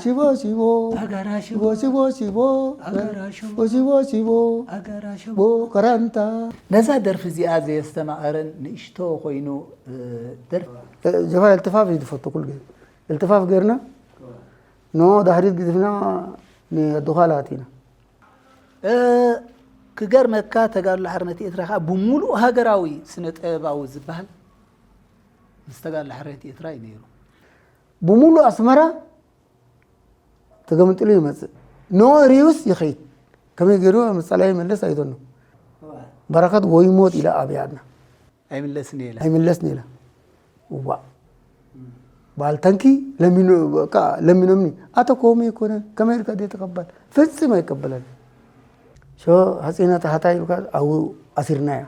ሽቦ ሽቦ ኣጋራ ሽቦ ሽቦ ሽቦ ሽቦ ኣጋራ ሽቦ ሽቦ ሽቦ ሽቦ ኣጋራ ሽቦ ሽቦ ከረንታ። ነዛ ደርፊ እዚኣ ዘየስተማቐረን ንእሽቶ ኮይኑ፣ እ፣ ደርፊ እ፣ ጀፋ እልትፋፍ እዩ ዝፈቱ ኩሉ ግዜ። እልትፋፍ ገርና ኖ ዳሕሪት ግድፍና ንድዃላ ኣቲና። እ፣ ክገርመካ ተጋድሎ ሓርነት ኤርትራ ከኣ ብምሉእ ሃገራዊ ስነ ጥበባዊ ዝበሃል ምስ ተጋድሎ ሓርነት ኤርትራ እዩ ነይሩ። ብምሉእ ኣስመራ ተገምጥሉ ይመጽእ። ኖ ሪዩስ ይኸይድ። ከመይ ገይሩ መጻላይ መለስ ኣይቶኖ። በረኸት ወይ ሞት ኢላ ኣብያና። ኣይምለስን እየ ኢላ። ኣይምለስን እየ ኢላ። እዋ። በዓል ታንኪ ለሚኖ-፣ በቃ ለሚኖምኒ። ኣቶ ኮሚ ኣይኮነን። ከመይ ኢልካ ደይ ተቐባል? ፍጽም ኣይቀበለን። ሾ ሃጺና ታሕታይ ኢልካ ኣብኡ ኣሲርናያ።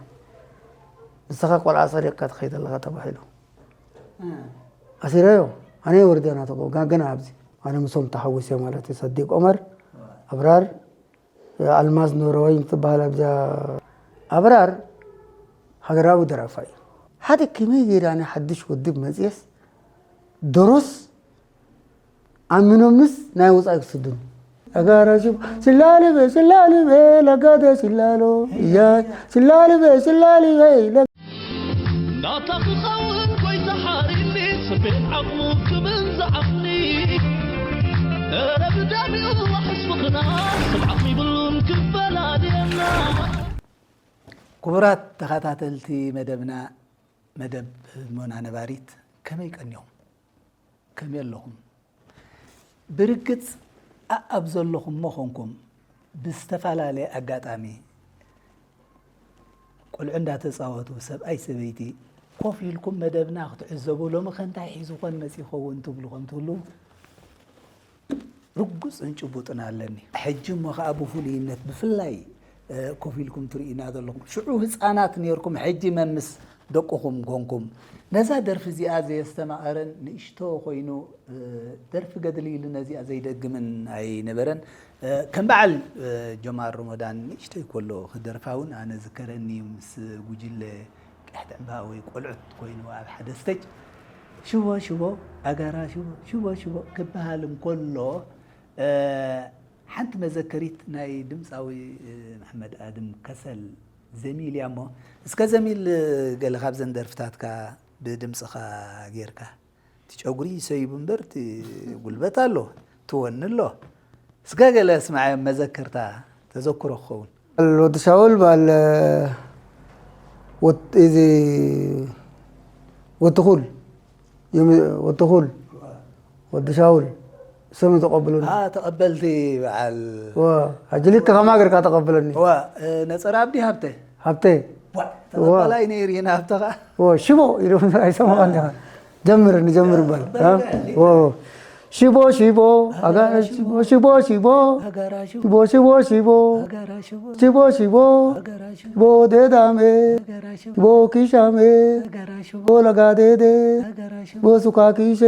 ንስኻ ቆልዓ ሰሪቕካ ትኸይድ ኣለኻ ተባሂሉ። ኣሲረዮ። ኣነ ወርደ ናተኮ፣ ጋ-፣ ገና ኣብዚ። ኣነ ምሶም ተሓዊሰ ማለት እዩ። ሰዲቅ ዑመር፣ ኣብራር፣ ኣልማዝ ኖርወይ ትበሃል ኣብዛ። ኣብራር ሃገራዊ ደራፋይ እዩ። ሓደ ከመይ ገይረ ኣነ ሓድሽ ውድብ መጽየስ፣ ደሮስ ኣሚኖምንስ ናይ ወጻኢ ክስዱኒ። ኣጋራሽብ ስላልበ፣ ስላልበ፣ ለጋደ ስላሎ፣ እያይ፣ ስላልበ፣ ስላልበ፣ ለ- ናታ ክኸውን ጎይታ ሓሪኒ፣ ስቤት ዓቕሙ ክብል ዝዓቕኒ። ኧረ ብደም ይዋሕስ ምኽና፣ ስም ዓቕሚ ይብሉን ክፈላልየና። ክቡራት ተኸታተልቲ መደብና፣ መደብ ሞና ነባሪት፣ ከመይ ቀኒኹም? ከመይ ኣለኹም? ብርግጽ ኣኣብ ዘለኹም መኾንኩም ብዝተፈላለየ ኣጋጣሚ ቆልዑ እንዳተጻወቱ ሰብኣይ ሰበይቲ ኮፍ ኢልኩም መደብና ክትዕዘቡ ሎሚ ከ እንታይ ሒዙ ኮን መጺኡ ይኸውን ትብሉ ከም ትህልዉ ርጉጽን ጭቡጥን ኣለኒ። ሕጂ እሞ ከኣ ብፍሉይነት ብፍላይ፣ እ፣ ኮፍ ኢልኩም ትርእዩና ዘለኹም ሽዑ ህጻናት ኔርኩም፣ ሕጂ መምስ ደቅኹም ኮንኩም። ነዛ ደርፊ እዚኣ ዘየስተማቐረን ንእሽቶ ኮይኑ፣ እ፣ ደርፊ ገድሊ ኢሉ ነዚኣ ዘይደግምን ኣይነበረን። እ፣ ከም በዓል፣ እ፣ ጀማል ሮሞዳን ንእሽቶይ ከሎ ክደርፋ እውን ኣነ ዝከረኒ እዩ። ምስ ጉጅለ ቀሕቲ ዕምባባ ወይ ቆልዑት ኮይኑ ኣብ ሓደ ስቴጅ ሽቦ ሽቦ ኣጋራ ሽቦ ሽቦ ሽቦ ክበሃል እንከሎ፣ እ፣ ሓንቲ መዘከሪት ናይ ድምፃዊ፣ እ፣ መሐመድ ኣድም ከሰል ዘሚል እያ እሞ፣ እስከ ዘሚል፣ እ፣ ገለ ካብዘን ደርፍታትካ ብድምፅኻ ጌርካ። እቲ ጨጉሪ ይሰይቡ እምበር፣ እቲ ጉልበት ኣሎ፣ እቲ ወኒ ኣሎ። እስከ ገለ ስማዓዮም መዘከርታ፣ ተዘክሮ ክኸውን። ወዲ ሻውል በዓል፣ ወት-፣ እዚ ወትኹል፣ የም-፣ ወትኹል፣ ወዲ ሻውል፣ ስም ተቐብሉኒ። አ፣ ተቐበልቲ በዓል። ወ፣ ሕጂ ልክ ከማ ገርካ ተቐብለኒ። ወ፣ እ፣ ነጸረ ኣብዲ ሃብተ። ሃብተ። ዋ፣ ወ። ተቐባላይ ነይሩ ኢና ሃብተ ኸዓ። ወ፣ ሽቦ ኢሉ ኣይሰማዕካን ዲኻ? ጀምር፣ ንጀምር በል። በል፣ አ? በል። ወ። ሽቦ፣ ሽቦ፣ ኣጋራ ሽቦ፣ ሽቦ፣ ሽቦ። ኣጋራ ሽቦ። ሽቦ፣ ሽቦ፣ ሽቦ። ኣጋራ ሽቦ። ሽቦ፣ ሽቦ። ኣጋራ ሽቦ። ሽቦ ደዳሜ። ኣጋራ ሽቦ። ሽቦ ኪሻሜ። ኣጋራ ሽቦ። ሽቦ ለጋዴዴ። ኣጋራ ሽቦ። ሽቦ ሱካ ኪሼ።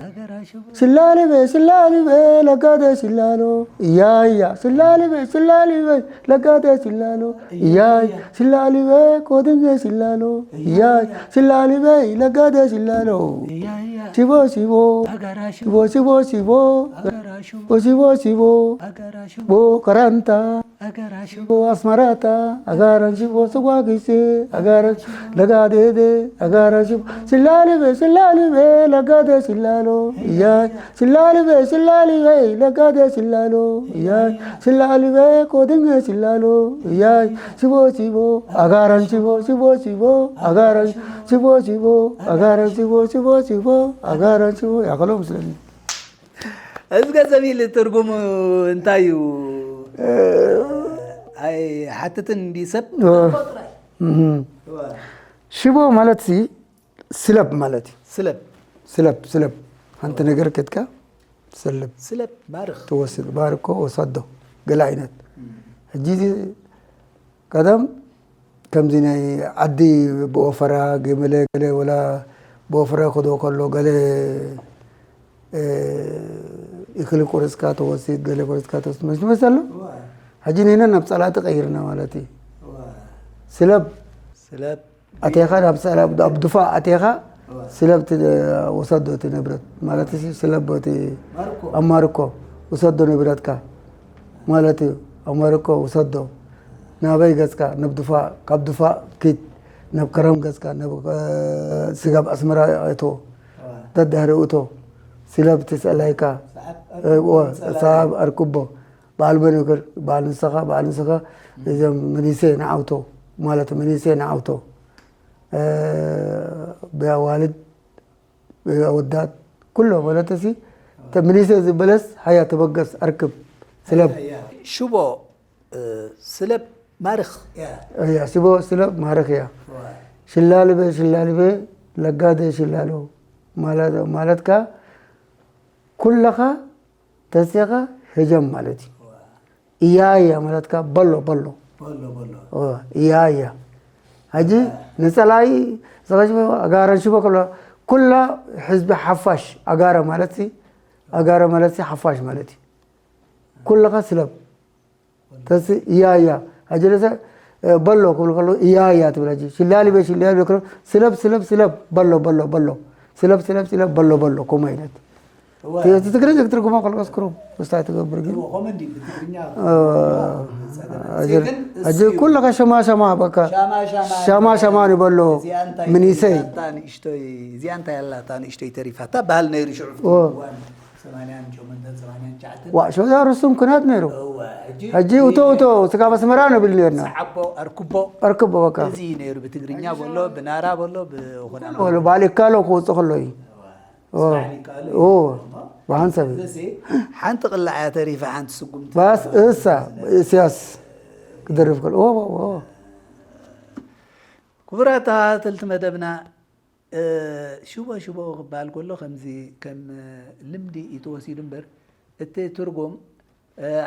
ኣጋራ ሽቦ። ሽላሊበ፣ ሽላሊበ፣ ለጋደ ሽላሎ። እያያ። ሽላሊበ፣ ሽላሊበ፣ ለጋደ ሽላሎ። እያይ፣ ሽላሊበ፣ ኮድንገ ሽላሎ። እያይ፣ ሽላሊበ፣ ለጋደ ሽላሎ። ሽቦ፣ ሽቦ። ሽቦ፣ ሽቦ፣ ሽቦ። ሽቦ፣ ሽቦ፣ ሽቦ። ሽቦ፣ ከረንታ። ሽቦ፣ ኣስመራታ። ኣጋራን ሽቦ፣ ስጓጊሴ። ኣጋራን ለጋዴዴ። ኣጋራን ሽቦ። ሽላሊበ፣ ሽላሊበ፣ ለጋደ ሽላሎ። እያይ፣ ሽላሊበ፣ ሽላሊበ፣ ለጋደ ሽላሎ። እያይ፣ ሽላሊበ፣ ኮድንገ ሽላሎ። እያይ፣ ሽቦ፣ ሽቦ፣ ኣጋራን ሽቦ፣ ሽቦ፣ ሽቦ፣ ኣጋራን ሽቦ፣ ሽቦ፣ ኣጋራን ሽቦ፣ ሽቦ፣ ሽቦ፣ ኣጋራን ሽቦ። ያኸሎ ምስለኒ። እስከ ዘሚል ትርጉሙ እንታይ እዩ? እ፣ ኣይሓትትን እንዲ ሰብ? እ፣ እህ። ሽቦ ማለት ሲ ስለብ ማለት እዩ። ስለብ። ስለብ፣ ስለብ። ሓንቲ ነገር ከድካ ትሰልብ። ስለብ፣ ባርኽ። ትወስድ፣ ባርኮ ወሰዶ፣ ገለ ዓይነት። እም። ሕጂ እዚ ቀደም ከምዚ ናይ ዓዲ ብወፈራ፣ ገመለ፣ ገለ ወላ ብወፈራ ክዶ ከሎ፣ ገለ፣ እ፣ እኽሊ ቆረጽካ ተወስድ፣ ገለ ቆረጽካ ተወስድ፣ መስ-፣ መስ ኣሎ? እዋ። ሕጂ ንሕና ናብ ጸላእቲ ቀይርና ማለት እዩ። እዋ። ስለብ። ስለብ። ኣቴኻ ናብ ሰላም፣ ኣብ ድፋዕ ኣቴኻ፣ ስለብቲ ውሰዶ እቲ ንብረት ማለት ሲ ስለቦ እቲ ኣማርኮ ውሰዶ ንብረትካ ማለት እዩ። ኣማርኮ ውሰዶ ናበይ ገጽካ ናብ ድፋ ካብ ድፋ ኪድ ናብ ከረም ገጽካ ናብ ስጋብ ኣስመራ እቶ ደድሕሪ እቶ ስለብቲ ሰላይካ ሳብ ኣርክቦ በዓል መን ይክር በዓል ንስኻ በዓል ንስኻ እዞም መኒሴ ንዓውቶ ማለት መኒሴ ንዓውቶ ብኣዋልድ ኣወዳት ኩሎ ማለት ሲ ተምኒሰ ዝበለስ ሃያ ተበገስ ኣርክብ ስለብ ሽቦ ስለብ ማርኽ እያ። ሽቦ ስለብ ማርኽ እያ። ሽላልበ ሽላልበ ለጋደ ሽላሎ ማለትካ ኩለኻ ተሲኻ ህጀም ማለት እዩ። እያያ ማለትካ በሎ በሎ እያያ። ሕጂ ንፀላኢ ዝኸሽፈ ኣጋረን ሽቦ ከሎ ኩላ ህዝቢ ሓፋሽ ኣጋረ ማለት ኣጋረ ማለት ሓፋሽ ማለት እዩ። ኩልኻ ስለብ ተስ እያያ ሕጂ ለሰ በሎ ክብል ከሎ እያያ ትብል ሕጂ ሽላሊ በ ሽላሊ በ ስለብ ስለብ ስለብ በሎ በሎ በሎ ስለብ ስለብ ስለብ በሎ በሎ ኮማ ይለት እቲ ትግርኛ ክትርጉማ ከለካ ስክሩ ምስታይ ትገብር ግን ሕጂ ኩለካ ሸማ ሸማ በቃ ሸማ ሸማ ንበሎ ምኒሰይ እዚኣ እንታይ ኣላታ ንእሽቶይ ተሪፋታ ባህል ነይሩ ሽዑ ዋ ሸዛ ርሱም ኩናት ነይሩ ሕጂ እቶ እቶ ስጋብ ኣስመራ ንብል ነርና ኣርክቦ በቃ እዚ ነይሩ ብትግርኛ በሎ ብናራ በሎ ብኹና በሎ ባል ይካሎ ክወፅእ ከሎ እዩ ብሓንሳብ ሓንቲ ቅላዕ እያ ተሪፋ ሓንቲ ስጉምቲ ባስ እሳ እስያስ ክደርፍ ከሎ ክቡራት ተኸታተልቲ መደብና ሽቦ ሽቦ ክበሃል ከሎ ከምዚ ከም ልምዲ እዩ ተወሲዱ እምበር እቲ ትርጉም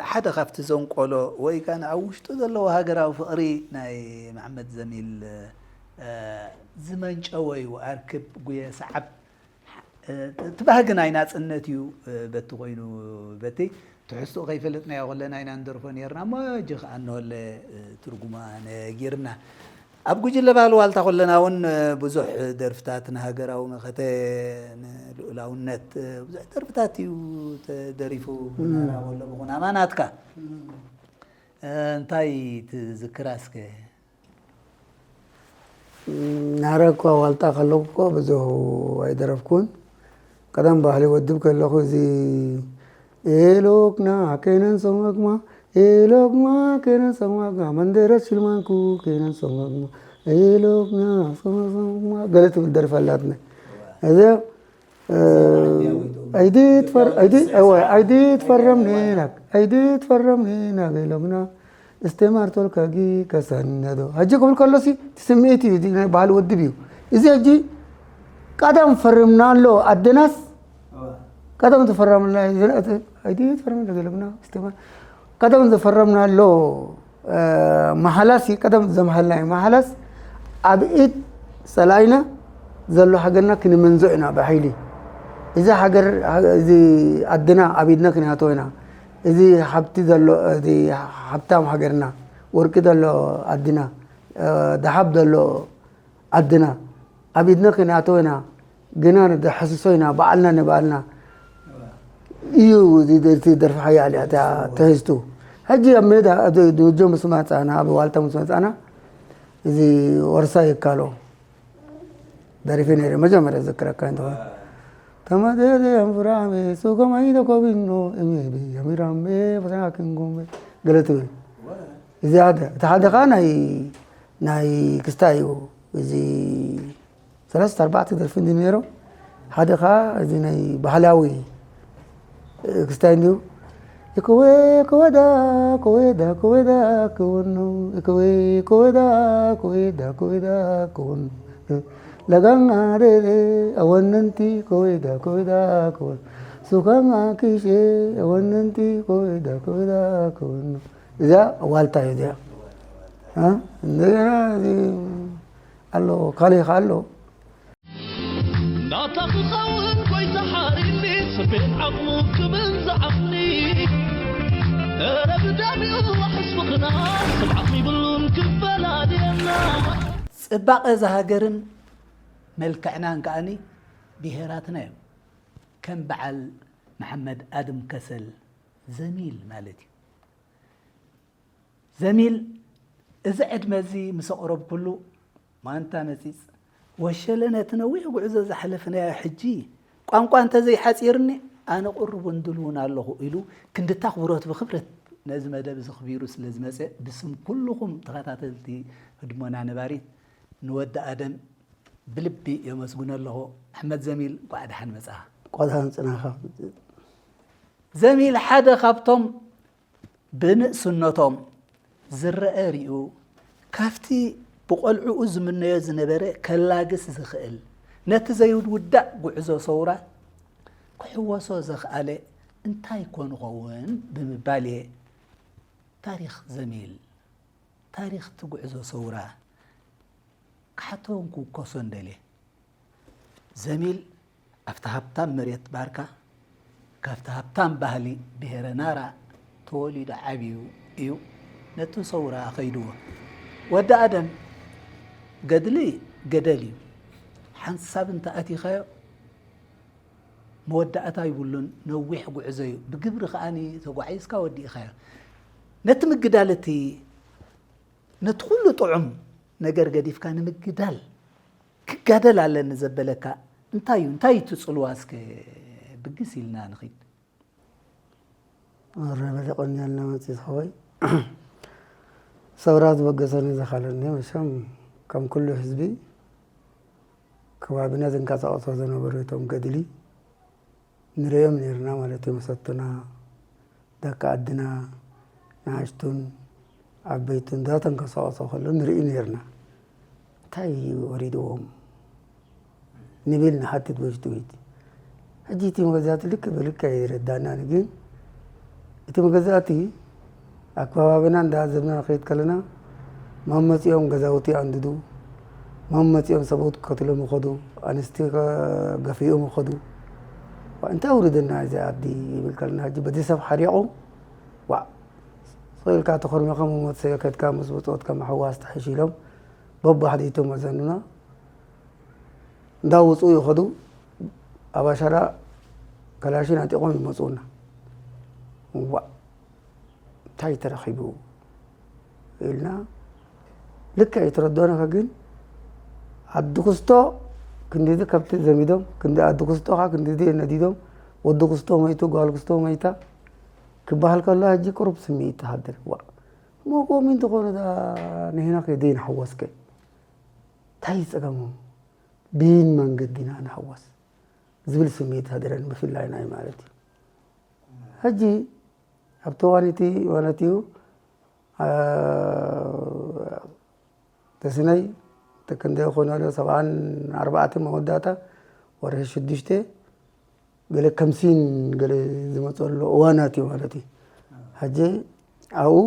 ሓደ ካብቲ ዘንቆሎ ወይ ከዓ ኣብ ውሽጡ ዘለዎ ሃገራዊ ፍቕሪ ናይ መሓመድ ዘሚል ዝመንጨወ እዩ። ኣርክብ ጉየ ሰዓብ እቲ ባህጊ ናይ ናፅነት እዩ በቲ ኮይኑ በቲ ትሕዝትኡ ከይፈለጥናዮ ከለና ኢና ንደርፎ ነርና እሞ ሕጂ ከዓ እነሆለ ትርጉማ ነጊርና ኣብ ጉጅለ ባህሊ ዋልታ ከለና እውን ብዙሕ ደርፍታት ንሃገራዊ መኸተ ንልኡላውነት ብዙሕ ደርፍታት እዩ ተደሪፉ ናራ ወሎ ብኹን ኣማናትካ እንታይ ትዝክራ እስከ ናረ እኳ ዋልታ ከለኩ እኮ ብዙ ኣይደረፍኩን። ቀደም ባህሊ ወድብ ከለኹ እዚ ኤሎክና ከይነን ሰማግማ ኤሎክማ ከይነን ሰማግማ መንደረት ሽልማንኩ ከይነን ሰማግማ ኤሎክና ሰማግማ ገለ ትብል ደርፊ ኣላትና። እዚ ኣይዲ ትፈረምኒ ናግ ኣይዲ ትፈረምኒ ናግ ኢሎምና እስተማርቶልካጊ ከሰነዶ ሕጂ ክብል ከሎሲ እቲ ስምዒት እዩ ናይ ባህሊ ወድብ እዩ እዚ ሕጂ ቀደም ፈርምና ኣሎ ኣደናስ ቀደም ዝፈረምና ኣይዲ ትፈረምኒ ናግ ኢሎምና እስተማር ቀደም ዝፈረምና ኣሎ መሓላሲ ቀደም ዘምሃልናዮ መሓላስ ኣብ ኢድ ፀላኢና ዘሎ ሃገርና ክንምንዞ ኢና ብሓይሊ እዚ ሃገር እዚ ኣድና ኣብ ኢድና ክንያቶ ኢና እዚ ሃብቲ ዘሎ እዚ ሃብታም ሃገርና ወርቂ ዘሎ ኣድና ደሃብ ዘሎ ኣድና ኣብ ኢድና ክንያቶ ኢና ግና ንደሕስሶ ኢና ባዕልና ንባዕልና እዩ እቲ ደርፊ ሓያል እያ እታ ትሕዝቱ። ሕጂ ኣብ ሜዳ ጆ ምስ መፃና ኣብ ዋልታ ምስ መፃና እዚ ወርሳ ይካሎ ደሪፊ ነይረ መጀመርያ ዝክረካ እንተኾነ ተመደደ ኣንፍራሜ ሱከማይ ተኮቢኖ እሜቢ የሚራሜ ፈተናክንጎሜ ገለ ትብል እዚ ሓደ እቲ ሓደ ከዓ ናይ ናይ ክስታይ እዩ እዚ ሰለስተ ኣርባዕተ ደርፊ እንዲ ነይሮ ሓደ ከዓ እዚ ናይ ባህላዊ ክስታይ እንዲዩ እከወ ከወዳ ከወዳ ከወዳ ከወኖ እከወ ከወዳ ከወዳ ከወዳ ከወኖ ለጋና ደደ ኣወነንቲ ከወዳ ከወዳ ከወኖ ሱካና ኪሼ ኣወነንቲ ከወዳ ከወዳ ከወኖ እዚኣ ዋልታ እዩ እዚኣ እንደገና ኣሎ ካሊእ ከ ኣሎ ናታ ክኸውን ጎይታ ሓሪኒ ስቤት ዓቕሙ ክብል ዝዓቕኒ እረ ብደሚኡ ዋሕስ ፍቕርና ስብዓት ይብሉን ክፈላልየና ፅባቐ እዛ ሃገርን መልክዕናን ከኣኒ ብሄራትና እዮም። ከም በዓል መሓመድ ኣድም ከሰል ዘሚል ማለት እዩ። ዘሚል፣ እዚ ዕድመ እዚ ምስ ኣቕረብኩሉ፣ ማንታ መጺጽ፣ ወሸለ ነቲ ነዊሕ ጉዕዞ ዝሓለፍናዮ ሕጂ ቋንቋ እንተዘይሓጺርኒ ኣነ ቅሩብን ድልውን ኣለኹ ኢሉ ክንድቲ ኣኽብሮት ብኽብረት ነዚ መደብ እዚ ኣኽቢሩ ስለ ዝመጸ ብስም ኩልኹም ተኸታተልቲ ህድሞና ነባሪት ንወዲ ኣደም ብልቢ የመስግኖ ኣለኹ። ኣሕመድ ዘሚል፣ እንቋዕ ደሓን መጻኻ። ቆዳን ጽናኻ። ዘሚል ሓደ ካብቶም ብንእስነቶም ዝረአ ሪኡ ካብቲ ብቆልዕኡ ዝምነዮ ዝነበረ ከላግስ ዝኽእል ነቲ ዘይውዳእ ጉዕዞ ሰውራ ክሕወሶ ዘኽኣለ እንታይ ኮን ኸውን ብምባል እየ ታሪኽ ዘሚል፣ ታሪኽ እቲ ጉዕዞ ሰውራ ክሓቶን ክውከሶን ደልየ። ዘሚል ኣብቲ ሃብታም መሬት ባርካ፣ ካብቲ ሃብታም ባህሊ ብሄረ ናራ ተወሊዱ ዓብዩ እዩ ነቲ ሰውራ ኣኸይድዎ። ወዲ ኣደም፣ ገድሊ ገደል እዩ። ሓንሳብ እንተኣቲኻዮ መወዳእታ ይብሉን፣ ነዊሕ ጉዕዞ እዩ። ብግብሪ ከኣ ተጓዒዝካ ወዲእኻዮ። ነቲ ምግዳል እቲ ነቲ ኩሉ ጥዑም ነገር ገዲፍካ ንምግዳል ክጋደል ኣለኒ ዘበለካ እንታይ እዩ? እንታይ እዩ እቲ ጽልዋ? እስከ ብግስ ኢልና ንኺድ። ኣረ በለ ቀንያልና መጺት ኸወይ ሰውራ ዝበገሰኒ ዘኻለኒ መሸም ከም ኩሉ ህዝቢ ከባቢና ዝንቀሳቐሶ ዝነበሩ እቶም ገድሊ ንርእዮም ነርና ማለት እዩ። መሰቱና ደቂ ዓድና ንኣሽቱን ዓበይቱን ዳተንቀሳቐሶ ከሎ ንርኢ ነርና። እንታይ እዩ ወሪድዎም ንብል ንሓትት በሽትዊት። ሕጂ እቲ መገዛእቲ ልክ ብልክ ኣይረዳናን፣ ግን እቲ መገዛእቲ ኣከባቢና እንዳዘብና ንኸይድ ከለና መመፂኦም ገዛውቲ ኣንድዱ፣ መመፂኦም ሰብኡት ከትሎም ይኸዱ፣ ኣንስቲ ገፊኦም ይኸዱ። እንታይ ውርድና እዚ ዓዲ ይብል ከለና ሕጂ በዚ ሰብ ሓሪቑ ዋዕ ስቕ ኢልካ ተኾርሚኻ መመሰዮ ከድካ ምስ ብጾትካ ምሕዋስ ተሐሺሎም በባሕደይቶም መዘኑና እንዳውፅኡ ይኸዱ። ኣብ ኣሻራ ከላሽን ኣጢቖም ይመፅኡና። ዋዕ እንታይ ተረኺቡ ኢልና ልክዕ ኣይተረድኦን። ግን ዓዲ ክስቶ ክንድዚ ከብቲ ዘሚዶም፣ ክንዲ ዓዲ ክስቶ ከዓ ክንድዚ ነዲዶም፣ ወዲ ክስቶ መይቱ፣ ጓል ክስቶ መይታ ክበሃል ከሎ ሕጂ ቁሩብ ስምዒት ትሃድር። ዋዕ እሞ ከምኡ እንተኾነ ንሕና ከ ዘይንሕወስከ እንታይ ጸገሞም? ብይን መንገዲ ኢና ንሕወስ ዝብል ስምዒት ሃደረን ብፍላይ ናይ ማለት እዩ። ሕጂ ኣብቲ እዋን እቲ ማለት እዩ ተስነይ ተክንደ ኮነሎ ሰብዓን ኣርባዕተ መወዳእታ ወርሒ ሽዱሽተ ገለ ከምሲን ገለ ዝመፀሉ እዋናት እዩ ማለት እዩ። ሕጂ ኣብኡ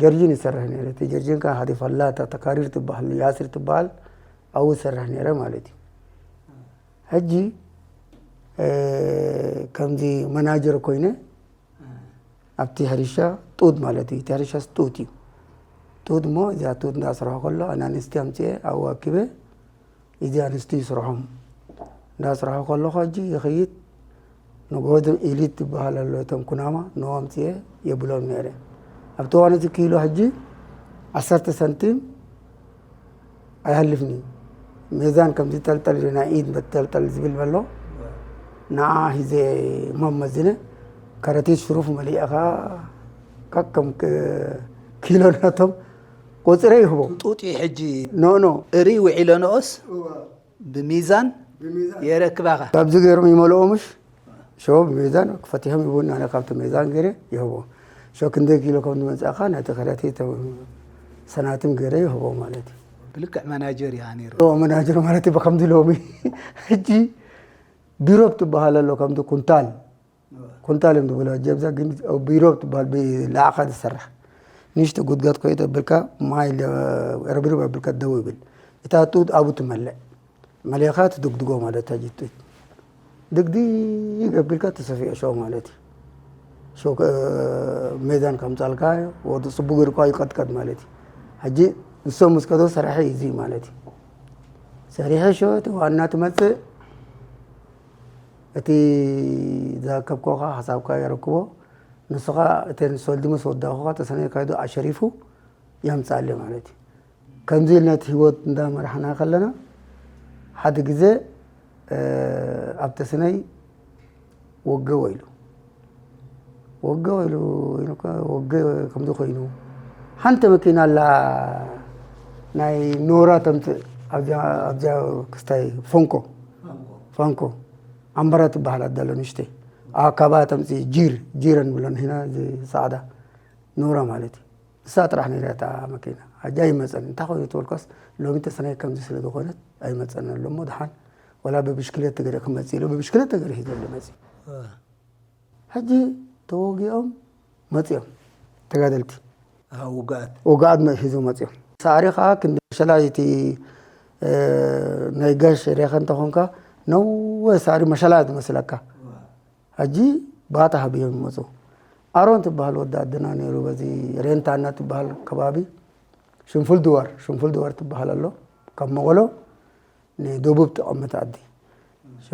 ጀርጂን ይሰርሕ ነይረ። እቲ ጀርጂን ከዓ ሓደ ፈላታ ተካሪር ትበሃል ያስር ትበሃል ኣብኡ ይሰርሕ ነይረ ማለት እዩ። ሕጂ ከምዚ መናጀር ኮይነ ኣብቲ ሕርሻ ጡድ ማለት እዩ። እቲ ሕርሻስ ጡድ እዩ። ጡድ እሞ እዚኣ ጡድ እንዳስርሖ ከሎ ኣናንስቲ ኣምፅኤ ኣብኡ ኣኪበ እዚ ኣንስቲ ይስርሖም እንዳስርሖ ከለኹ ሕጂ ይኸይድ ንጎድም ኢሊት ትበሃል ኣሎ እቶም ኩናማ ንኦም ኣምፅኤ የብሎም ነይረ። ኣብቲ እዋን እቲ ኪሎ ሕጂ ዓሰርተ ሳንቲም ኣይሃልፍን እዩ። ሜዛን ከምዚ ጠልጠል ናይ ኢድ መጠልጠል ዝብል ኣሎ ንዓ ሂዘ እሞ መዝነ ከረቲት ሽሩፍ መሊእኻ ከከም ኪሎ ናቶም ቆፅረ ይህቦ። ጡጥ እዩ ሕጂ ኖ ኖ እሪ ውዒለንኦስ ብሚዛን የረክባኻ። ካብዚ ገይሮም ይመልኦ ምሽ ሸቦ ብሚዛን ክፈቲሖም ይብን ኣነ ካብቲ ሚዛን ገይረ ይህቦ። ሸ ክንደይ ኪሎ ከም ዝመፅእኻ ናይቲ ከረቲ ሰናትም ገይረ ይህቦ ማለት እዩ። ብልክዕ መናጀር እያ ነይሩ። ኦ መናጀር ማለት እዩ። ብከምዚ ሎሚ ሕጂ ቢሮ ትበሃል ኣሎ ከምዚ ኩንታል ኩንታል እዮም ዝብሎ ጀብዛ ግን ቢሮ ትበሃል ብላዕኻ ዝሰርሕ ንእሽቶ ጉድጋድ ኮይት ኣብልካ ማይ ረብርብ ኣብልካ ደው ይብል እታ ጡጥ ኣብኡ ትመልእ መሊእኻ ትድግድጎ ማለት እታ ጅጥጥ ድግድግ ኣቢልካ ትሰፍዮ ሸው ማለት እዩ። ሸው ሜዛን ከምፃልካ ወዲ ፅቡቅ ገርኳ ይቀጥቀጥ ማለት እዩ። ሕጂ ንሶም ምስ ከዶ ሰራሒ እዚ ማለት እዩ። ሰሪሐ ሸወት ዋና ትመጽእ። እቲ ዝኣከብኮኻ ሓሳብካ የረክቦ። ንስኻ እተን ሶልዲ ምስ ወዳኹኻ ተሰነይ ካይዶ ኣሸሪፉ የምጻለ ማለት እዩ። ከምዚ ኢል ነቲ ህይወት እንዳመራሕና ከለና ሓደ ግዜ ኣብ ተሰነይ ወገ ወይሉ ወገ ወይሉ ወገ ከምዚ ኮይኑ ሓንቲ መኪና ኣላ ናይ ኖራ ተምፅእ ኣብዚኣ ክስታይ ፈንኮ ፈንኮ ኣምበራ ትበሃል ኣዳሎ ንሽተይ ኣካባ ተምፅእ ጂር ጂረን ብለን ሂና ፃዕዳ ኖራ ማለት እዩ። እሳ ጥራሕ ነይራ እታ መኪና። ሕጂ ኣይመፀን። እንታይ ኮይኑ ትበልኳስ ሎሚ ተሰናይ ከምዚ ስለ ዝኾነት ኣይመፀን ኣሎ እሞ ደሓን ወላ ብብሽክሌት ተገደ ክመፅእ ኢሉ ብብሽክሌት ተገደ ሒዘሉ መፅእ። ሕጂ ተወጊኦም መፅኦም ተጋደልቲ። ውጋኣት ውጋኣት መ- ሒዞም መፅኦም። ሳዕሪ ከዓ ክንዲ መሸላ እቲ ናይ ጋሽ ሬኸ እንተኾንካ ነወ ሳዕሪ መሸላ ዝመስለካ ሕጂ ባታ ሃብዮም ይመፁ። ኣሮን ትበሃል ወዲ ኣደና ነይሩ በዚ ሬንታና ትበሃል ከባቢ ሽንፉል ድዋር ሽንፉል ድዋር ትበሃል ኣሎ ካብ መቐሎ ንደቡብ ትቐምት ኣዲ ሾ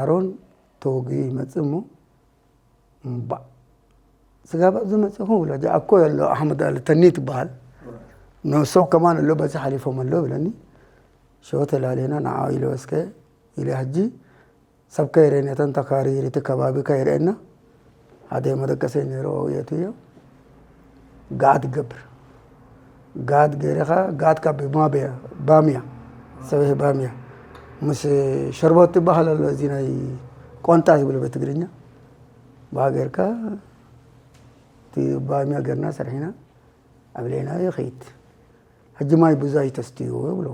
ኣሮን ተወጊኡ ይመፅእ እሞ እምባእ ስጋብ ኣብዚ መፅእኹም ብሎ ኣኮ ኣሎ ኣሕመድ ኣለ ተኒ ትበሃል ነሶም ከማን ኣሎ በዚ ሓሊፎም ኣሎ ብለኒ ሾ ተላሌና ንዓ ኢለ ወስከ ኢለ ሕጂ ሰብ ከይርኤን እተን ተካሪር እቲ ከባቢ ከይርኤና ሓደ መደቀሰይ ነይሩ ኣብኡ የእትዮ ጋት ገብር ጋት ገይርኻ ጋት ካብ ማብያ ባምያ ሰበህ ባምያ ምስ ሸርቦት ትበሃል ኣሎ እዚ ናይ ቆንጣ ዝብሎ በትግርኛ ብሃገርካ እቲ ባምያ ገርና ሰርሒና ኣብሌና ይኸይድ ሕጂ ማይ ብዙ ኣይተስትዩ ይብሎ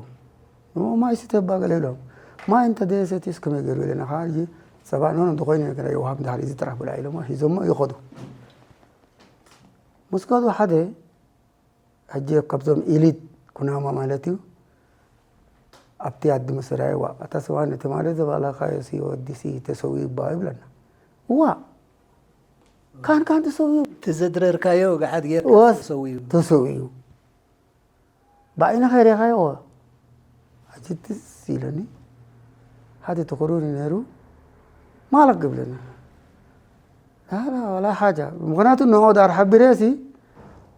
ማይ ስተ ባገለ ኢሎም ማይ እንተ ደየሰትዩስ ከመይ ገይሩ ኢለና ከዓ ሕጂ ፀባእ ኖኖ እንተኮይኑ ነገር ኣይወሃብ እንድሕር እዚ ጥራሕ ብላ ኢሎሞ ሒዞሞ ይኸዱ ምስ ከዱ ሓደ ሕጂ ካብዞም ኢሊት ኩናማ ማለት እዩ ኣብቲ ኣዲ መሰራይዋ ኣታ ሰዋን እቲ ማለት ዘባላካዮ ሲ ወዲ ሲ ተሰዊ ይባ ይብለና እዋ ካን ካን ተሰዊ እቲ ዘድረርካዮ ገዓት ጌርካ ወስ- ተሰዊኡ ተሰዊኡ ብዓይንኻ ሪኻዮ ኣቲ ትዝ ኢለኒ ሓደ ተኸሩኒ ነይሩ ማለክ ግብለና ላ ላ ወላ ሓጃ ምኽንያቱ ንኦ ዳር ሓቢረ ሲ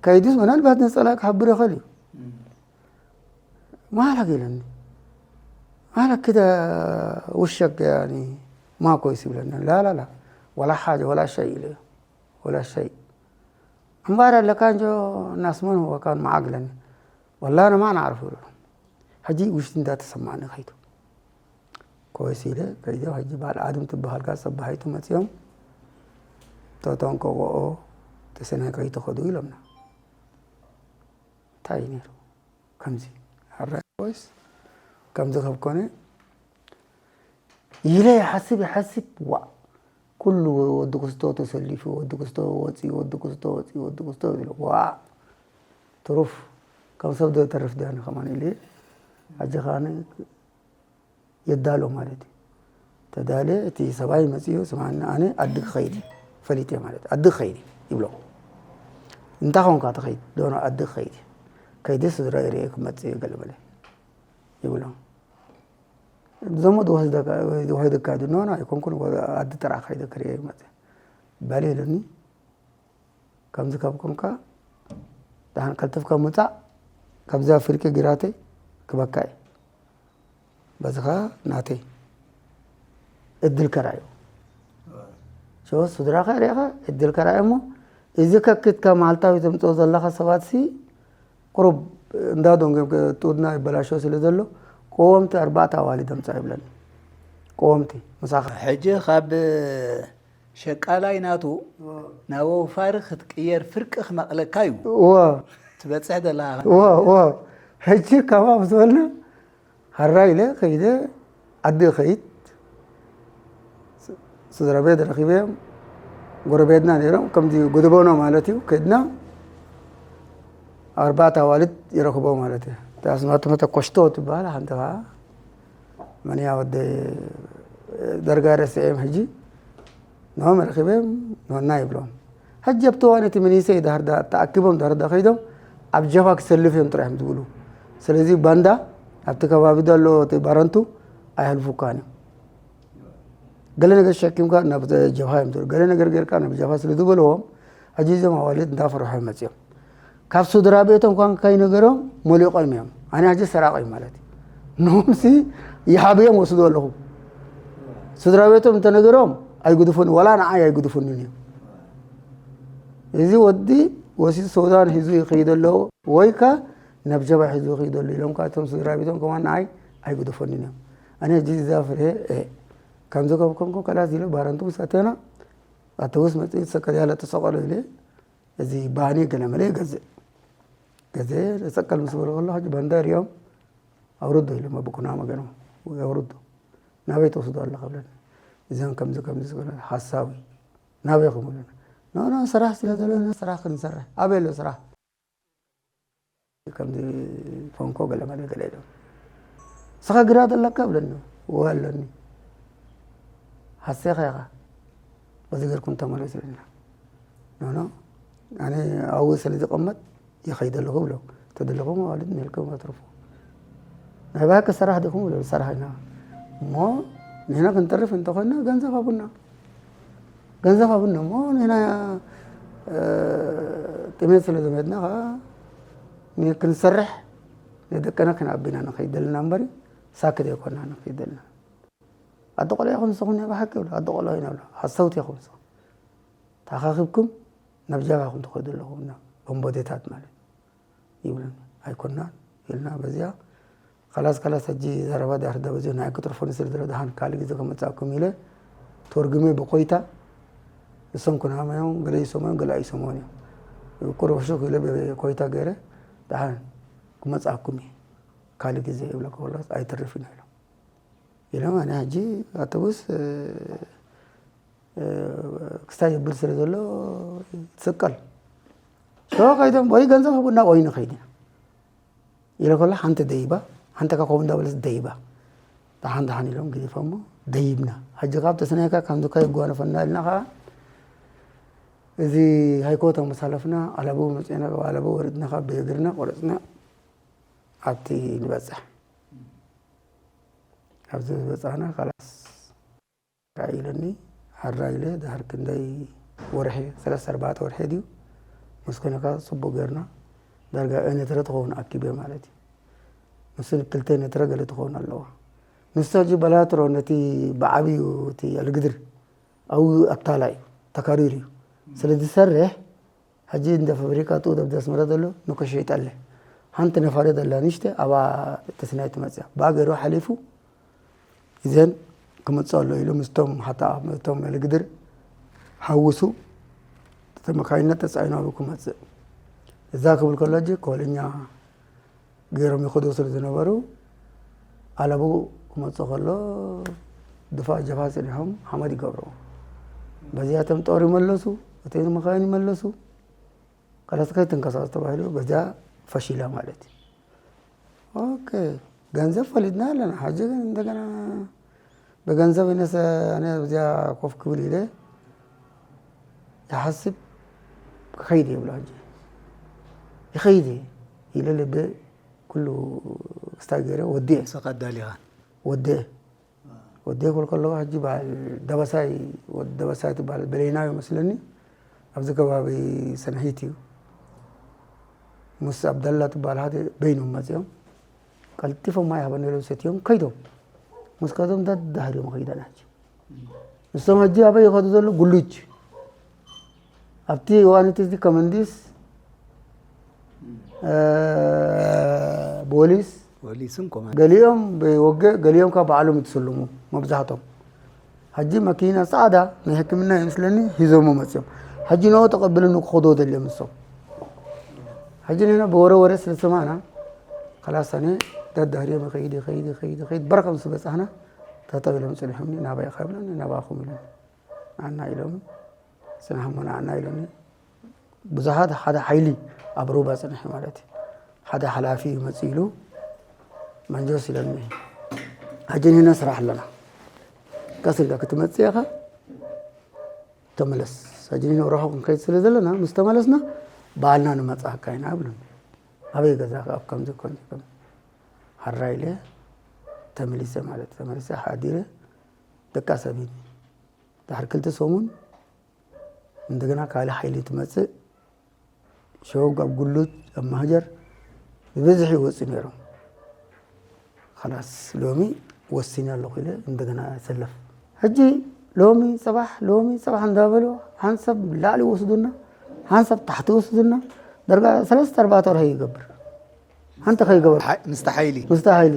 ከይዱስ ምናልባት ነፀላ ክሓብር ይኽእል እዩ ማለክ ኢለኒ ማለክ ክደ ውሸክ ያኒ ማኮይስ ይብለኒ ላ ላ ላ ወላ ሓጃ ወላ ሸይ ኢለ ወላ ሸይ እምባር ኣለካ እንጆ እናስመን ወካን መዓግለኒ ወላ ነማ ንዓርፍ ይብሉ ሕጂ ውሽጢ እንዳተሰማዕኒ ከይዱ ኮይስ ኢለ ከይደ ሕጂ በዓል ኣድም ትበሃል ጋር ፀባሒቱ መፅኦም ተጠንቀቆኦ ተሰናይ ከይትኸዱ ኢሎምና እንታይ እዩ ነይሩ ከምዚ ሕራይ ኮይስ ከምዚ ከብኮነ ኢለ ይሓስብ ይሓስብ ዋ ኩሉ ወዲ ክስቶ ተሰሊፉ ወዲ ክስቶ ወፂ ወዲ ክስቶ ወፂ ወዲ ክስቶ ዝብሎ ዋ ትሩፍ ከም ሰብ ዶ ተርፍ ዳኒ ከማን ኢለ ኣጀኻኒ የዳሎ ማለት እዩ ተዳለ እቲ ሰብኣይ መፅኡ ስማኒ ኣነ ኣዲ ክኸይድ ፈሊጠ ማለት ኣዲ ክኸይድ ይብሎ እንታይ ኾንካ ትኸይድ ዶኖ ኣዲ ክኸይድ ከይደ ስድራ ይርኤ ክመፅእ ገለበለ ይብሎ እዞሞ ዝወስደካ ድኖ ኣይኮንኩን ኣዲ ጥራሕ ከይደ ክርኤ ይመፅእ በል ኢሉኒ ከምዚ ካብ ኮንካ ደሓን ቀልጥፍካ ምውፃእ ካብዛ ፍርቂ ግራተይ ክበካ እዩ በዚ ከዓ ናተይ እድል ከራዩ ሸወት ስድራኻ ሪእኻ እድል ከራዩ እሞ እዚ ከክትካ መዓልታዊ ተምፅኦ ዘለኻ ሰባት ሲ ቁሩብ እንዳዶንጎም ጡድና ይበላሾ ስለ ዘሎ ቀወምቲ ኣርባዕተ ኣዋልድ ኣምፃ ይብለኒ ቀወምቲ ምሳኻ ሕጂ ካብ ሸቃላይ ናቱ ናብ ኣውፋሪ ክትቅየር ፍርቂ ክመቕለካ እዩ እወ ትበፅሕ ዘለኻ እወ እወ ሕጂ ካባ ምስ በልና ሃራ ኢለ ከይደ ዓዲ ከይድ ስድራ ቤት ረኺበዮም ጎረቤትና ነይሮም ከምዚ ጎደቦኖ ማለት እዩ ከድና ኣርባዕተ ኣዋልድ ይረኽቦ ማለት እዩ ታስማቱ መተኮሽቶ ትበሃል ሓንቲ ከዓ መን እያ ወደ ደርጋ ረስዐዮም ሕጂ ንሆም ረኺበዮም ንሆና ይብሎም ሕጂ ኣብቲ እዋን እቲ መንእሰይ ዳህርዳ ተኣኪቦም ዳህርዳ ከይዶም ኣብ ጀፋ ክሰልፍ እዮም ጥራሕም ዝብሉ ስለዚ ባንዳ ኣብቲ ከባቢ ዘሎ እቲ ባረንቱ ኣይሕልፉካን እዮም። ገለ ነገር ሸኪምካ ናብ ጀብሃ እዮም ዝብሉ። ገለ ነገር ጌርካ ናብ ጀብሃ ስለ ዝበልዎም፣ ሕጂ እዞም ኣዋልድ እንዳፈርሑ እዮም መጺኦም። ካብ ስድራ ቤቶም እኳ ከይነገሮም ሞሊቖም እዮም። ኣነ ሕጂ ሰራቒ ማለት እዩ። ንሆምሲ ይሃብዮም ወስዶ ኣለኹ። ስድራ ቤቶም እንተነገሮም ኣይግድፉን፣ ዋላ ንዓይ ኣይግድፉንን እዮም። እዚ ወዲ ወሲድ ሱዳን ሒዙ ይኸይድ ኣሎ፣ ወይካ ናብ ጀብሃ ሒዙ ይኸይድ ኣሎ ኢሎም፣ እቶም ስድራ ቤቶም ከማን ንዓይ ኣይግድፉንን እዮም። ኣነ ሕጂ እዛ ፍርሄ፣ እ፣ ከምዚ ከብ ኮንኩ ከላስ ኢለ ባረንቱ ምስ ኣተና፣ ኣተውስ መጽእ ተሰቀል ያለ ተሰቀሉ ኢለ፣ እዚ ባኒ ገለ መለ ይገዝእ። ገዘ ተሰቀል ምስ በሉ ከሎ፣ ሕጂ ባንዳ ሪኦም፣ ኣውርዶ ኢሎም፣ ኣቦ ኩናማ ገይሮም፣ ኣውርዶ። ናበይ ትወስዶ ኣለኻ ብለኒ። እዚኦም ከምዚ ከምዚ ዝበለ ሓሳዊ። ናበይ ኹም ብለኒ። ኖ፣ ኖ፣ ስራሕ ስለ ዘለና ስራሕ ክንሰርሕ። ኣበይ ኣሎ ስራሕ? ከምዚ ፎንኮ ገለ መለ ገለ ኢሎም። ንስኻ ግራት ኣለካ ብለኒ። እወ ኣለኒ። ሃሴኻ ኢኻ። በዚ ገርኩም ተመለሱ ኢልና። ኖ፣ ኖ፣ ኣነ ኣብኡ ስለ ዝቐመጥ ይኸይድ ኣለኹ ብሎ። ተደለኹም ኣዋልድ ንልኩም ኣትርፉ። ናይ ባሃከ ሰራሕ ዲኹም ብሎ፣ ሰራሕ ኢና። እሞ ንሕና ክንተርፍ እንተኾይና ገንዘብ ሃቡና። ገንዘብ ሃቡና እሞ ንሕና፣ እ፣ ጥሜት ስለ ዘመትና ኸዓ ን-፣ ክንሰርሕ ንደቅና ክነዕቢ ኢና ንኸይድ ዘለና እምበሪ ሳክት ኣይኮና ንኸይድ ዘለና። ኣደ ቆልዑ ኢኹም ንስኹም ናይ ብሓቂ ይብሉ። ኣደ ቆልዑ ኢና ብሎ። ሓሰውቲ ኢኹም ንስኹም። ተኣኻኺብኩም ናብ ጃባ ኢኹም ትኸዱ ኣለኹም፣ ናብ ቦምቦዴታት ማለት ይብሉኒ። ኣይኮናን ኢልና በዚኣ። ከላስ፣ ከላስ፣ ሕጂ ዘረባ ዳር ደበዚዮ ናይ ክትርፎኒ ስለ ዘሎ ደሓን ካልእ ግዜ ክመጻኩም ኢለ ተርጉመ ብኮይታ። እሶም ኩናማ እዮም፣ ገለ ይሰምዑ፣ ገለ ኣይሰምዑን እዮም። ቁሩብ ሽክ ኢለ ብኮይታ ገይረ ደሓን ክመጻኩም እየ ካልእ ግዜ ይብለካ ከላስ ኣይተርፍን ኢሎም። ኢሎም ኣነ ሕጂ ኣውቶቡስ፣ እ፣ እ፣ ክስታይ የብል ስለ ዘሎ ትስቀል። ሾ ከይዶም ወይ ገንዘብ ሃቡና ወይ ንኸይድ ኢና። ኢለ ከሎ ሓንቲ ደይባ፣ ሓንቲ ካብ ከምኡ እንዳበለት ደይባ። ደሓን ደሓን ኢሎም ገዲፎሞ ደይብና። ሕጂ ካብ ተስናይካ ከምዚ ከይጓነፈና ኢልና ኸዓ እዚ ሃይኮታ ምስ ሓለፍና ኣለቡ መጺእና፣ ካብ ኣለቡ ወሪድና፣ ካብ ብእግርና ቆረጽና ኣብቲ ንበጽሕ። ኣብዚ ዝበጻሕና ካላስ ኢለኒ፣ ሓራ ኢለ፣ ድሕሪ ክንደይ ወርሒ፣ ሰለስተ ኣርባዕተ ወርሒ ድዩ? ምስ ኮነካ ጽቡቕ ጌርና፣ ዳርጋ ኤነትረ ትኸውን ኣኪበ ማለት እዩ። ንሱ ክልተ ኤነትረ ገለ ትኸውን ኣለዋ። ንሱ ሕጂ በላትሮ ነቲ ብዓብዩ እቲ ኣልግድር ኣብኡ ኣታላይ ተካሪሩ እዩ። ስለ ዝሰርሕ፣ ሕጂ እንደ ፋብሪካ ጥኡ ደብደ ኣስመራ ዘሎ ንከሸይጠለ። ሓንቲ ነፋሪት ኣላ ንእሽተ፣ ኣብኣ ተስናይ ትመጽእ። ብኣ ገይሩ ሓሊፉ፣ እዘን ክመጽእ ኣሎ ኢሉ ምስቶም ሓታ፣ ምስቶም ልግድር ሓውሱ፣ እቲ መካይነት ተጻዒኑ ኣብኡ ክመጽእ። እዛ ክብል ከሎ፣ ሕጂ ኮለኛ ገይሮም ይኸዱ ስለ ዝነበሩ፣ ኣለቡ ክመጽእ ከሎ፣ ድፋዕ ጀብሃ ጸኒሖም ሓመድ ይገብርዎ። በዚኣቶም ጦር ይመለሱ፣ እቲ መኻይን ይመለሱ። ከላስ ከይትንቀሳቐስ ተባሂሉ፣ በዚኣ ፈሺላ ማለት እዩ። ኦኬ፣ ገንዘብ ፈሊጥና ኣለና። ሕጂ ግን እንደገና ብገንዘብ ይነሰ፣ ኣነ ኣብዚኣ ኮፍ ክብል ኢለ ይሓስብ፣ ክኸይድ ይብሎ ሕጂ። ይኸይድ ኢለ ልበ ኩሉ ክስታይ ገይረ ወዲኤ። ንስኻ ኣዳሊኻ? ወዲኤ። ወዲኤ ክብል ከለኹ ሕጂ በዓል ደበሳይ፣ ወዲ ደበሳይ ትበሃል በለይናዊ ይመስለኒ። ኣብዚ ከባቢ ሰንሒት እዩ። ምስ ኣብደላ ትበሃል ሓደ በይኖም መጺኦም። ቀልጢፎም ማይ ሃበኒ ኢሎም ሰትዮም ከይዶም። ምስ ከዶም ደድሕሪኦም ከይደና ሕጂ። ንሶም ሕጂ ኣበይ ይኸዱ ዘለዉ? ጉሉጅ። ኣብቲ እዋን እቲ እዚ ከመንዲስ፣ እ፣ ቦሊስ፣ ወሊስን ኮማንዶ። ገሊኦም ብወገ፣ ገሊኦም ካብ ባዕሎም ይትስልሙ መብዛሕቶም። ሕጂ መኪና ጻዕዳ ናይ ሕክምና ይመስለኒ ሒዞሞ መጺኦም። ሕጂ ንኦ ተቐብለን ክኸዶ ደልዮም ንሶም። ሕጂ ንሕና ብወረ ወረ ስለ ዝሰማዕና፣ ከላስ ኣነ ደድሕሪኦም ይኸይድ፣ ይኸይድ፣ ይኸይድ፣ ይኸይድ። በረኸ ምስ በጻሕና፣ ጠጠው ኢሎም ጸኒሖምኒ፣ ናባይ ኢኻ ይብሉኒ፣ ናባኹም ኢሎም። ንዓና ኢሎም፣ ጽናሕ እሞ ንዓና ኢሎምኒ። ብዙሓት ሓደ ሓይሊ ኣብ ሩባ ጽንሒ ማለት እዩ። ሓደ ሓላፊ እዩ መጽእ ኢሉ፣ መንጆስ ኢሎምኒ። ሕጂ ንሕና ስራሕ ኣለና። ቀስ ኢልካ ክትመጽእ ኢኻ፣ ተመለስ። ሕጂ ንሕና ርሑቕ ክንከይድ ስለ ዘለና፣ ምስ ተመለስና ባዕልና ንመጽኣካ ኢና ብሉኒ። ኣበይ ገዛኻ? ኣብ ከምዚ ከምዚ ከምዚ። ኣራይለ ተመሊሰ ማለት ተመሊሰ ሓዲረ ደቃ ሰቢኒ ድሕሪ ክልተ ሰሙን እንደገና ካልእ ሓይሊ ትመጽእ ሸው ኣብ ጉሉት ኣብ ማህጀር ብብዝሒ ይወፁ ነይሮም። ከላስ ሎሚ ወሲነ ኣለኹ ኢለ እንደገና ሰለፍ ሕጂ ሎሚ ፅባሕ ሎሚ ፅባሕ እንዳበሉ ሓንሰብ ላዕሊ ይወስዱና፣ ሓንሰብ ታሕቲ ይወስዱና። ደርጋ ሰለስተ ኣርባዕተ ወርሒ ይገብር ሓንቲ ከይገበር ምስቲ ሓይሊ ምስቲ ሓይሊ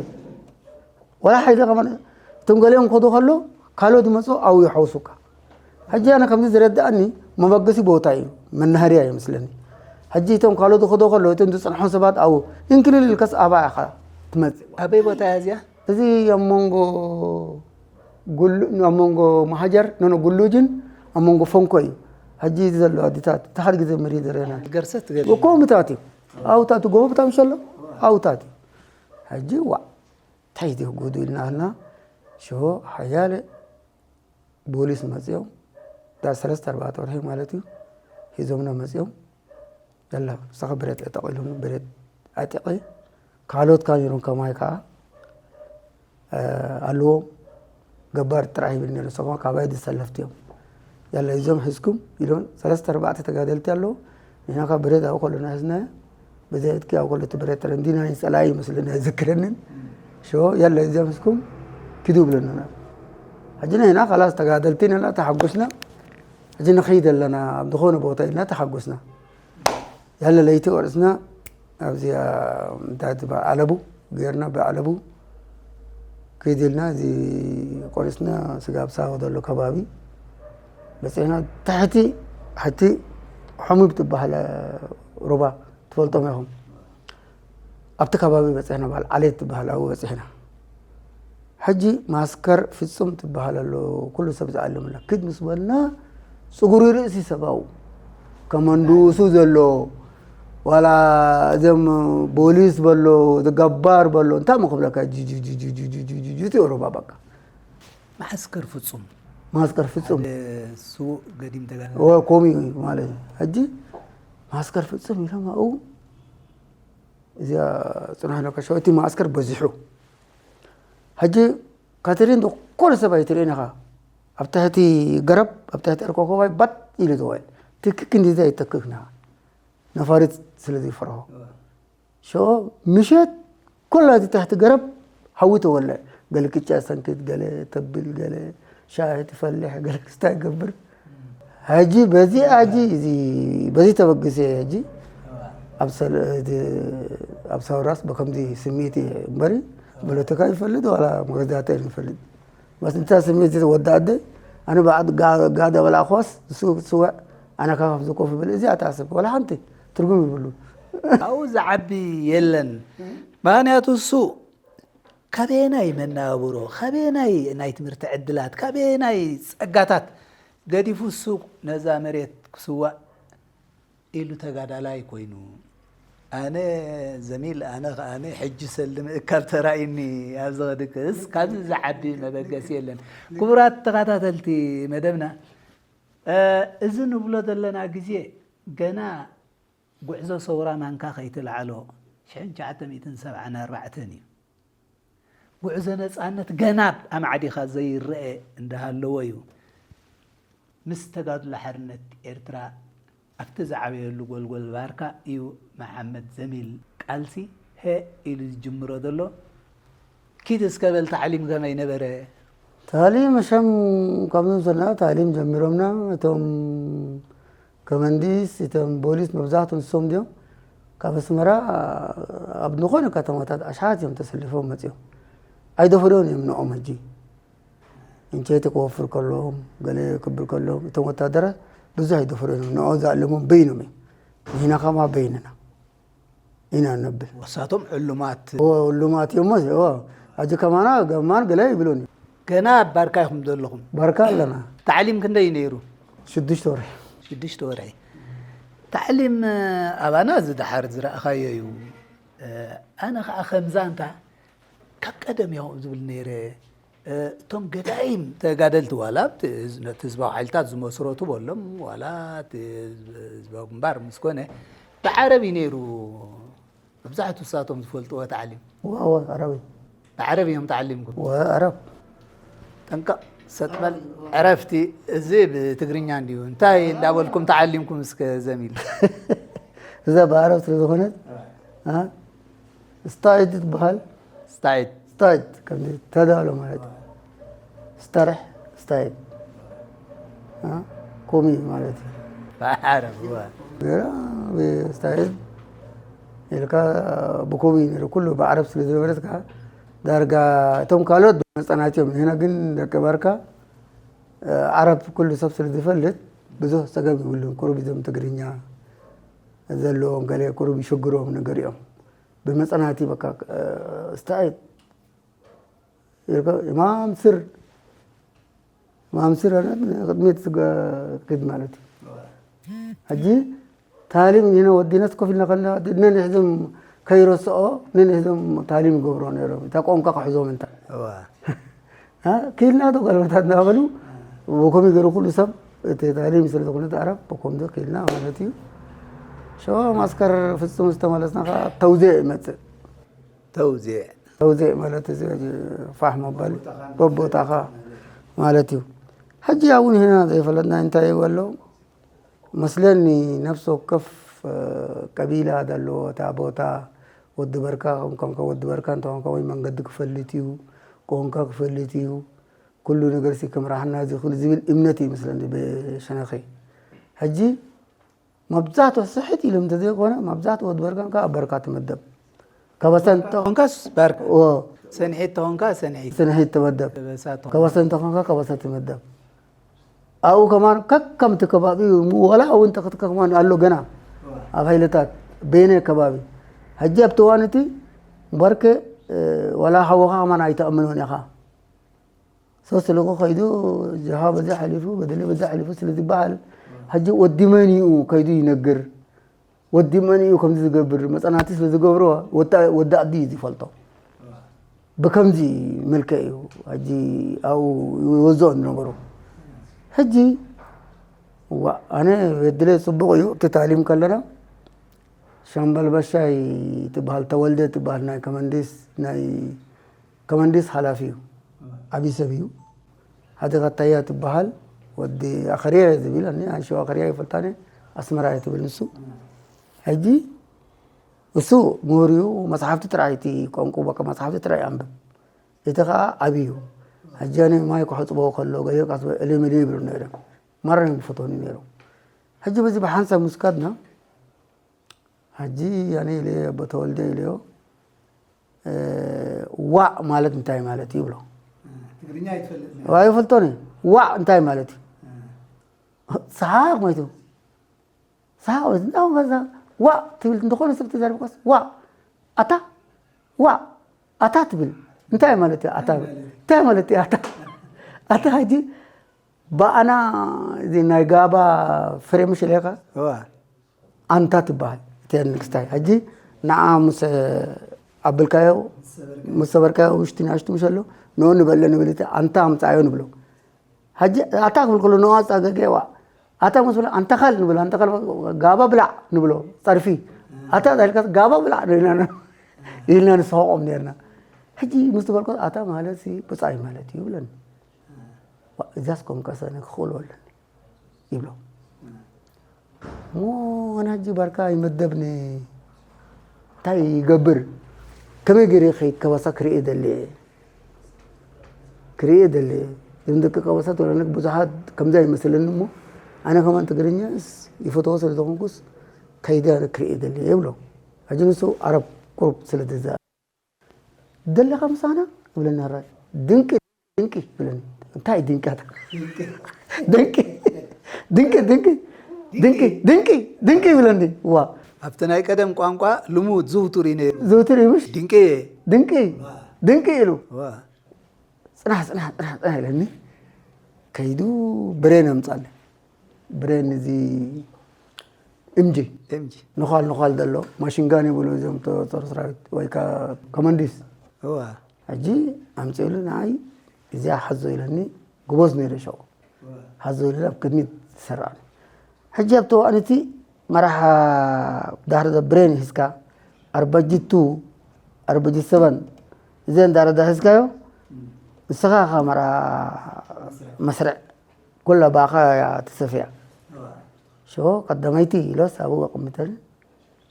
ወላ ሓይሊ ከማን እቶም ገሊኦም ክኸዱ ከሎ ካልኦት ይመፁ ኣብኡ ይሓውሱካ። ሕጂ ኣነ ከምዚ ዝረድኣኒ መበገሲ ቦታ እዩ መናሃርያ እዩ መስለኒ። ሕጂ እቶም ካልኦት ክኸዱ ከሎ እቶም ዝፀንሖም ሰባት ኣብኡ እንክልል ኢልካስ ኣብኣ ኢኻ ትመፅእ። ኣበይ ቦታ እያ እዚኣ? እዚ ኣብ መንጎ ጉሉ ኣብ መንጎ ማሃጀር ኖኖ ጉሉጅን ኣብ መንጎ ፈንኮ እዩ። ሕጂ እዚ ዘሎ ኣዲታት እቲ ሓደ ግዜ መሪ ዘረና ገርሰት ገ እኮ ምታት እዩ። ኣውታት ጎቦ ብታም ሸሎ ኣውታት እዩ። ሕጂ ዋ እንታይ ድዩ ጉዱ ኢልና ልና ሽሆ ሓያለ ቦሊስ መፅኦም ዳ ሰለስተ ኣርባዕተ ወርሒ ማለት እዩ ሒዞምና መፅኦም። ያላ ንስኻ ብረት ዕጠቕ ኢሎም ብረት ኣጢቐ ካልኦት ካ ነይሮም ከማይ ከዓ ኣለዎም። ገባር ጥራሕ ይብል ነይሩ ንስኹም ካባይ ዝሰለፍቲ እዮም። ያላ እዞም ሒዝኩም ኢሎም ሰለስተ ኣርባዕተ ተጋደልቲ ኣለዉ። ንሕና ካብ ብረት ኣብኡ ከለና ሒዝናዮ በዚ ዕጥቂ ኣብኡ ከሎ እቲ ብረት ተረንዲና ናይ ፀላኢ ይመስለኒ ኣይዝክረንን። ሾ ያላ እዞም ሒዝኩም ኪዱ ይብለና። ሕጂ ንሕና ካላስ ተጋደልቲ ነና ተሓጉስና። ሕጂ ንኸይድ ኣለና ኣብ ዝኾነ ቦታ ኢልና ተሓጉስና። ያለ ለይቲ ቆሪስና ኣብዚኣ እንታይ ትበሃል ዓለቡ ገይርና ብዓለቡ ከይድ ኢልና እዚ ቆሪስና ስጋብ ሳሆ ዘሎ ከባቢ በፂሕና። ታሕቲ ሕቲ ሑሙብ ትበሃል ሩባ ትፈልጦም ኢኹም። ኣብቲ ከባቢ በፂሕና በዓል ዓሌት ትበሃል ኣብኡ በፂሕና። ሕጂ ማስከር ፍጹም ትበሃል ኣሎ ኩሉ ሰብ ዝኣለመላ ክድ ምስ በልና ፅጉሪ ርእሲ ሰብኣዊ ከመንዱሱ ዘሎ ዋላ እዞም ቦሊስ በሎ ገባር በሎ እንታይ ሞ ክብለካ ጅጅጅጅጅጅጅጅ ሮባ በቃ ማዓስከር ፍጹም ማስከር ፍጹም ስዉእ ገዲም ተጋነ ኮሚ ማለት እዩ። ሕጂ ማስከር ፍጹም ኢሎም ኣብኡ እዚኣ ፅናሕ ኢሎካ ሸው እቲ ማዓስከር በዚሑ ሕጂ ካትሪን ዝኾነ ሰብ ኣይትርእን ኢኻ። ኣብ ትሕቲ ገረብ ኣብ ትሕቲ ዕርኮኮባይ ባጥ ኢሉ ዝውዕል ትክክ እንዲዚ ኣይተክክና ነፋሪት ስለ ዘይፈርሆ ሸ ምሸት ኩላ እቲ ትሕቲ ገረብ ሓዊ ተወልዕ። ገለ ቅጫ ሰንክት፣ ገለ ተብል፣ ገለ ሻሂ ትፈልሕ፣ ገለ ክስታይ ይገብር። ሕጂ በዚ ሕጂ እዚ በዚ ተበግሰ ሕጂ ኣብ ሰል- እቲ- ኣብ ሰውራስ በከምዚ ስምዒት እየ እምበሪ ፖለቲካ ይፈልጥ ዋላ መገዛእታ ይፈልጥ በስ እንታ ስምዒት ወዲ ኣደ ኣነ በዓድ ጋ- ጋደ በላእኳስ ንሱ ስወዕ ኣነ ካብ ኣብዚ ኮፍ ይብል እዚኣ ትሓስብ ወላ ሓንቲ ትርጉም ይብሉ ኣብኡ ዝዓቢ የለን። ምክንያቱ እሱ ካበየናይ መናብሮ ካበየናይ ናይ ትምህርቲ ዕድላት ካበየናይ ፀጋታት ገዲፉ እሱ ነዛ መሬት ክስዋእ ኢሉ ተጋዳላይ ኮይኑ ኣነ ዘሚል ኣነ ከኣነ ሕጂ ሰልዲ ምእካብ ተራእዩኒ ኣብዚ ክድቅስ ካብዚ ዝዓቢ መበገሲ የለን። ክቡራት ተኸታተልቲ መደብና እዚ ንብሎ ዘለና ግዜ ገና ጉዕዞ ሰውራ ማንካ ከይተላዕሎ ሽሕን ትሽዓተ ሚእትን ሰብዓን ኣርባዕተን እዩ። ጉዕዞ ነፃነት ገና ኣማዕዲኻ ዘይረአ እንዳሃለወ እዩ። ምስ ተጋድሎ ሓርነት ኤርትራ ኣብቲ ዝዓበየሉ ጎልጎል ባርካ እዩ መሓመድ ዘሚል ቃልሲ ሀ ኢሉ ዝጅምሮ ዘሎ። ኪድ እስከ በል ታዕሊም ከመይ ነበረ? ታሊም መሸም ካብ ዝምሰልና ታሊም ጀሚሮምና እቶም ከመንዲስ እቶም ቦሊስ መብዛሕቱ ንሶም ድዮም ካብ ኣስመራ ኣብ ዝኾነ ከተማታት ኣሽሓት እዮም ተሰሊፎም መፅዮም ኣይደፈዶን እዮም ንኦም ሕጂ እንጨይቲ ክወፍር ከለዎም ገለ ክብል ከለዎም እቶም ወታደራት ብዙሕ ኣይደፈዶን እዮም ንኦም ዝኣለሞም በይኖም እዮም ንሕና ከማ በይንና ኢና ነብል ወሳቶም ዕሉማት ልማት እዮም ሕጂ ከማና ገማን ገለ ይብሉን ገና ኣብ ባርካ ኢኹም ዘለኹም ባርካ ኣለና ታዕሊም ክንደይ እዩ ነይሩ ሽዱሽተ ወርሒ ሽዱሽተ ወርሒ ታዕሊም ኣባና እዚ ደሓር ዝረእኻዮ እዩ ኣነ ከዓ ከምዛ እንታ ካብ ቀደም እዮም ዝብል ነይረ እቶም ገዳይም ተጋደልቲ ዋላ ነቲ ህዝባዊ ሓይልታት ዝመስረቱ በሎም ዋላ ህዝባዊ ግንባር ምስኮነ ብዓረብ እዩ ነይሩ መብዛሕትኡ ንሳቶም ዝፈልጥዎ ተዓሊም وهو عربي ብዓረብ እዮም ተዓሊምኩም وعرب ጠንቀቕ ሰጥመል ዕረፍቲ እዚ ብትግርኛ እንዲዩ እንታይ እንዳበልኩም ተዓሊምኩም እስከ ዘሚል እዛ ብዓረብ ስለ ዝኾነት አ፣ ስታይት ትበሃል ስታይት ስታይት ከምዚ ተዳሎ ማለት እዩ ስተርሕ ስታይት አ፣ ኮሚ ማለት እዩ ብዓረብ እወ። ገራ ስታይት ኢልካ ብኮሚ ነይሩ ኩሉ ብዓረብ ስለ ዝነበረትካ ዳርጋ እቶም ካልኦት መፀናት እዮም ንሕና ግን ደቂ ባርካ ዓረብ ኩሉ ሰብ ስለ ዝፈልጥ ብዙሕ ፀገም ይብሉን ቁሩብ እዞም ትግርኛ ዘለዎም ገለ ቁሩብ ይሽግሮም ነገር እዮም ብመፀናቲ በቃ ስታይት ኢማም ስር ኢማም ስር ቅድሚት ክድ ማለት እዩ ሕጂ ታሊም ኢና ወዲናስ ኮፍ ኢልና ከለና ነንሕዞም ከይረስኦ ነንሕዞም ታሊም ይገብሮ ነይሮም እታ ቆንካ ክሕዞም እንታ ክኢልና ዶ ጓልበታት እናበሉ ብኮሚ ገሩ ኩሉ ሰብ እቲ ታሊም ስለ ዝኾነ ዓረብ ብኮምዶ ክኢልና ማለት እዩ ሸዋ ማስከር ፍጹም ዝተመለስና ከዓ ተውዜዕ ይመፅእ ተውዜዕ ተውዜዕ ማለት እዚ ፋሕ መባል በቦታኻ ማለት እዩ ሕጂ ኣብኡ ንሕና ዘይፈለጥና እንታይ እዩ ኣሎ መስለኒ ነፍሲ ወከፍ ቀቢላ ዘለዎ እታ ቦታ ወዲ በርካ ከምከ ወዲ በርካ እንተኾንካ ወይ መንገዲ ክፈልጥ እዩ ቆንካ ክፈልጥ እዩ ኩሉ ነገር ሲ ክምራሕና ዝኽእል ዝብል እምነት እዩ መስለኒ ብሸነኸይ ሕጂ መብዛሕትኡ ስሕት ኢሉ እንተዘይኮነ መብዛሕትኡ ወዲ በርካ ከዓ በርካ ትመደብ ከበሰን ተኾንካስ ባርካ ኦ ሰንሒት ተኾንካ ሰንሒት ስንሒት ትመደብ በሳ ተኾንካ ከበሰ እንተኾንካ ከበሰ ትመደብ ኣብኡ ከማን ከከምቲ ከባቢ ወላ እውን ተኽትከ ከማን ኣሎ ገና ኣብ ሃይለታት ቤነ ከባቢ ሕጂ ኣብቲ እዋን እቲ በርከ ወላ ሓወኻ ከማን ኣይተኣምኖን ኢኻ ሰው ስልኩ ከይዱ ጀሃ በዚ ሓሊፉ በደሊ በዚ ሓሊፉ ስለ ዝበሃል ሕጂ ወዲ መን እዩ ከይዱ ይነግር ወዲ መን እዩ ከምዚ ዝገብር መፀናቲ ስለ ዝገብሮ ወዲ ዓዲ እዩ ዝፈልጦ ብከምዚ መልክዕ እዩ ሕጂ ኣብኡ ይወዝኦ ዝነበሩ ሕጂ ዋ ኣነ የድለ ፅቡቅ እዩ እቲ ታሊም ከለና ሻምበል በሻይ ትበሃል ተወልደ ትበሃል ናይ ከመንዲስ ናይ ከመንዲስ ሓላፊ እዩ ዓብዪ ሰብ እዩ ሓደ ካታያ ትበሃል ወዲ ኣኸርያ ዝብል ኣንሸው ኣኸርያ ይፈልጣኒ ኣስመራ እየ ትብል ንሱ ሕጂ እሱ ምሁር እዩ መፅሓፍቲ ጥራይ እቲ ቋንቁ በቃ መፅሓፍቲ ጥራይ ኣንብብ እቲ ከዓ ዓብዪ እዩ ሕጂ ኣነ ማይ ክሕፅቦ ከሎ ገሊኦ ቃስ እልምል ይብሉ ነይሮም ማራ እዮም ዝፈትወኒ ነይሮም ሕጂ በዚ ብሓንሳብ ምስካድና ሕጂ ኣነ ኢለ ኣቦ ተወልደ ኢለዮ ዋዕ ማለት እንታይ ማለት እዩ ይብሎ ትግርኛ ይትፈልጥ ኣይፈልጦን ዋዕ እንታይ ማለት እዩ ሰሓቅ ማለት እዩ ሰሓቅ ማለት እዩ ከዛ ዋዕ ትብል እንተኾነ ሰብ ተዛሪብካስ ዋዕ ኣታ ዋዕ ኣታ ትብል እንታይ ማለት እዩ ኣታ እንታይ ማለት እዩ ኣታ ኣታ ሕጂ ብኣና እዚ ናይ ጋባ ፍሬ ምሽ ኢለካ ኣንታ ትበሃል እቲያ ንግስታይ ሕጂ ንዓ ምስ ኣበልካዮ ምስ ሰበርካዮ ውሽቲ ንኣሽቱ ምሽ ኣሎ ንኡ ንበለ ንብል እቲ ኣንታ ኣምፃዮ ንብሎ ሕጂ ኣታ ክብል ከሎ ንኡ ኣፃገገ ዋ ኣታ ምስ በለ ኣንታ ካል ንብል ኣንታ ካል ጋባ ብላዕ ንብሎ ፀርፊ ኣታ ዛልካ ጋባ ብላዕ ኢልና ኢልና ንስሕቆም ነርና ሕጂ ምስ ትበልኮ ኣታ ማለት ብፃይ ማለት እዩ ይብለኒ እዛስ ኮንካ ሰነ ክኽእሎ ኣለኒ ይብሎ እሞ ኣነ ሕጂ ባርካ ይመደብኒ እንታይ ይገብር ከመይ ገይረ ከይከባሳ ክርኢ ደሊ ክርኢ ደሊ እዞም ደቂ ቀበሳ ተወለነ ብዙሓት ከምዚ ኣይመስለኒ እሞ ኣነ ከማን ትግርኛስ ይፈትዎ ስለ ዝኾንኩስ ከይደ ኣነ ክርኢ ደሊ ይብሎ ሕጂ ንሱ ዓረብ ቁሩብ ስለ ደዛ ደለኻ ምሳና ይብለኒ ሕራይ ድንቂ ድንቂ ይብለኒ እንታይ ድንቂ ኣታ ድንቂ ድንቂ ድንቂ ድንቂ ድንቂ ድንቂ ይብለኒ ዋ ኣብቲ ናይ ቀደም ቋንቋ ልሙድ ዝውቱር እዩ ነይሩ ዝውትር እዩ ምሽ ድንቂ ድንቂ ድንቂ ኢሉ ዋ ፅናሕ ፅናሕ ፅናሕ ፅናሕ ኢለኒ ከይዱ ብሬን ኣምፃለ ብሬን እዚ እምጂ ኤምጂ ንዃል ንዃል ዘሎ ማሽንጋን ይብሉ እዞም ተ- ጦር ሰራዊት ወይ ከዓ ኮመንዲስ እዋ ሕጂ ኣምፅእሉ ንዓይ እዚኣ ሓዞ ኢለኒ ጎበዝ ነይረ ሸቑ ሓዞ ኢሉ ኣብ ቅድሚት ዝሰርዓኒ ሕጂ ኣብቲ እዋን እቲ መራሓ ዳሕሪ ዘብሬን ሒዝካ ኣርባጂቱ ኣርባጂት ሰበን እዘ እንዳረዳ ሒዝካዮ ንስኻ ካመራ መስርዕ ኩላ ባኻ እያ ትሰፍያ። ሾ ቀዳመይቲ ኢሎስ ኣብኡ ኣቐምጠን።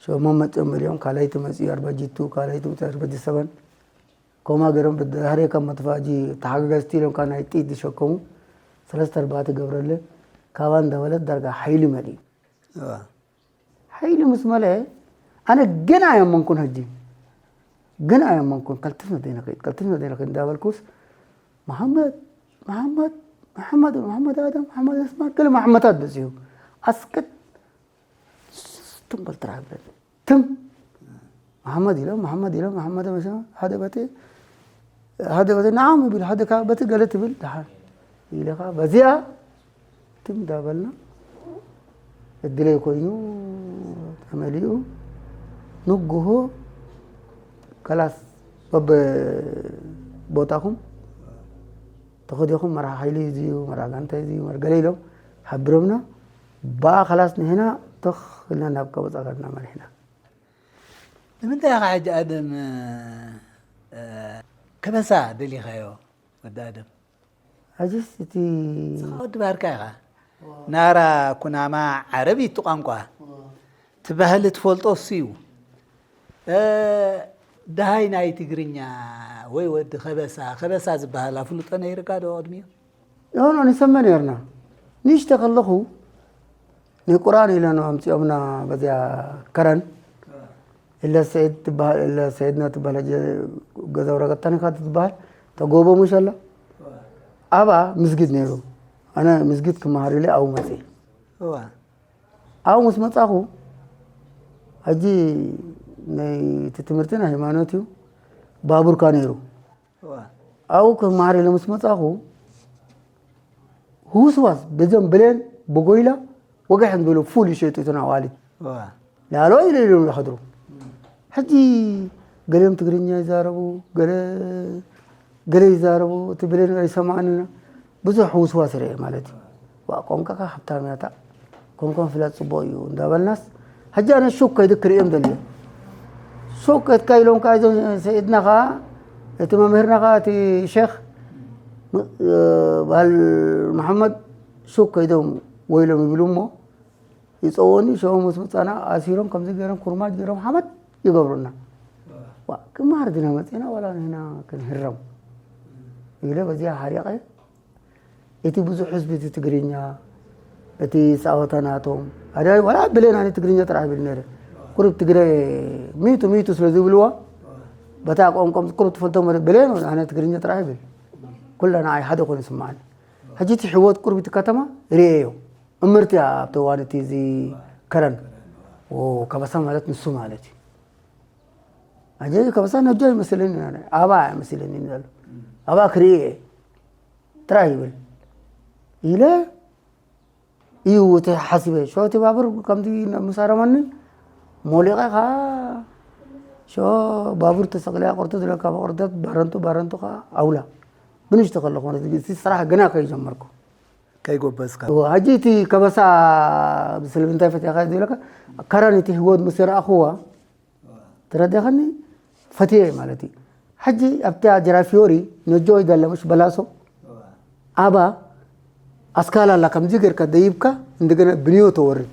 ሾ መመፅኦም ኢሎም ካልኣይቲ መፅኡ ኣርባጂቱ ካልኣይቲ መፅኡ ኣርባጂት ሰበን ኮማ ገይሮም ብድሕሪ ካብ መጥፋእጂ ተሓጋገዝቲ ኢሎም ካብ ናይ ጥይት ዝሸከሙ ሰለስተ ኣርባዕተ ገብረለ ካባ እንዳበለት ዳርጋ ሓይሊ መሊኡ። ሓይሊ ምስ መለአ ኣነ ግን ኣየመንኩን። ሕጂ ግን ኣየመንኩን። ከልትፍ ነደይ ንኸይድ ከልትፍ ነደይ ንኸይድ እንዳበልኩስ መሓመድ መሓመድ መሓመድ መሓመድ ኣደም መሓመድ ኣስማት ገለ መሓመታት በፂሑ ኣስቅጥ ትም በል ጥራሕ ብለኒ። ትም መሓመድ ኢሎም መሓመድ ኢሎም መሓመድ መሸ ሓደ በቴ ሓደ በቴ ንዓም ይብል ሓደ ካብ በቲ ገለ ትብል ደሓን ኢለ ከዓ በዚኣ ትም እንዳበልና እድለይ ኮይኑ ተመሊኡ ንጉሆ ከላስ በበቦታኹም ተኸዲኹም መርሓ ሓይሊ እዩ መርሓ ጋንታ እዩ መርገለ ኢሎም ሓቢሮምና ብኣ ከላስ ንሕና ተኽ ኢልና ናብ ቀበፃ ከድና መሪሕና። ንምንታይ ኢኻ ሕጂ ኣደም ከበሳ ደሊኻዮ ወዲ ኣደም? ሕጅስ እቲ ወዲ ባርካ ኢኻ። ናራ ኩናማ ዓረብ እዩ እቲ ቋንቋ። እቲ ባህሊ ትፈልጦ እሱ እዩ። ደሃይ ናይ ትግርኛ ወይ ወዲ ከበሳ ከበሳ ዝበሃል ኣፍልጦ ነይርካ ዶ ቅድሚኡ? ኖ ኖ ንሰመ ነርና ንሽተ ከለኹ ንቁርኣን ኢለን ኣምፂኦምና በዚያ ከረን እለ ሰይድ ትበሃል እለ ሰይድና ትበሃል ሕጂ ገዛ ወረቀት ታኒካ ትበሃል ተጎቦ ሙሸላ ኣባ ምስጊድ ነይሩ ኣነ ምስጊድ ክመሃር ኢለ ኣብኡ መፅእ እዋ ኣብኡ ምስ መፃኹ ሕጂ ናይ እቲ ትምህርቲ ናይ ሃይማኖት እዩ ባቡርካ ነይሩ እዋ ኣብኡ ክመሃር ኢለ ምስ መፃኹ ህውስዋስ በዞም ብሌን ብጎይላ ወግሐ ዝብሉ ፉል ይሸጡ እቶም ኣዋልድ እዋ ላሎ ኢሉ ኢሉ ይኸድሩ ሕጂ ገሊኦም ትግርኛ ይዛረቡ ገለ ገለ ይዛረቡ እቲ ብሌን ኣይሰማዕንና ብዙሕ ህውስዋስ ርአ ማለት እዩ ዋ ቋንቋካ ሃብታም ያታ ቋንቋ ምፍላጥ ፅቡቅ እዩ እንዳበልናስ ሕጂ ኣነ ሹክ ከይዱ ክርእዮም ደልየ ሹክ ከድካ ኢሎም ከዓ እዞም ሰይድና ከዓ እቲ መምህርና ከዓ እቲ ሼክ በሃል መሓመድ ሹክ ከይዶም ወይሎም ይብሉ እሞ ይፀወኒ ሸው ምስ ምፃና ኣሲሮም ከምዚ ገይሮም ኩርማጅ ገይሮም ሓመድ ይገብሩና ክማር ድና መፅና ዋላ ንና ክንህረም ኢለ በዚያ ሓሪቐ እቲ ብዙሕ ህዝቢ እቲ ትግርኛ እቲ ፃወታ ናቶም ኣዳይ ዋላ ብሌን ኣነ ትግርኛ ጥራሕ ብል ነረ ቁሩብ ትግረ ሚቱ ሚቱ ስለ ዝብልዋ በታ ቆምቆም ቁሩብ ትፈልጦ መረ ብሌን ኣነ ትግርኛ ጥራሕ ይብል ኩላ ንዓይ ሓደ ኮይኑ ስማዓኒ ሕጂ እቲ ህይወት ቁሩብ እቲ ከተማ ርእየዮ እምርቲ ኣብቲ እዋን እቲ እዚ ከረን ከበሳ ማለት ንሱ ማለት እዩ ኣጀ ከበሳ ነጆ ይመስለኒ ኣባ ይመስለኒ ኣሎ ኣባ ክርኢ ጥራይ ይብል ኢለ እዩ እቲ ሓሲበ ሸወቲ ባቡር ከምዚ ምሳረመኒ ሞሊቐ ኸዓ ሸ ባቡር ተሰቅለያ ቅርቱ ዝለካ ቅርተት ባረንቱ ባረንቱ ኸዓ ኣውላ ብንሽቶ ከለኹ ስራሕ ግና ከይጀመርኩ ከይጎበዝካ ሕጂ እቲ ከበሳ ብስልምንታይ ፈትያኻ ዝብለካ ከረን እቲ ህይወት ምስ ረኣኽዋ ተረዲኸኒ ፈትየ ማለት እዩ ሕጂ ኣብታ ጀራፊዮሪ ነጆ ይዳለምሽ በላሶ ኣባ ኣስካላላ ከምዚ ገርካ ደይብካ እንደገና ብንዮ ተወርድ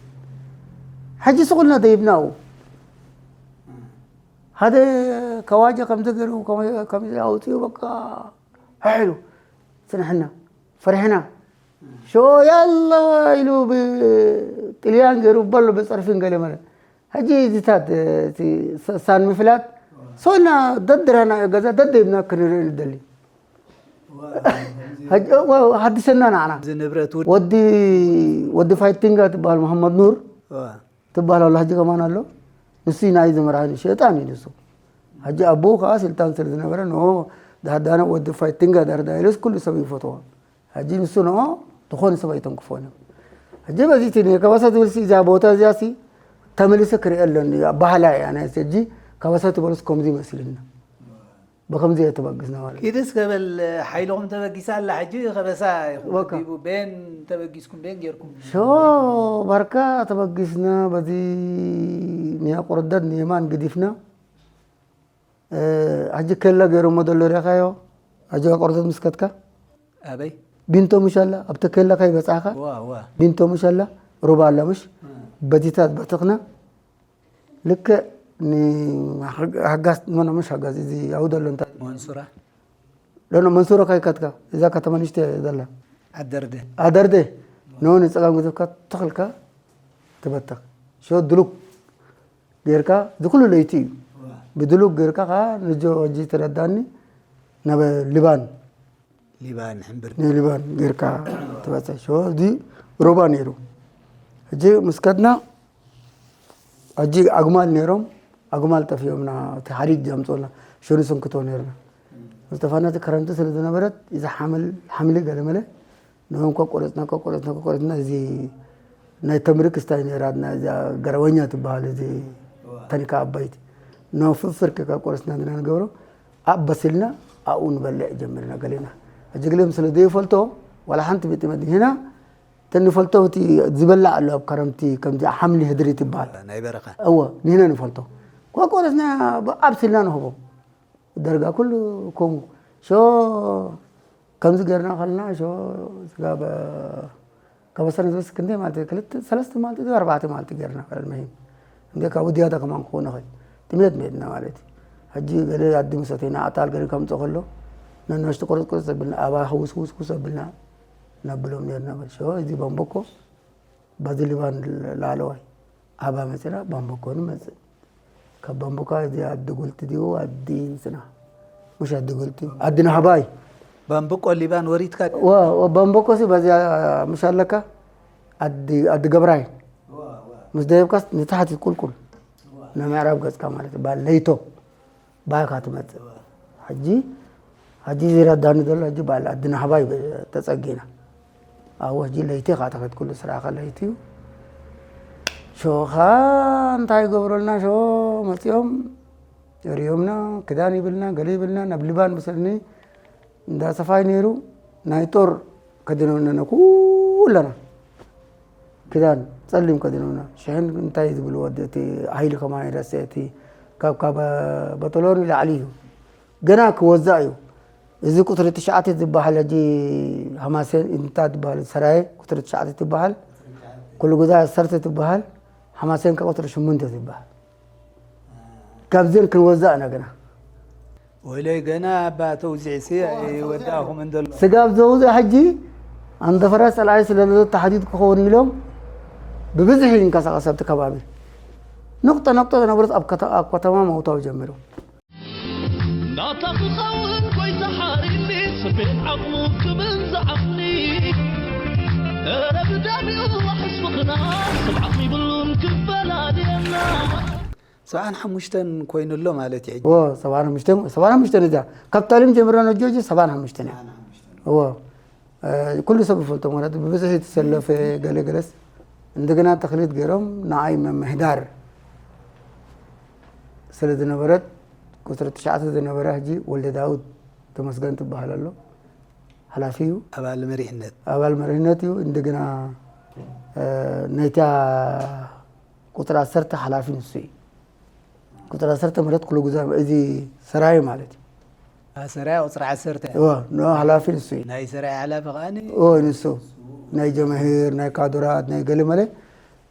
ሕጂ ስቑልና ደይብናኡ ሓደ ከዋጀ ከምዚ ገይሩ ከምዚ ኣውፅኡ በቃ ሕሕሉ ፅንሕና ፈሪሕና ሾ ያላ ኢሉ ብጥልያን ገይሩ በሎ ብፀርፊን ገለ መለ ሕጂ እዚታት ሳን ምፍላጥ ሶና ደድራና ገዛ ደደብና ክንርኢ ንደሊ ሓድሰና ንዓና ንብረት ወዲ ወዲ ፋይቲንጋ ትበሃል መሐመድ ኑር ትበሃል ኣሎ ሕጂ ከማን ኣሎ ንሱ ናይ ዝመርሃኒ ሸጣን እዩ ንሱ ሕጂ ኣቦኡ ከዓ ስልጣን ስለ ዝነበረ ንኦ ዳህዳነ ወዲ ፋይቲንጋ ዳርዳ ኢለስ ኩሉ ሰብ ይፈትዎ ሕጂ ንሱ ንኦ ዝኾነ ሰብ ኣይተንክፎን እዮም ሕጂ በዚ እቲ ከበሳ ዝብል እዛ ቦታ እዚኣ ሲ ተመሊሰ ክርኢ ኣለኒ ባህላ እያ ናይ ሕጂ ከበሳ ትበሉስ ከምዚ ይመስልና ብከምዚ እየ ተበግስና ማለት እዩ። ኪድስ ገበል ሓይልኹም ተበጊሳ ኣላ ሕጂ ከበሳ ኢኹም በቃ። ዲቡ ቤን ተበጊስኩም ቤን ጌርኩም ሾ ባርካ ተበጊስና በዚ ንያ ቁርደት ንየማን ግዲፍና ሕጂ ኬላ ገይሮሞ ዘሎ ሪኢኻዮ? ኣጆኻ ቆርተት ምስ ከድካ ኣበይ? ቢንቶ ምሽ ኣላ ኣብቲ ኬላ ከይበጻሕካ፣ ዋ ዋ። ቢንቶ ምሽ ኣላ፣ ሩባ ኣላ ምሽ? በቲታት በትኽና። ልክዕ ንሃጋስ ኖኖ ምሽ ሃጋስ እዚ ኣውደሎ እንታይ መንሱራ? ሎኖ መንሱራ ከይከድካ እዛ ከተማ ንሽተ ዘላ ኣደርደ። ኣደርደ። ኖ ንጸጋም ግዝፍካ ተኽልካ ትበተኽ። ሾ ድሉክ ጌርካ ዝኩሉ ለይቲ እዩ። ብድሉክ ጌርካ ከኣ ንጆ ሕጂ ተረዳኒ ናብ ሊባን ሊባን ሕምብርቲ። ንሊባን ጌርካ ትበጽሕ። ሾ እዚ ሩባ ነይሩ። ሕጂ ምስ ከድና፣ ሕጂ ኣግማል ነይሮም፣ ኣግማል ጠፊኦምና፣ እቲ ሓዲድ ዘምጽኡልና፣ ሸኑ ስንክቶ ነይርና። ዝጠፋና እቲ ክረምቲ ስለ ዝነበረት፣ እዚ ሓምል፣ ሓምሊ ገለመለ፣ ንኦም ከቆረጽና፣ ከቆረጽና፣ ከቆረጽና፣ እዚ ናይ ተምሪ ክስታይ ነይራትና፣ እዛ ገረወኛ ትበሃል፣ እዚ ተኒካ ኣባይቲ። ንኦም ፍፍር ከቆረጽና ኢና ንገብሮ። ኣብ በሲልና ኣብኡ ንበልዕ ጀሚርና ገሊና። ሕጂ ገሊኦም ስለ ዘይፈልጦ ዋላ ሓንቲ ቤት መድህና ተንፈልጦ እቲ ዝበላዕ ኣሎ ኣብ ከረምቲ ከምዚ ሓምሊ ህድሪ ትበሃል። ናይ በረኻ። እወ፣ ንሕና ንፈልጦ። ኳቆረስና ኣብሲልና ንህቦ። ደርጋ ኩሉ ከምኡ። ሾ ከምዚ ጌርና ከለና ሾ ስጋ በ- ካብ ኣስራ ንዝወስድ ክንደይ ማለት እዩ? ክልተ፣ ሰለስተ ማለት እዩ፣ ኣርባዕተ ማለት እዩ ጌርና። ኣልመሂም እንደ ካብኡ ዝያዳ ከማን ክኸውን ይኽእል። ጥሜት ሜድና ማለት እዩ። ሕጂ ገለ ኣዲ ምሰተይና ኣጣል ገለ ከምጽእ ከሎ፣ ነናሽቱ ቁርጽ ቁርጽ ዘብልና፣ ኣባ ህውስ ህውስ ህውስ ዘብልና ነብሎም ኔርና። በል ሸዋ፣ እዚ ባምቦኮ፣ በዚ ሊባን ላለዋይ ኣባ መጺና፣ ባምቦኮ ንመጽእ። ካብ ባምቦካ እዚ ኣዲ ጉልቲ ድዩ ኣዲ እንስና? ምሽ ኣዲ ጉልቲ፣ ኣዲ ናህባይ። ባምቦቆ ሊባን ወሪድካ? ዋ፣ ዋ፣ ባምቦኮ ሲ በዚያ ምሽ ኣለካ? ኣዲ፣ ኣዲ ገብራይ። ዋ፣ ዋ። ምስ ደየብካስ ንታሕቲ ቁልቁል። ዋ። ንምዕራብ ገጽካ ማለት እዩ። ባል ለይቶ። ባይካ ትመጽእ። ዋ። ሕጂ፣ ሕጂ ዝረዳኒ ዘሎ ሕጂ ባል ኣዲ ናህባይ ተጸጊና። ኣብኡ ሕጂ ለይቲ ኢኻ ተኸድ ኩሉ ስራኻ ለይቲ እዩ። ሾኻ እንታይ ይገብረልና? ሾ መጺኦም ርእዮምና፣ ክዳን ይብልና፣ ገለ ይብልና፣ ናብ ሊባን ብሰኒ እንዳ ሰፋይ ነይሩ፣ ናይ ጦር ከዲኖምና ኩለና። ክዳን ጸሊም ከዲኖምና። ሽሕን እንታይ ዝብልዎ፣ እቲ ሃይሊ ከማን ይረስዕ፣ እቲ ካብ፣ ካብ በጠሎኒ ላዕሊ እዩ። ገና ክወዛእ እዩ። እዚ ቁጽሪ ትሽዓተ ዝበሃል ሕጂ ሃማሴን እንታይ ትበሃል? ሰራየ ቁጽሪ ትሽዓተ ትበሃል። ኩሉ ግዛ ዓሰርተ ትበሃል። ሃማሴን ከ ቁጽሪ ሽሙንተ ትበሃል። ካብዘን ክንወዛእ ኢና ገና። ወይለይ ገና እባ ተውዚዕሲ ኣይወዳእኹምን ዘሎ። ስጋብ ዘውዝእ ሕጂ ኣንደፈራ ጸላኢ ስለ ዘሎ ተሓዲድ ክኸውን ኢሎም ብብዝሒ ይንቀሳቐስ ኣብቲ ከባቢ። ነቑጠ ነቑጠ ዝነበሩት ኣብ ከተ-፣ ኣብ ከተማ ምእታው ጀሚሮም። ናታ ክኸውን ጎይታ ሓሪኒ፣ ስፔን ዓቕሙ ክብል ዝዓቕኒ። እረ ብዳቢኡ ሕስብኽና፣ ሰብ ዓቕሚ ይብሉን ክፈላልየና። ሰብዓን ሓሙሽተን ኮይኑ ኣሎ ማለት እዩ። እዎ፣ ሰብዓን ሓሙሽተን፣ ሰብዓን ሓሙሽተን እዚኣ። ካብ ታሊም ጀምሮ ነጆ፣ እጂ ሰብዓን ሓሙሽተን እያ። እዎ። እ፣ ኩሉ ሰብ ይፈልጦ ማለት ብብዝሒ ዝተሰለፈ ገለ ገለስ እንደገና ተኽሊት ገይሮም ንዓይ መምህዳር ስለ ዝነበረት ቁጽሪ ትሽዓተ ዝነበረ ሕጂ ወልደ ዳውድ ተመስገን ትበሃል ኣሎ። ሓላፊ እዩ። ኣባል መሪሕነት። ኣባል መሪሕነት እዩ። እንደገና፣ እ፣ ናይታ ቁጽሪ ዓሰርተ ሓላፊ ንሱ እዩ። ቁጽሪ ዓሰርተ ማለት ኩሉ ግዛ እዚ ሰራየ ማለት እዩ። ኣ፣ ሰራየ ቁጽሪ ዓሰርተ። እዎ፣ ኖ ሓላፊ ንሱ እዩ። ናይ ሰራየ ሓላፊ ከኣኒ? እዎ፣ ንሱ። ናይ ጀማሂር፣ ናይ ካድራት፣ ናይ ገለ መለ፣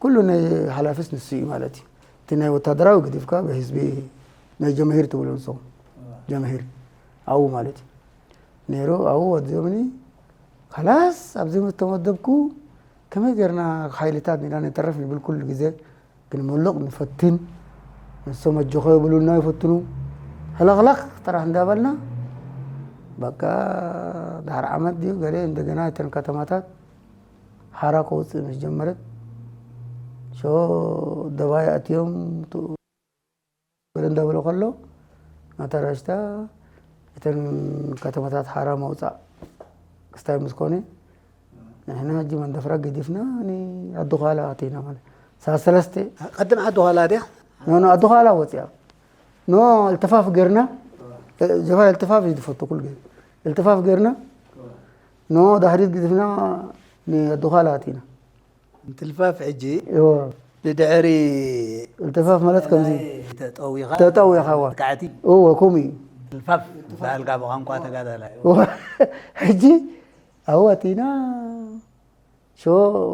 ኩሉ ናይ ሓላፊስ ንሱ እዩ ማለት እዩ። እቲ ናይ ወታደራዊ ገዲፍካ ብህዝቢ ናይ ጀማሂር ትብሎ ንስኹም። ጀማሂር። ኣብኡ ማለት እዩ። ነይሩ፣ ኣብኡ ወዲኦምኒ። ካላስ፣ ኣብዚ ምስ ተመደብኩ፣ ከመይ ጌርና ሓይልታት ኔና ንተርፍ ንብል ኩሉ ግዜ። ክንምልቕ ንፈትን፣ ንሶም ኣጆኸ ይብሉና ይፈትኑ። ህለኽለኽ ጥራሕ እንዳበልና፣ በቃ፣ ድሓር ዓመት ድዩ ገለ እንደገና እተን ከተማታት ሓራ ከውፅእ ምስ ጀመረት፣ ሾ ደባይ ኣትዮም፣ ቱ-፣ ገለ እንዳበለ ከሎ፣ ናታ ራሽታ እተን ከተማታት ሓራ መውፃእ ክስታይ ምስ ኮነ፣ ንሕና ሕጂ መንደፍራ ገዲፍና ንኣዲ ዃላ ኣቲና ማለት። ሰዓት ሰለስተ ቀድም ዓዲ ዃላ ድያ? ኖ፣ ኖ፣ ኣዲ ዃላ ወፂኣ። ኖ፣ እልትፋፍ ገርና። እ፣ ጀፋ እልትፋፍ እዩ ዝፈቱ ኩሉ ግዜ። እልትፋፍ ገርና። ኖ፣ ዳሕሪት ገዲፍና ንኣዲ ዃላ ኣቲና። እንትልፋፍ ሕጂ? እዎ። ብድሕሪ التفاف ማለት ከምዚ ተጠዊኻ ተጠዊኻ፣ እዋ። መጥቃዕቲ እዎ፣ ከምኡ እዩ። ልፋፍ በሃልካ ብቋንቋ ተጋዳላይ። ሕጂ ኣብኡ ኣቲና ሾ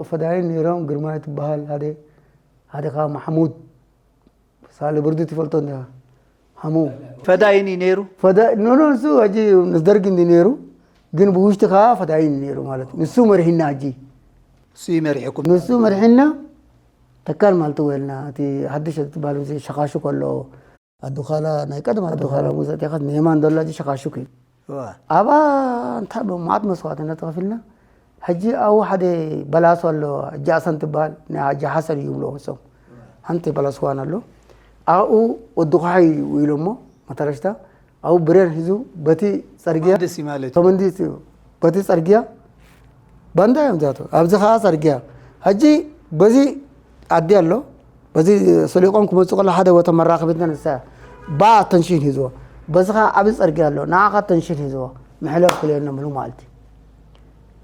ፈዳይን ነይሮም። ግርማይ ትበሃል ሓደ ሓደ ከዓ ማሕሙድ ሳለ ብርዱ ትፈልጦ እንዲኻ ሓሙ ፈዳይን እዩ ነይሩ። ፈዳ ኖ ኖ ንሱ ሕጂ ምስ ደርጊ እንዲ ነይሩ፣ ግን ብውሽጢ ከዓ ፈዳይን እዩ ነይሩ ማለት እዩ። ንሱ መሪሕና ሕጂ እሱ ይመሪሕኩም። ንሱ መሪሕና ተካል ማለት ወልና እቲ ሓድሽ ትበሃል ሸኻሹ ከሎ ኣዱኻላ ናይ ቀደም ኣዱኻላ ሙዘ ቴኻት ንየማን ዘሎ ሕጂ ሸኻሹክ እዩ። እዋ። ኣባ እንታይ ብማዕት መስዋዕትነት ተኸፊልና። ሕጂ ኣብኡ ሓደ በላሶ ኣሎ፣ ሕጂ ኣሰን ትበሃል ናይ ሕጂ ሓሰን እዩ ይብሎ ወሶም ሓንቲ በላስዋን ኣሎ። ኣብኡ ወዲ ኳሓይ እዩ ኢሎሞ መተረሽታ ኣብኡ ብሬን ሒዙ በቲ ጸርግያ ደስ ማለት እዩ። ተመንዲስ እዩ በቲ ጸርግያ ባንዳ እዮም ዛቶ ኣብዚ ኸዓ ጸርግያ ሕጂ በዚ ዓዲ ኣሎ በዚ ሰሊቆም ክመፁ ከሎ ሓደ ቦታ መራኸቢትና ንሳ ባ ተንሽን ሂዝዎ በዚ ኸዓ ዓብዪ ጸርግያ ኣሎ ንዓኻ ተንሽን ሂዝዎ ምሕለፍ ክልኤና ምሉ ማለት እዩ።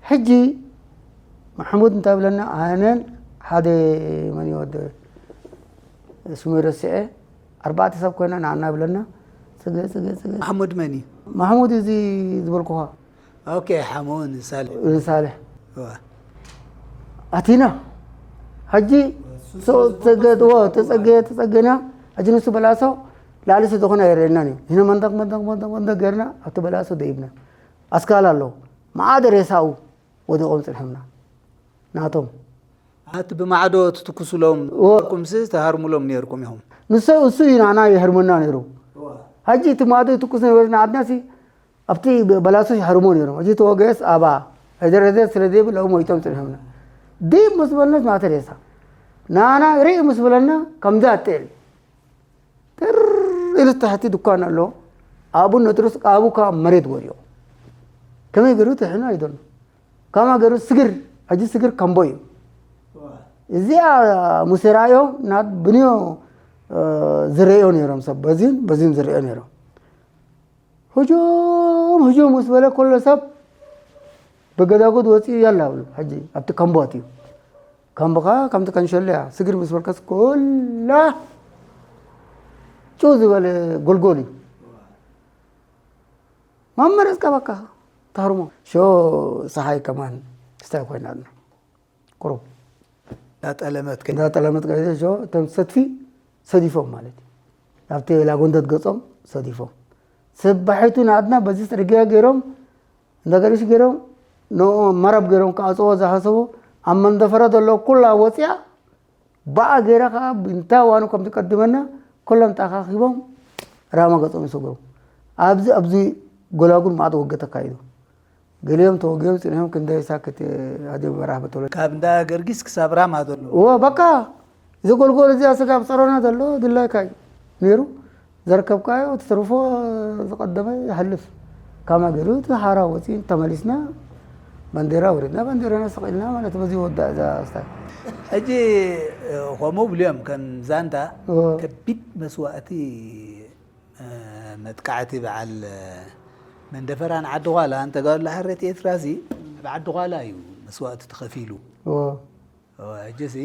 ሕጂ ማሕሙድ እንታይ ብለና ኣነን ሓደ መን ይወደ ስሙ ረስዐ ኣርባዕተ ሰብ ኮይና ንዓና ብለና ፅገ ፅገ ፅገ ማሕሙድ መን እዩ? ማሕሙድ እዚ ዝበልኩኻ ኦኬ ሓሙ ንሳሌ ንሳልሕ እዋ። ኣቲና ሕጂ ተፀገ ተፀገና ሕጂ ንሱ በላሶ ላዕሊ ስደኾነ ኣይርእየናን እዩ ህነ መንደቅ መንደቅ መንደቅ መንደቅ ገርና ኣብቲ በላሶ ደይብና ኣስካል ኣሎ መዓደ ሬሳኡ ወዲቖም ፅንሖምና ናቶም ኣቲ ብማዕዶ ትትኩሱሎም እዎ። ርኩምሲ ተሃርሙሎም ነርኩም ኢኹም። ንሰ እሱ እዩ ናና ይህርመና ነይሩ ሕጂ እቲ ማዕዶ ትኩስ ነበረ ንዓድናሲ ኣብቲ በላሶ ይሃርሞ ነይሮም ሕጂ ተወገስ ኣባ ሕደረደ ስለ ዘይብል ኣብኡ ሞይቶም ፅንሖምና ድብ ምስ በልነት ማተ ሬሳ ናና ርኢ ምስ በለና ከምዚ ኣጥዕል ትር ኢሉ ትሕቲ ድኳን ኣሎ ኣብኡ ነጥሩስ ኣብኡ ካብ መሬት ወሪኦ ከመይ ገይሩ ትሕና ኣይደሎ ካማ ገይሩ ስግር ሕጂ ስግር ከምቦ እዩ እዚኣ ሙሴ ራእዮም ናብ ብንዮ ዝረዮ ነይሮም ሰብ በዚን በዚን ዝረዮ ነይሮም ህጆም ህጆም ምስ በለ ከሎ ሰብ ብገዳጉድ ወፂኡ ያላ ብሉ ሕጂ ኣብቲ ከምቦ ኣትዩ ከምቦ ከዓ ከምቲ ከንሸሎ እያ ስግር ምስ በልከስ ኩላ ጭው ዝበለ ጎልጎል እዩ መመረፅካ በቃ ተህርሞ ሾ ፀሓይ ከማን ስታይ ኮይና ኣላ ቁሩብ እንዳጠለመት ከ እንዳጠለመት ከይደ ሾ እቶም ሰትፊ ሰዲፎም ማለት እዩ ናብቲ ላጎንደት ገፆም ሰዲፎም ስባሒቱ ናትና በዚ ፅርግያ ገይሮም እንዳ ገሪሽ ገይሮም ንኡ መረብ ገይሮም ክኣፅዎ ዝሓሰቡ ኣብ መንደፈረ ዘሎ ኩላ ወፅያ ባዓ ገይራ ከዓ ብንታ ዋኑ ከም ትቀድመና ኩሎም ተኣኻኺቦም ራማ ገጾም ይሰግሩ ኣብዚ ኣብዚ ጎላጉል ማዕዶ ውግእ ተካይዱ ገሊኦም ተወጊኦም ፅንሖም ክንደይ ሳክት ኣደ በራሕ በተሎ ካብ እንዳ ገርጊስ ክሳብ ራማ ዘሎ እዎ በቃ እዚ ጎልጎል እዚኣ ስጋብ ፀሮና ዘሎ ድላይካ እዩ ነይሩ ዘርከብካዮ ትትርፎ ዝቀደመ ይሓልፍ ካማ ገይሩ እቲ ሓራ ወፂ ተመሊስና ባንዴራ ወሪድና ባንዴራና ሰቂልና ማለት በዚ ወዳእ እዛ ስታይ ሕጂ ከምኡ ብልዮም ከም ዛንታ እዎ። ከቢድ መስዋእቲ መጥቃዕቲ በዓል መንደፈራን ዓዲ ኳላ እንተጋሉ ሓረት ኤርትራ ሲ ኣብ ዓዲ ኳላ እዩ መስዋእቲ ተኸፊሉ እዎ። ሕጂ ሲ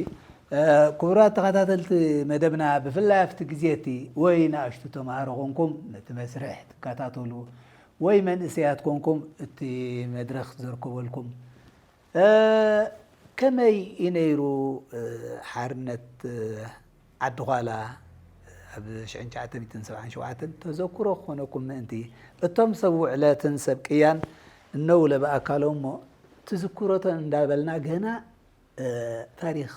ክቡራት ተኸታተልቲ መደብና ብፍላይ ኣብቲ ግዜ እቲ ወይ ንኣሽቱ ተማሃሮ ኮንኩም ነቲ መስርሕ ትከታተሉ ወይ መንእሰያት ኮንኩም እቲ መድረኽ ዘርከበልኩም ከመይ እዩ ነይሩ ሓርነት ዓዲ ኳላ ኣብ ሽሕን ትሽዓተ ሚእትን ሰብዓን ሸውዓተን ተዘክሮ ክኾነኩም ምእንቲ እቶም ሰብ ውዕለትን ሰብ ቅያን እነው ለበኣካሎም እሞ ትዝክሮተን እንዳበልና ገና ታሪኽ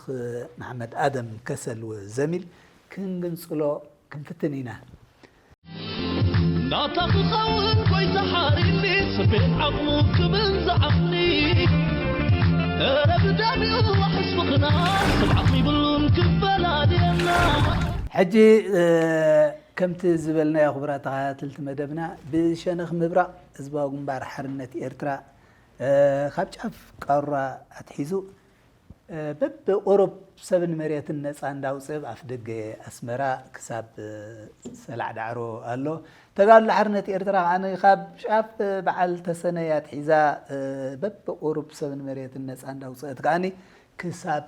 መሓመድ ኣደም ከሰል ዘሚል ክንግንፅሎ ክንፍትን ኢና። ናታ ክኸውን ጎይታ ሓሪኒ ስቤት ዓቕሙ ክብል ዝዓቕኒ እረ ብደሚኡ ዋሕስ ምኽና ስብዓት ይብሉን ክፈላልየና ሕጂ ከምቲ ዝበልናዮ ክቡራት ተኸታተልቲ መደብና ብሸነኽ ምብራቕ ህዝባዊ ግንባር ሓርነት ኤርትራ ካብ ጫፍ ቃሩራ ኣትሒዙ በብቁሩብ ሰብን መሬትን ነፃ እንዳውፅእ ኣብ ኣፍ ደገ ኣስመራ ክሳብ ሰላዕ ዳዕሮ ኣሎ። ተጋድሎ ሓርነት ኤርትራ ከዓ ካብ ጫፍ በዓል ተሰነይ ኣትሒዛ በብቁሩብ ሰብን መሬትን ነፃ እንዳውፅአት ከዓ ክሳብ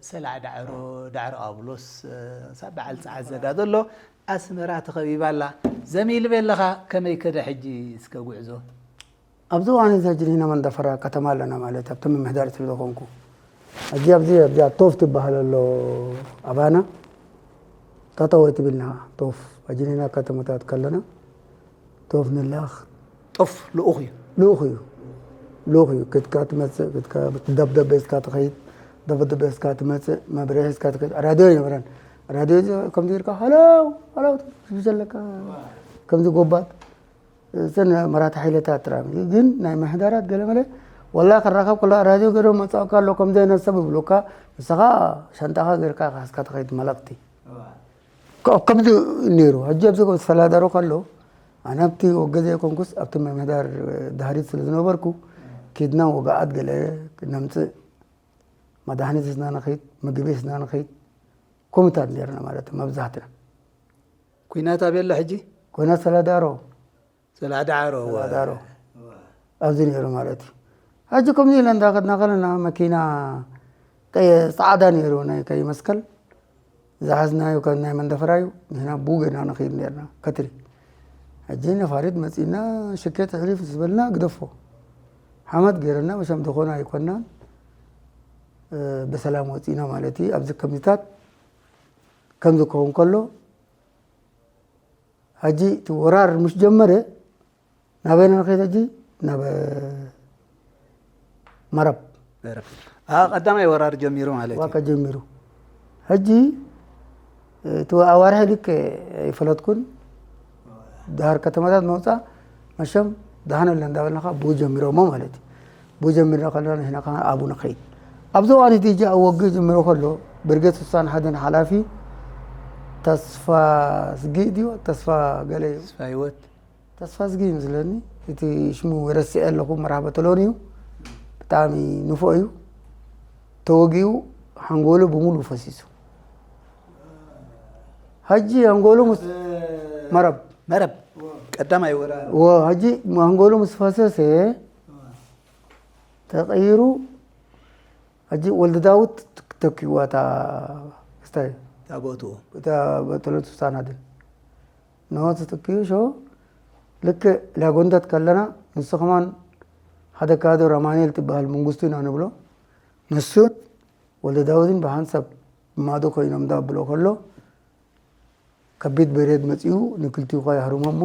ሰላዕ ዳዕሮ፣ ዳዕሮ ኣብሎስ፣ ሳብ በዓል ጸዓት ዘጋ ዘሎ ኣስመራ ተኸቢባ ኣላ። ዘሚል በለኻ ከመይ ከደ ሕጂ እስከ ጉዕዞ? ኣብዚ እዋን እዚ ሕጂ ንሕና መንደፈራ ከተማ ኣለና ማለት ኣብቲ ምምሕዳር ስለ ዝኾንኩ፣ ሕጂ ኣብዚ ኣብዚኣ ቶፍ ትበሃል ኣሎ ኣባና፣ ጠጠው ኣይትብልና ቶፍ። ሕጂ ንሕና ከተማታት ከለና ቶፍ ንላኽ። ጦፍ ልኡኽ እዩ። ልኡኽ እዩ። ልኡኽ እዩ። ክትካ ትመጽእ፣ ክትካ ደብደብ ሒዝካ ትኸይድ፣ ደብደብ ሒዝካ ትመጽእ፣ መብርሂ ሒዝካ ትኸይድ። ራድዮ ኣይነበረን። ራድዮ እዚ ከምዚ ጌርካ ሃሎ፣ ሃሎ ትብል ዘለካ፣ ከምዚ ጎባጥ። እዘን መራሕቲ ሓይልታት ጥራይ። ግን ናይ ምሕዳራት ገለመለ፣ ወላ ክራኸብ ከሎ ራድዮ ገይሮም መጻእካ ኣሎ፣ ከምዚ ዓይነት ሰብ ይብሉካ፣ ንስኻ ሻንጣኻ ጌርካ ሒዝካ ትኸይድ መልእኽቲ። ከ-፣ ከምዚ ነይሩ። ሕጂ ኣብዚ ሰላዳሮ ከሎ፣ ኣነ ኣብቲ ወገዘ ኣይኮንኩስ፣ ኣብቲ ምምሕዳር ድሕሪት ስለ ዝነበርኩ፣ ኪድና ወግዓት ገለ ነምጽእ፣ መድሃኒት ሒዝና ንኸይድ፣ ምግቢ ሒዝና ንኸይድ፣ ኮሚታት ነይርና ማለት እዩ፣ መብዛሕትና። ኲናት ኣበይ ኣሎ ሕጂ? ኲናት ሰላዳሮ። ሰላዳሮ፣ እወ። ሰላዳሮ። ኣብዚ ነይሩ ማለት እዩ። ሕጂ ከምዚ ኢለ እንዳኸድና ከለና መኪና ቀየ-፣ ጻዕዳ ነይሩ ናይ ቀይ መስቀል። ዝሓዝናዮ ካብ ናይ መንደፈራ እዩ። ንሕና ብኡ ጌርና ንኸይድ ነርና፣ ከትሪ። ሕጂ ነፋሪት መጺእና፣ ሽኬት ሕሊፍ ዝበልና ግደፎ። ሓመድ ጌርና፣ መሸም ዝኾነ ኣይኮናን። እ፣ ብሰላም ወጺእና ማለት እዩ። ኣብዚ ከምዚታት ከምዚ ክኸውን ከሎ፣ ሕጂ እቲ ወራር ምስ ጀመረ፣ ናበይ ኢና ንኸይድ ሕጂ? ናብ መረብ። መረብ። አ፣ ቀዳማይ ወራር ጀሚሩ ማለት እዩ። ዋካ ጀሚሩ። ሕጂ፣ እቲ ኣዋርሒ ልክ ኣይፈለጥኩን። ድሃር ከተማታት መውፃ፣ መሸም፣ ደሓን ኣለ እንዳበልና ከዓ ብኡ ጀሚሮሞ ማለት እዩ። ብኡ ጀሚርና ከለና ንሕና ከዓ ኣብኡ ንኸይድ። ኣብዚ እዋን እቲ ሕጂ ኣብ ወግእ ጀሚሩ ከሎ፣ ብርጌድ ስሳን ሓደን ሓላፊ ተስፋ ስጊ ድዩ? ተስፋ ገለ እዩ። ተስፋ ህይወት። ተስፋ ዝጊ ይመስለኒ፣ እቲ ሽሙ ረሲዐ ኣለኹ፣ መርሃ በተሎን እዩ። ብጣዕሚ ንፉዕ እዩ። ተወጊኡ ሓንጎሉ ብምሉእ ፈሲሱ። ሕጂ ሓንጎሉ ምስ መረብ። መረብ። ቀዳማይ ወራር። ወ-፣ ሕጂ ሓንጎሉ ምስ ፈሰሰ ተቐይሩ፣ ሕጂ ወልደ ዳዊት ተኪዋ እታ ክስታይ። እታ ቦትኡ። እታ በተሎት ውሳና ድን። ንሆ ተተኪኡ ሾ ልክዕ ላጎንደት ከለና፣ ንሱ ከማን ሓደ ካድር ኣማኑኤል ትበሃል መንግስቱ ኢና ንብሎ። ንሱን ወልደ ዳዊትን ብሓንሳብ ማዶ ኮይኖም ዳብሎ ከሎ፣ ከቢድ ብሬድ መጺኡ ንክልቲኡ ከ የህርሞ እሞ፣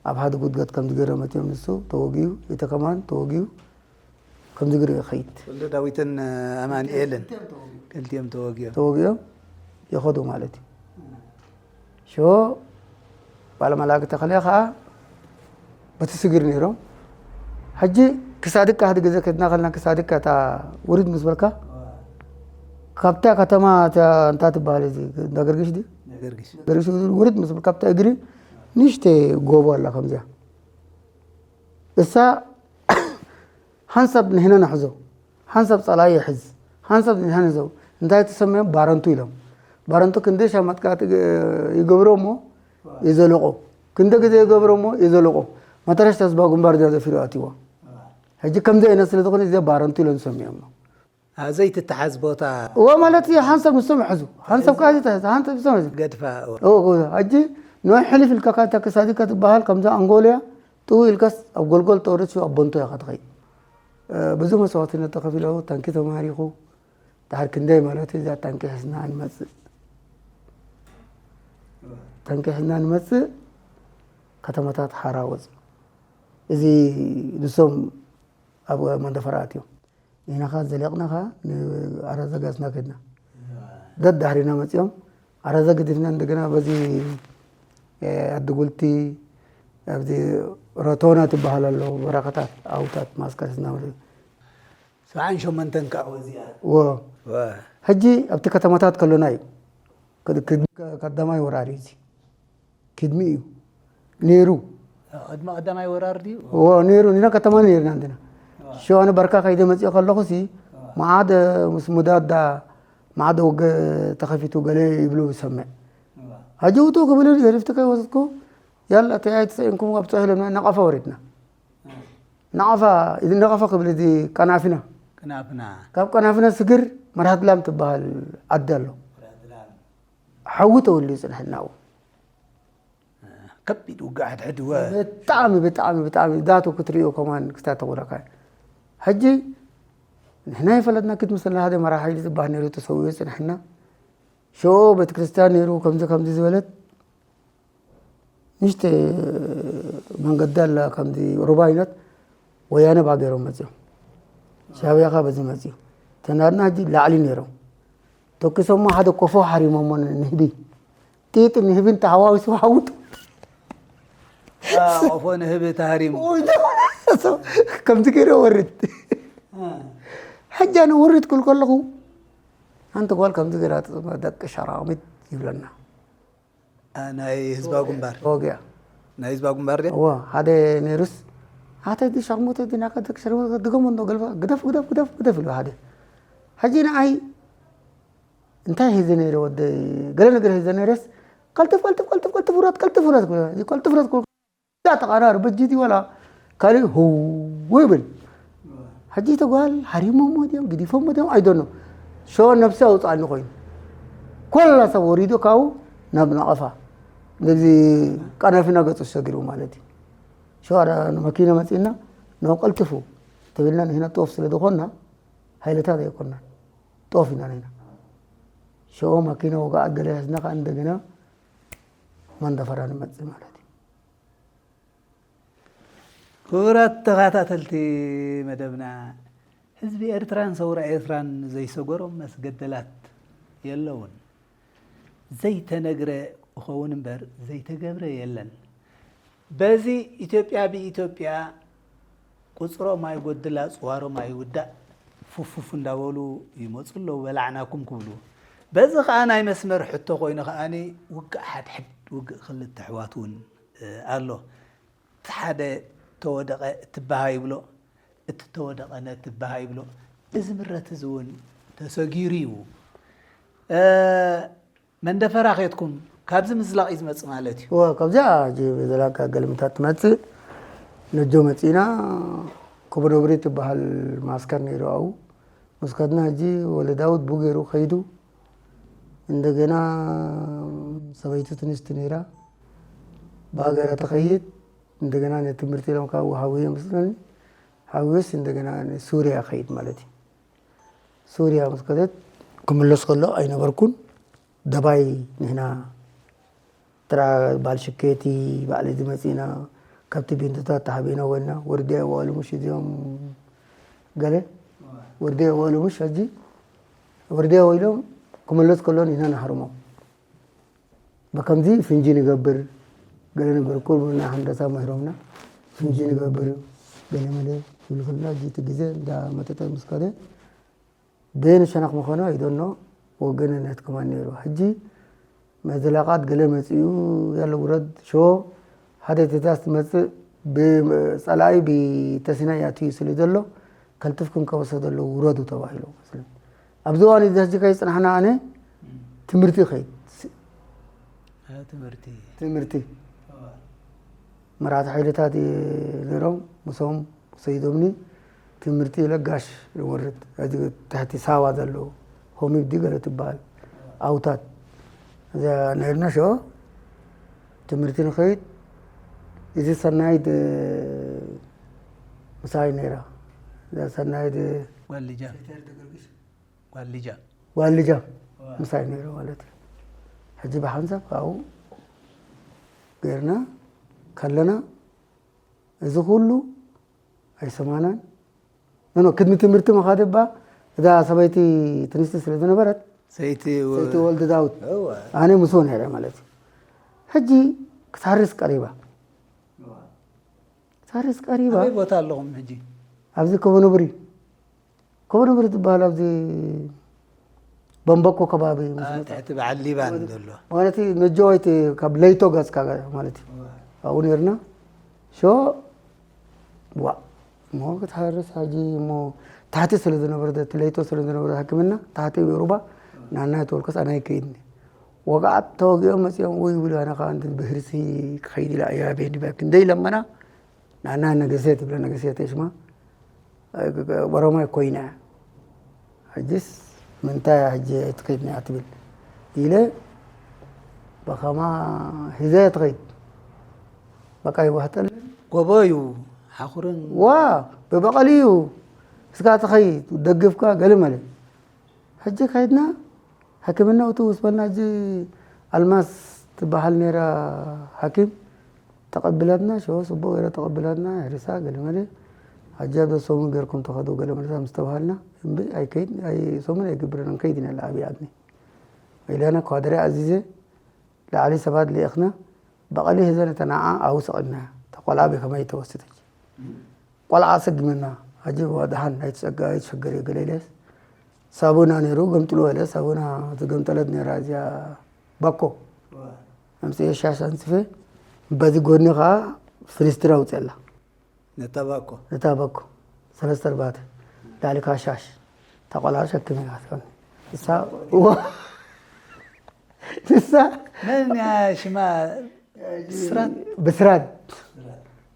ኣብ ሓደ ጉድጋድ ከም ዝገረ መጺኦም ንሱ ተወጊኡ፣ እቲ ከማን ተወጊኡ፣ ከም ዝግሪ ይኸይድ። ወልደ ዳዊትን ኣማኑኤልን ክልቲኦም ተወጊኦም። ተወጊኦም ይኸዱ ማለት እዩ። ሾ ባለመላክ ተኽለ ኸዓ በቲ ስግር ነይሮም። ሕጂ ክሳድካ ሓደ ግዜ ከድና ከልና ክሳድካ እታ ውሪድ ምስ በልካ፣ ካብታ ከተማ እታ እንታይ ትበሃል እዚ እንዳ ገርግሽ ድዩ? ገርግሽ። ገርግሽ ውሪድ ምስ በልካ ኣብታ እግሪ ንእሽተይ ጎቦ ኣላ ከምዚኣ። እሳ ሓንሳብ ንሕና ንሕዞ፣ ሓንሳብ ጸላኢ ይሕዝ፣ ሓንሳብ ንሕና ንሕዞ። እንታይ ተሰምዮም? ባረንቱ ኢሎም። ባረንቱ ክንደይ ሻማት ከኣ ትግ-፣ ይገብሮ እሞ ይዘልቆ። ክንደ ግዜ ይገብሮ እሞ ይዘልቆ። መተረሽታ ህዝባዊ ግንባር እዚኣ ዘፊሩ ኣትይዋ። ሕጂ ከምዚ ዓይነት ስለ ዝኾነ እዚኣ ባረንቱ ኢሎም ዝሰምዮም። ኣብ ዘይትተሓዝ ቦታ። እዎ፣ ማለት እዩ፣ ሓንሳብ ንሶም ይሕዙ። ሓንሳብ ከኣ ዘይትሕዝ፣ ሓንሳብ ንሶም ይሕዙ። ገድፋ፣ እዎ። እዎ፣ እዎ። ሕጂ ንዋይ ሕልፍ ኢልካ ካታ ክሳዲ ከትበሃል ከምዛ ኣንጎልያ ጥው ኢልካስ ኣብ ጎልጎል ተወርድ ሽው ኣብ ቦንቶ ኢኻ ትኸይድ። እ፣ ብዙ መስዋዕትነት ተኸፊሉ፣ ታንኪ ተማሪኹ፣ ድሓር ክንደይ ማለት እዩ፣ እዛ ታንኪ ሒዝና ንመጽእ። ታንኪ ሒዝና ንመጽእ፣ ከተማታት ሓራ ወጽ። እዚ ንሶም ኣብ መንደፈራ ኣትዮም። ንሕና ኸዓ ዘሊቕና ኸዓ ንኣራዛ ጋዝና ከድና። ደድ ዳሕሪና መጺኦም፣ ኣራዛ ገዲፍና እንደገና በዚ፣ እ፣ ኣዲ ጉልቲ፣ ኣብዚ ሮቶና ትበሃል ኣሎ፣ በረኻታት፣ ኣውታት፣ ማስከር ሒዝና ማለት እዩ። ሰብዓን ሸሞንተን ከዓ ወዚኣ። ወ። ወ። ሕጂ ኣብቲ ከተማታት ከሎና እዩ። ክድ-፣ ክድ-፣ ቀዳማይ ወራር እዩ እዚ። ክድሚ እዩ ነይሩ። ቅድሚ ቀዳማይ ወራር ድዩ? እዎ፣ ነይሩ። ንሕና ከተማ ነይርና እንትና። እዋ። ሸዋነ በርካ ከይደ መጽኦ ከለኹሲ፣ እዋ። መዓደ ምስ ሙዳዳ፣ መዓደ ውገ ተኸፊቱ ገለ ይብሉ ይሰምዕ። እዋ። ሕጂ ውጡ ክብሉ ገሪፍቲ ከይወሰድኩ፣ ያላ ተያይ ተሰኢንኩም ኣብ ጽሑፍ ኢሎምና፣ ነቐፋ ወሪድና። እዋ። ነቐፋ፣ እዚ ነቐፋ ክብል እዚ ቀናፍና። ቀናፍና። ካብ ቀናፍና ስግር መርሃት ላም ትበሃል ዓዲ ኣሎ። ሓዊ ተወልዩ ጽንሕናኡ። ከቢድ ውግእ ሓድሕድ ወ ብጣዕሚ ብጣዕሚ ብጣዕሚ ዳቱ ክትሪኦ ከማን ክስታ ተቑረካ። ሕጂ ንሕና ይፈለጥና ክትምስልና ሓደ መራሒ ሓይሊ ዝበሃል ነይሩ ተሰዊኡ ጽንሕና። ሽዑ ቤተክርስትያን ነይሩ ከምዚ ከምዚ ዝበለት ንሽተ መንገዲ ኣላ ከምዚ ሩባ ዓይነት ወያነ ባገሮም መፅዮም ሻብያኻ በዚ መፅዩ ተናድና ሕጂ ላዕሊ ነይሮም ተኪሶሞ ሓደ ኮፎ ሓሪሞሞ ንህቢ ጢጥ ንህብን ተሓዋዊሱ ሓውጡ ቆፎ ንህቢ ተሃሪሙ ከምዚ ገይረ ወርድ ሕጂ ኣነ ወርድ ክብል ከለኹ ሓንቲ ጓል ከምዚ ገይራ ትፅበ ደቂ ሸራሚት ይብለና ናይ ህዝባዊ ግንባር ወግያ ናይ ህዝባዊ ግንባር ድያ እዎ ሓደ ነይሩስ ኣተ ዲ ሸርሙተ ዲ ናቀ ደቂ ሸርሙተ ድገሞ እንዶ ገልባ ግደፍ ግደፍ ግደፍ ግደፍ ኢሉ ሓደ ሕጂ ንዓይ እንታይ ሒዘ ነይረ ወደይ ገለ ነገር ሒዘ ነይረስ ቀልጥፍ ቀልጥፍ ቀልጥፍ ቀልጥፍ ውረድ ቀልጥፍ ውረድ ክብሎ፣ ቀልጥፍ ውረድ ክብሎ፣ ያ ተቓራሪ በጅቲ ወላ ካልእ ህው ይብል። ሕጂ ተጓል ሃሪሞሞ ድዮም ግዲፎሞ ድዮም ኣይዶኖ ሸወ ነብሲ ኣውፅኣኒ ኮይኑ ኮላ ሰብ ወሪዱ ካብኡ ናብ ነቐፋ ነዚ ቀናፊና ገፁ ዝሰግርቡ ማለት እዩ። ሸዋ ንመኪና መፂእና ናብ ቀልጥፉ ተብልና ንሕና ጦፍ ስለ ዝኾንና ሃይለታት ኣይኮንናን ጦፍ ኢና ነና ሸኦ ማኪና ወጋኣት ገለ ያዝና ከዓ እንደገና መንደፈራ ንመፅእ ማለት እዩ። ክቡራት ተኸታተልቲ መደብና ህዝቢ ኤርትራን ሰውራ ኤርትራን ዘይሰገሮም መስገደላት የለውን። ዘይተነግረ እኸውን እምበር ዘይተገብረ የለን። በዚ ኢትዮጵያ ብኢትዮጵያ ቁፅሮም ኣይጎድል ኣፅዋሮም ኣይውዳእ ፉፉፍ እንዳበሉ ይመፁ ኣለዉ በላዕናኩም ክብሉ። በዚ ከዓ ናይ መስመር ሕቶ ኮይኑ ከዓ ውግእ ሓድሕድ ውግእ ክልተ ኣሕዋት እውን ኣሎ። እቲ ሓደ ተወደቐ እቲ በሃ ይብሎ፣ እቲ ተወደቐ ነቲ በሃ ይብሎ። እዚ ምረት እዚ እውን ተሰጊሩ እዩ። መንደፈራ ኸድኩም ካብዚ ምዝላቕ እዩ ዝመፅእ ማለት እዩ። እወ ካብዚኣ ሕጂ ብዘላካ ገልምታት ትመፅእ ነጆ መፂና ኮቦዶብሪ ትበሃል ማስከር ነይሩ ኣብኡ ምስ ከድና ሕጂ ወልደዳውት ብኡ ገይሩ ከይዱ እንደገና ሰበይቱ ትንስቲ ነይራ ብሃገራ ተኸይድ እንደገና ንትምህርቲ ኢሎም ካብ ሃውየ መስለኒ ሃውየስ እንደገና ንሱርያ ከይድ ማለት እዩ። ሱርያ ምስ ከደት ክምለስ ከሎ ኣይነበርኩን። ደባይ ንሕና ትራ ባልሽኬቲ ባዕሊ ዝመፂና ከብቲ ቢንትታት ተሃቢና ወልና ወርዲያ ይዋሉ ምሽ እዚኦም ገለ ወርዲያ ይዋሉ ምሽ ሕጂ ወርዲያ ወይሎም ክምለስ ከሎ ንሕና ንሃርሞም በከምዚ ፍንጂ ንገብር ገለ ነገር ኩሉ ናይ ሃንደሳ መሂሮምና ፍንጂ ንገብር ገለ መለ ይብሉ ከለና ሕጂ እቲ ግዜ እንዳ መጠጠ ምስ ከደ በየን ሸነኽ ምኾነ ኣይዶኖ ወገንነት ከማን ነይሩ ሕጂ መዘላቓት ገለ መፅኡ ያለ ውረድ ሾ ሓደ ትእዛዝ ትመፅእ ብፀላኢ ብተስናይ ኣትዩ ስለ ዘሎ ከልጥፍኩም ከወሰደ ኣለዉ ውረዱ ተባሂሉ ኣብዚ እዋን እዚ ሕጂ ከይፅናሕና ኣነ ትምህርቲ ይኸይድ ትምህርቲ መራሕቲ ሓይልታት ነይሮም ምስኦም ሰይዶምኒ ትምህርቲ ለጋሽ ንወርድ እዚ ትሕቲ ሳዋ ዘሎ ሆሚብ ዲ ገለ ትበሃል ኣውታት እዚኣ ነርና ሸ ትምህርቲ ንኸይድ እዚ ሰናይት ምሳይ ነይራ እዛ ሰናይት ጓልጃ ጓልጃ ጓልጃ ምሳይ ነይራ ማለት እዩ ሕጂ ብሓንሳብ ካብኡ ገይርና ከለና እዚ ኩሉ ኣይሰማናን ኖ ቅድሚ ትምህርቲ ምኻድ እባ እዛ ሰበይቲ ትንስቲ ስለ ዝነበረት ሰይቲ ሰይቲ ወልዲ ዳውት እወ። ኣነ ምስኡ ነይረ ማለት እዩ ሕጂ ክትሃርስ ቀሪባ ክትሃርስ ቀሪባ ኣበይ ቦታ ኣለኹም ሕጂ ኣብዚ ኮቦ ንብሪ ኮቦ ንብሪ ትበሃል ኣብዚ በምበኮ ከባቢ ምስ መጣ ትሕቲ በዓል ሊባን ዘሎ ማለት እዩ። ነጆ ወይቲ ካብ ለይቶ ገጽካ ማለት እዩ። ኣብኡ ነርና ሾ ዋ እሞ ክትሓርስ ሓጂ እሞ ታሕቲ ስለ ዝነበረ እቲ ለይቶ ስለ ዝነበረ ሕክምና ታሕቲ ሩባ ናና ተወልከስ ኣና ይከይድኒ ወቃዓት ተወጊኦም መፂኦም ወይ ይብሉ ኣነ ከዓ እንትን ብህርሲ ክኸይድ ኢላ እያ ቤንዲ ባክ እንደይ ለመና ናና ነገሴ ትብለ ነገሴ ተሽማ ኦሮማይ ኮይና ሕጅስ ምንታይ እያ ሕጂ ኣይትኸይድን እያ ትብል ኢለ፣ በኸማ ሒዘ እየ ትኸይድ። በቃ ይዋሕጠለን። ጎቦ እዩ፣ ሓኹርን ዋ፣ ብበቐሊ እዩ። እስካ ትኸይድ፣ ደግፍካ፣ ገለ መለ። ሕጂ ከይድና፣ ሕክምና እቱ ውስ በልና፣ ሕጂ ኣልማዝ ትበሃል ነይራ ሓኪም፣ ተቐቢላትና፣ ሸወ ጽቡቕ ገይራ ተቐቢላትና፣ ሕሪሳ፣ ገለ መለ። ሕጂ ኣብ ሰሙን ገይርኩም ተኸዱ፣ ገለ መለ ምስ ተባሃልና፣ እምቢ፣ ኣይከይድ፣ ኣይ-፣ ሰሙን ኣይግብርን፣ ከይድ ኢና ኢላ ኣብይ ዓድኒ። ኢላና፣ ኳድረ ኣዚዘ፣ ላዕሊ ሰባት ልኢኽና፣ በቐሊ ሒዘ ነታ ንዓ ኣብኡ ሰቒልና፣ እታ ቆልዓ ብኸመይ ተወስደት? ቆልዓ ኣሰጊመና፣ ሕጂ እዋ ደሓን ኣይትጸጋ-፣ ኣይትሸገር እዩ ገለ ኢለስ፣ ሳቡና ነይሩ፣ ገምጥሉ በለ፣ ሳቡና ዝገምጠለት ነይራ እዚኣ ባኮ። ኣምጽኤ ሻሽ ኣንጽፌ፣ በዚ ጎኒ ኸኣ ፍኒስትራ ኣውጽኤላ። ነታ ባኮ? ነታ ባኮ። ሰለስተ ኣርባዕተ። ላዕሊ ከኣ ሻሽ። እታ ቆልዓ ሸክመ ኢያ ትኾን። ንሳ፣ እዋ። ንሳ መን እያ ሽማ? ብስራት? ብስራት።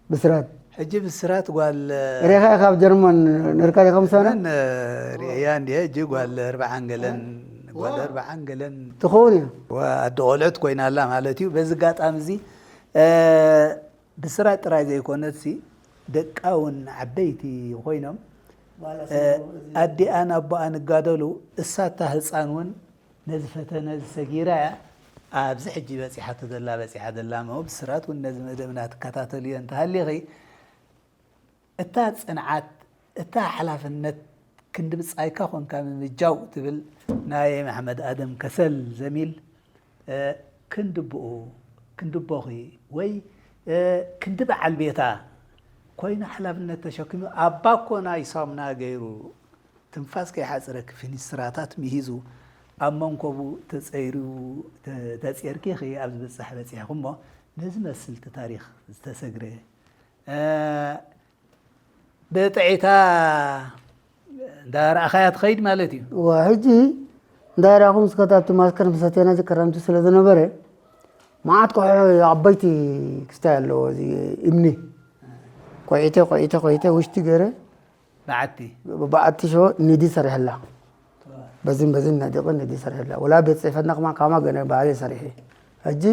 ብስራት። ሕጂ ብስራት ጓል ሬኻ ካብ ጀርመን ነርካ ዲኻ ምሳና? መን ርእያ እንድየ? ሕጂ ጓል ኣርባዓን ገለን፣ ጓል ኣርባዓን ገለን ትኸውን እያ። ወ-፣ ኣደ ቆልዑት ኮይና ኣላ ማለት እዩ። በዚ ኣጋጣሚ እዚ፣ እ፣ ብስራት ጥራይ ዘይኮነትሲ፣ ደቃ እውን ዓበይቲ ኮይኖም፣ እ፣ ኣዲኣን ኣቦኣን እጋደሉ፣ እሳ እታ ህፃን እውን ነዚ ፈተነ እዚ ሰጊራ እያ ኣብዚ ሕጂ በፂሓቶ ዘላ፣ በፂሓ ዘላ እሞ፣ ብስራት እውን ነዚ መደብና ትከታተልዮ እንተሃሊኺ፣ እታ ጽንዓት፣ እታ ሓላፍነት ክንዲ ብጻይካ ኾንካ ምምጃው ትብል ናይ መሓመድ ኣደም ከሰል ዘሚል፣ እ፣ ክንዲ ኣቦኡ፣ ክንዲ ኣቦኺ ወይ፣ እ፣ ክንዲ በዓል ቤታ ኮይኑ ሓላፍነት ተሸኪሙ፣ ኣባ እኮ ናይ ሳሙና ገይሩ ትንፋስ ከይሓጽረኪ ፊኒስትራታት ምሂዙ ኣብ መንኮቡ ተጸይሩ፣ ተ-፣ ተጼርኪ ኢኺ ኣብ ዝበጽሕ በጺሕኺ እሞ ነዚ መስል እቲ ታሪኽ ዝተሰግረ፣ እ፣ ብጥዒታ እንዳ ረኣኻያ ትኸይድ ማለት እዩ። እዋ፣ ሕጂ እንዳ ረኣኹ ምስ ከታብቲ ማስከር ምስ ኣተና እዚ ክረምቲ ስለ ዝነበረ፣ መዓት ኮሖ ዓበይቲ ክስታይ ኣለዎ፣ እዚ እምኒ። ኮዒተ፣ ኮዒተ፣ ኮዒተ፣ ውሽጢ ገይረ፣ በዓቲ። በዓቲ ሸወ ኒዲ ሰሪሐላ። በዝን በዝን ነዲቐ ኒዲ ሰሪሐላ። ወላ ቤት ጽሕፈትና ከማን ካማ ገነ ባዕለይ ሰሪሐ። ሕጂ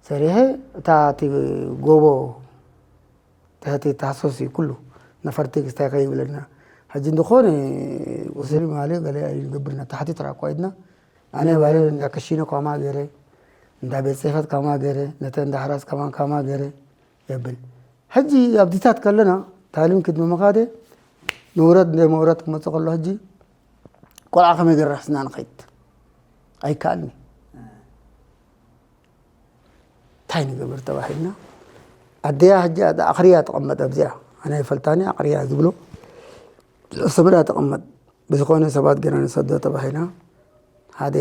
ሰሪሐ፣ እታ እቲ ጎቦ ትሕቲ ታህሶስ እዩ ኩሉ ነፈርቲ ክስታይ ከይብለና። ሕጂ እንድኾነ ወሰዲ ማለ ገለ ኣይንገብርና፣ ታሕቲ ጥራይ እኳ ኢድና። ኣነ ባዕለ እንዳ ከሺነ ካማ ገይረ፣ እንዳ ቤት ጽሕፈት ካማ ገይረ፣ ነተ እንዳ ሕራስ ከማን ካማ ገይረ የብል። ሕጂ ኣብዲታት ከለና፣ ታሊም ክድ ምምኻደ፣ ንውረድ እንደ መውረድ ክመጽእ ከሎ፣ ሕጂ ቆልዓ ከመይ ገይረ ሒዝና ንኸይድ? ኣይከኣልኒ። እንታይ ንገብር ተባሂልና፣ ኣደያ ሕጂ ኣኽርያ ትቐመጥ ኣብዚኣ። ኣነ ይፈልጣኒ ኣኽርያ ዝብሎ። ሰብዳ ትቐመጥ። ብዝኾነ ሰባት ገና ንሰዶ ተባሂልና፣ ሓደ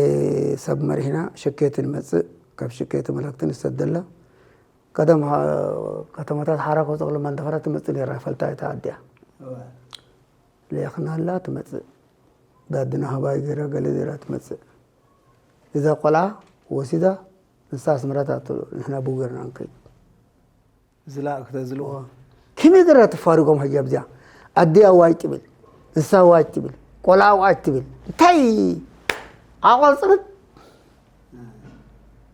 ሰብ መሪሕና፣ ሽኬቲ ንመጽእ፣ ካብ ሽኬቲ መለክቲ ንሰደላ። ቀደም ሃ-፣ ከተማታት ሓራ ከውፅእ ከሎ መንደፈራ ትመጽእ ነይራ፣ ይፈልጣ እታ ኣደያ። እወ። ልኢኽናላ ትመጽእ። ዳድና ሃባይ ገይራ፣ ገለ ገይራ ትመጽእ። እዛ ቆልዓ ወሲዳ፣ ንሳ ኣስመራ ትኣቱ፣ ንሕና ብኡ ገይርና ንከይድ። ዝላእ ክተዝልዎ። ከመይ ገይራ ትፋርጎም ሕጂ ኣብዚኣ? ኣዲኣ ዋይ ትብል፣ ንሳ ዋይ ትብል፣ ቆልዓ ዋይ ትብል። እንታይ ዓቋል ጽብብ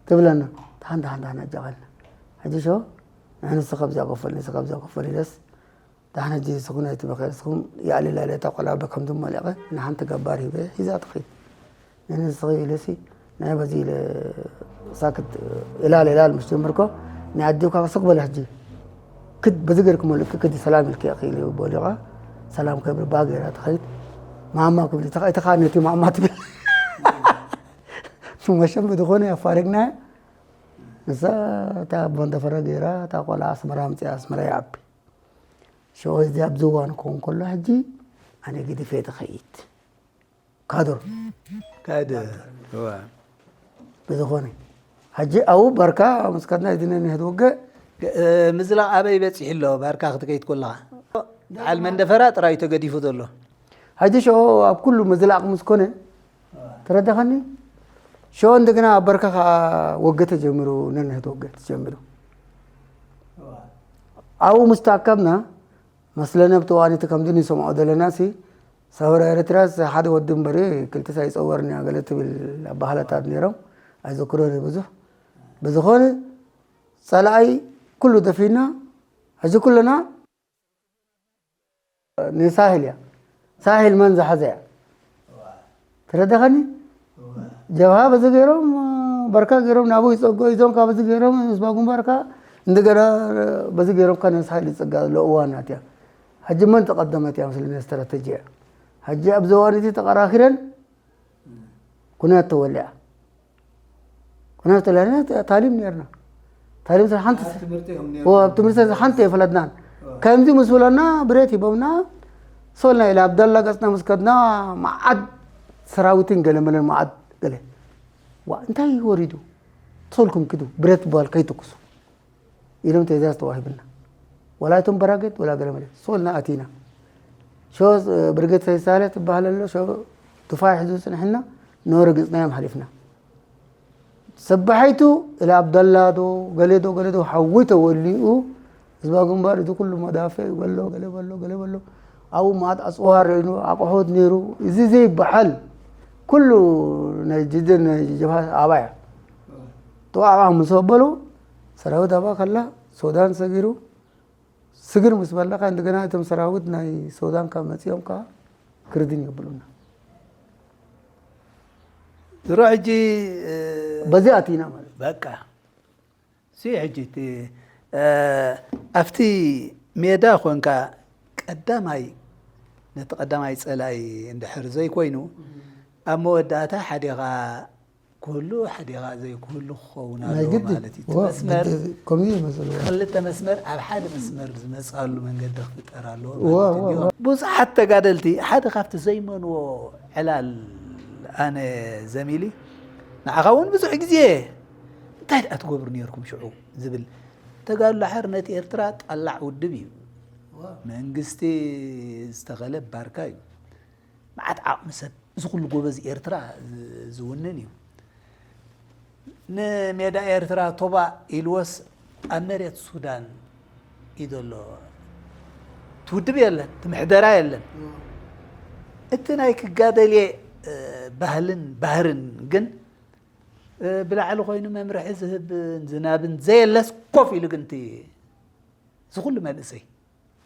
ትብለና። ደሓን፣ ደሓን፣ ደሓን ኣጃቓልና። ሕጂ ሸው፣ ንሕንስ ካብዚኣ ኮፈል፣ ንስ ካብዚኣ ኮፈል ኢለስ፣ ደሓን ሕጂ ንስኹም ኣይትበኸ፣ ንስኹም የዕልል ኣለ እታ ቆልዓ በከም ዝመለቐ ንሓንቲ ገባር ሂበ ሒዛ ትኸይድ። ንስኺ ኢለሲ ናይ በዚ ኢለ ሳክት እላል እላል ምስ ጀመርኮ፣ ናይ ኣዴውካ ስቕ በለ ሕጂ። ክድ በዚ ገርክ መልእክ ክድ ሰላም ኢልክ ኢኺ ኢሉ ቦሊቓ፣ ሰላም ከብል ባ ገይራ ትኸይድ። ማማ ክብል፣ እታ፣ እታ ነቲ ማማ ትብል። መሸም ብዝኾነ ኣፋሪግናያ። ንሳ እታ ኣቦ እንተፈረ ገይራ፣ እታ ቆልዓ ኣስመራ ኣምፅኣ፣ ኣስመራ ይዓቢ። ሸው እዚ ኣብዚ እዋን ክኸውን ከሎ ሕጂ ኣነ ግድፌ ትኸይድ። ካድር። ካድር። እዋ። ብዝኾነ፣ ሕጂ ኣብኡ ባርካ ምስ ከድና እዚ ነንሕድ ውግእ። እ፣ ምዝላቕ ኣበይ በጺሑ ኣሎ? ባርካ ክትከይድ ከለኻ? በዓል መንደፈራ ጥራይ ተገዲፉ ዘሎ። ሕጂ ሸኦ ኣብ ኩሉ ምዝላቕ ምስ ኮነ፣ ተረዳኸኒ? ሸኦ እንደገና ኣብ ባርካ ኸዓ ወገ ተጀሚሩ፣ ነንሕድ ወገ ተጀሚሩ። ኣብኡ ምስ ተኣከብና፣ መስለነ ብተዋኒቲ ከምዚ ንሰምዖ ዘለና ሲ፣ ሰውራ ኤርትራስ ሓደ ወዲ እምበሪ ክልተስ ኣይጸወርን እያ ገለ ትብል ኣባህላታት ነይሮም። ኣይዘክሮን እየ ብዙሕ። ብዝኾነ ጸላኣይ ኩሉ ደፊና፣ ሕጂ ኩልና ንሳህል እያ። ሳህል መን ዝሓዘ እያ? ተረዳኸኒ? ጀብሃ በዚ ገይሮም፣ በርካ ገይሮም ናብኡ ይጸግዑ፣ እዞም ካብ በዚ ገይሮም፣ ህዝባ ግንባር ከኣ እንደገና በዚ ገይሮም ከኣ ንሳህል ይጸጋ ዘሎ እዋናት እያ። ሕጂ መን ተቐደመት እያ? ምስለኒ ስትራተጂ እያ። ሕጂ ኣብዚ እዋን እዚ ተቐራኺረን ኩናት ተወሊዓ። ኩናት ተወሊዓ፣ ታሊም ነርና። ታሊም ስለ ሓንቲ ኣብ ትምህርቲ እዮም ነይሮም። ኦ፣ ኣብ ትምህርቲ ሓንቲ የፈለጥናን። ከምዚ ምስ በለና ብሬት ሂቦምና፣ ሶልና ኢለ ኣብደላ ገጽና ምስ ከድና፣ መዓት ሰራዊትን ገለ መለን መዓት ገለ። ዋ፣ እንታይ ወሪዱ? ሶልኩም ክዱ፣ ብሬት በል ከይትኩሱ ኢሎም ትእዛዝ ተዋሂብና። ወላ እቶም በራጌት፣ ወላ ገለ መለ። ሶልና ኣቲና። ሸው፣ ብርጌድ ሰይሳለ ትበሃል ኣሎ፣ ሸው ድፋዕ ሒዙ ጽንሕና፣ ኖረ ገጽና እዮም ሓሊፍና። ሰባሒቱ፣ ኢለ ኣብደላ ዶ፣ ገለ ዶ፣ ገለ ዶ፣ ሓዊ ተወሊኡ፣ ህዝባዊ ግንባር፣ እዚ ኩሉ መዳፍዕ በሎ፣ ገለ በሎ፣ ገለ በሎ። ኣብኡ መዓት ኣጽዋር ርኢኑ፣ ኣቕሑት ነይሩ። እዚ ዘይበሃል ኩሉ ናይ ጅድን ናይ ጀብሃ ኣባያ። ተዋዕዋ ምስ በሉ፣ ሰራዊት ኣባ ከላ፣ ሱዳን ሰጊሩ፣ ስግር ምስ በለካ፣ እንደገና እቶም ሰራዊት ናይ ሱዳን ካብ መጺኦም ከኣ ክርድን የብሉና። ዝሮ ሕጂ፣ እ፣ በዚ ኣቲና ማለት። በቃ። ሲ ሕጂ እቲ፣ እ፣ ኣብቲ ሜዳ ኮንካ ቀዳማይ፣ ነቲ ቀዳማይ ጸላኢ እንድሕር ዘይኮይኑ፣ ኣብ መወዳእታ ሓዲኻ ክህሉ፣ ሓዲኻ ዘይክህሉ ክኸውን ናይ ኣለዎ ግድን። ማለት እዩ። እቲ ዋ፣ መስመር፣ ግድን። ከምኡ እዩ መስመር። ክልተ መስመር ኣብ ሓደ መስመር ዝመጽኣሉ መንገዲ ክፍጠር ኣለዎ ዋ፣ ማለት ዋ፣ እዩ። ዋ። ብዙሓት ተጋደልቲ ሓደ ካብቲ ዘይመንዎ ዕላል ኣነ ዘሚሊ፣ ንዓኻ እውን ብዙሕ ግዜ እንታይ ደኣ ትገብሩ ነርኩም ሽዑ ዝብል፣ ተጋድሎ ሓርነት ኤርትራ ጠላዕ ውድብ እዩ። ዋ። መንግስቲ ዝተኸለ ባርካ እዩ። መዓት ዓቕሚ ሰብ፣ እዚ ኩሉ ጎበዝ ኤርትራ ዝ-፣ ዝውንን እዩ። ንሜዳ ኤርትራ ቶባ ኢልወስ ኣብ መሬት ሱዳን እዩ ዘሎ። እቲ ውድብ የለን፣ እቲ ምሕደራ የለን። እቲ ናይ ክጋደልየ፣ እ፣ ባህልን ባህርን ግን፣ እ፣ ብላዕሊ ኮይኑ መምርሒ ዝህብን ዝናብን ዘየለስ ኮፍ ኢሉ ግን እቲ እዚ ኩሉ መንእሰይ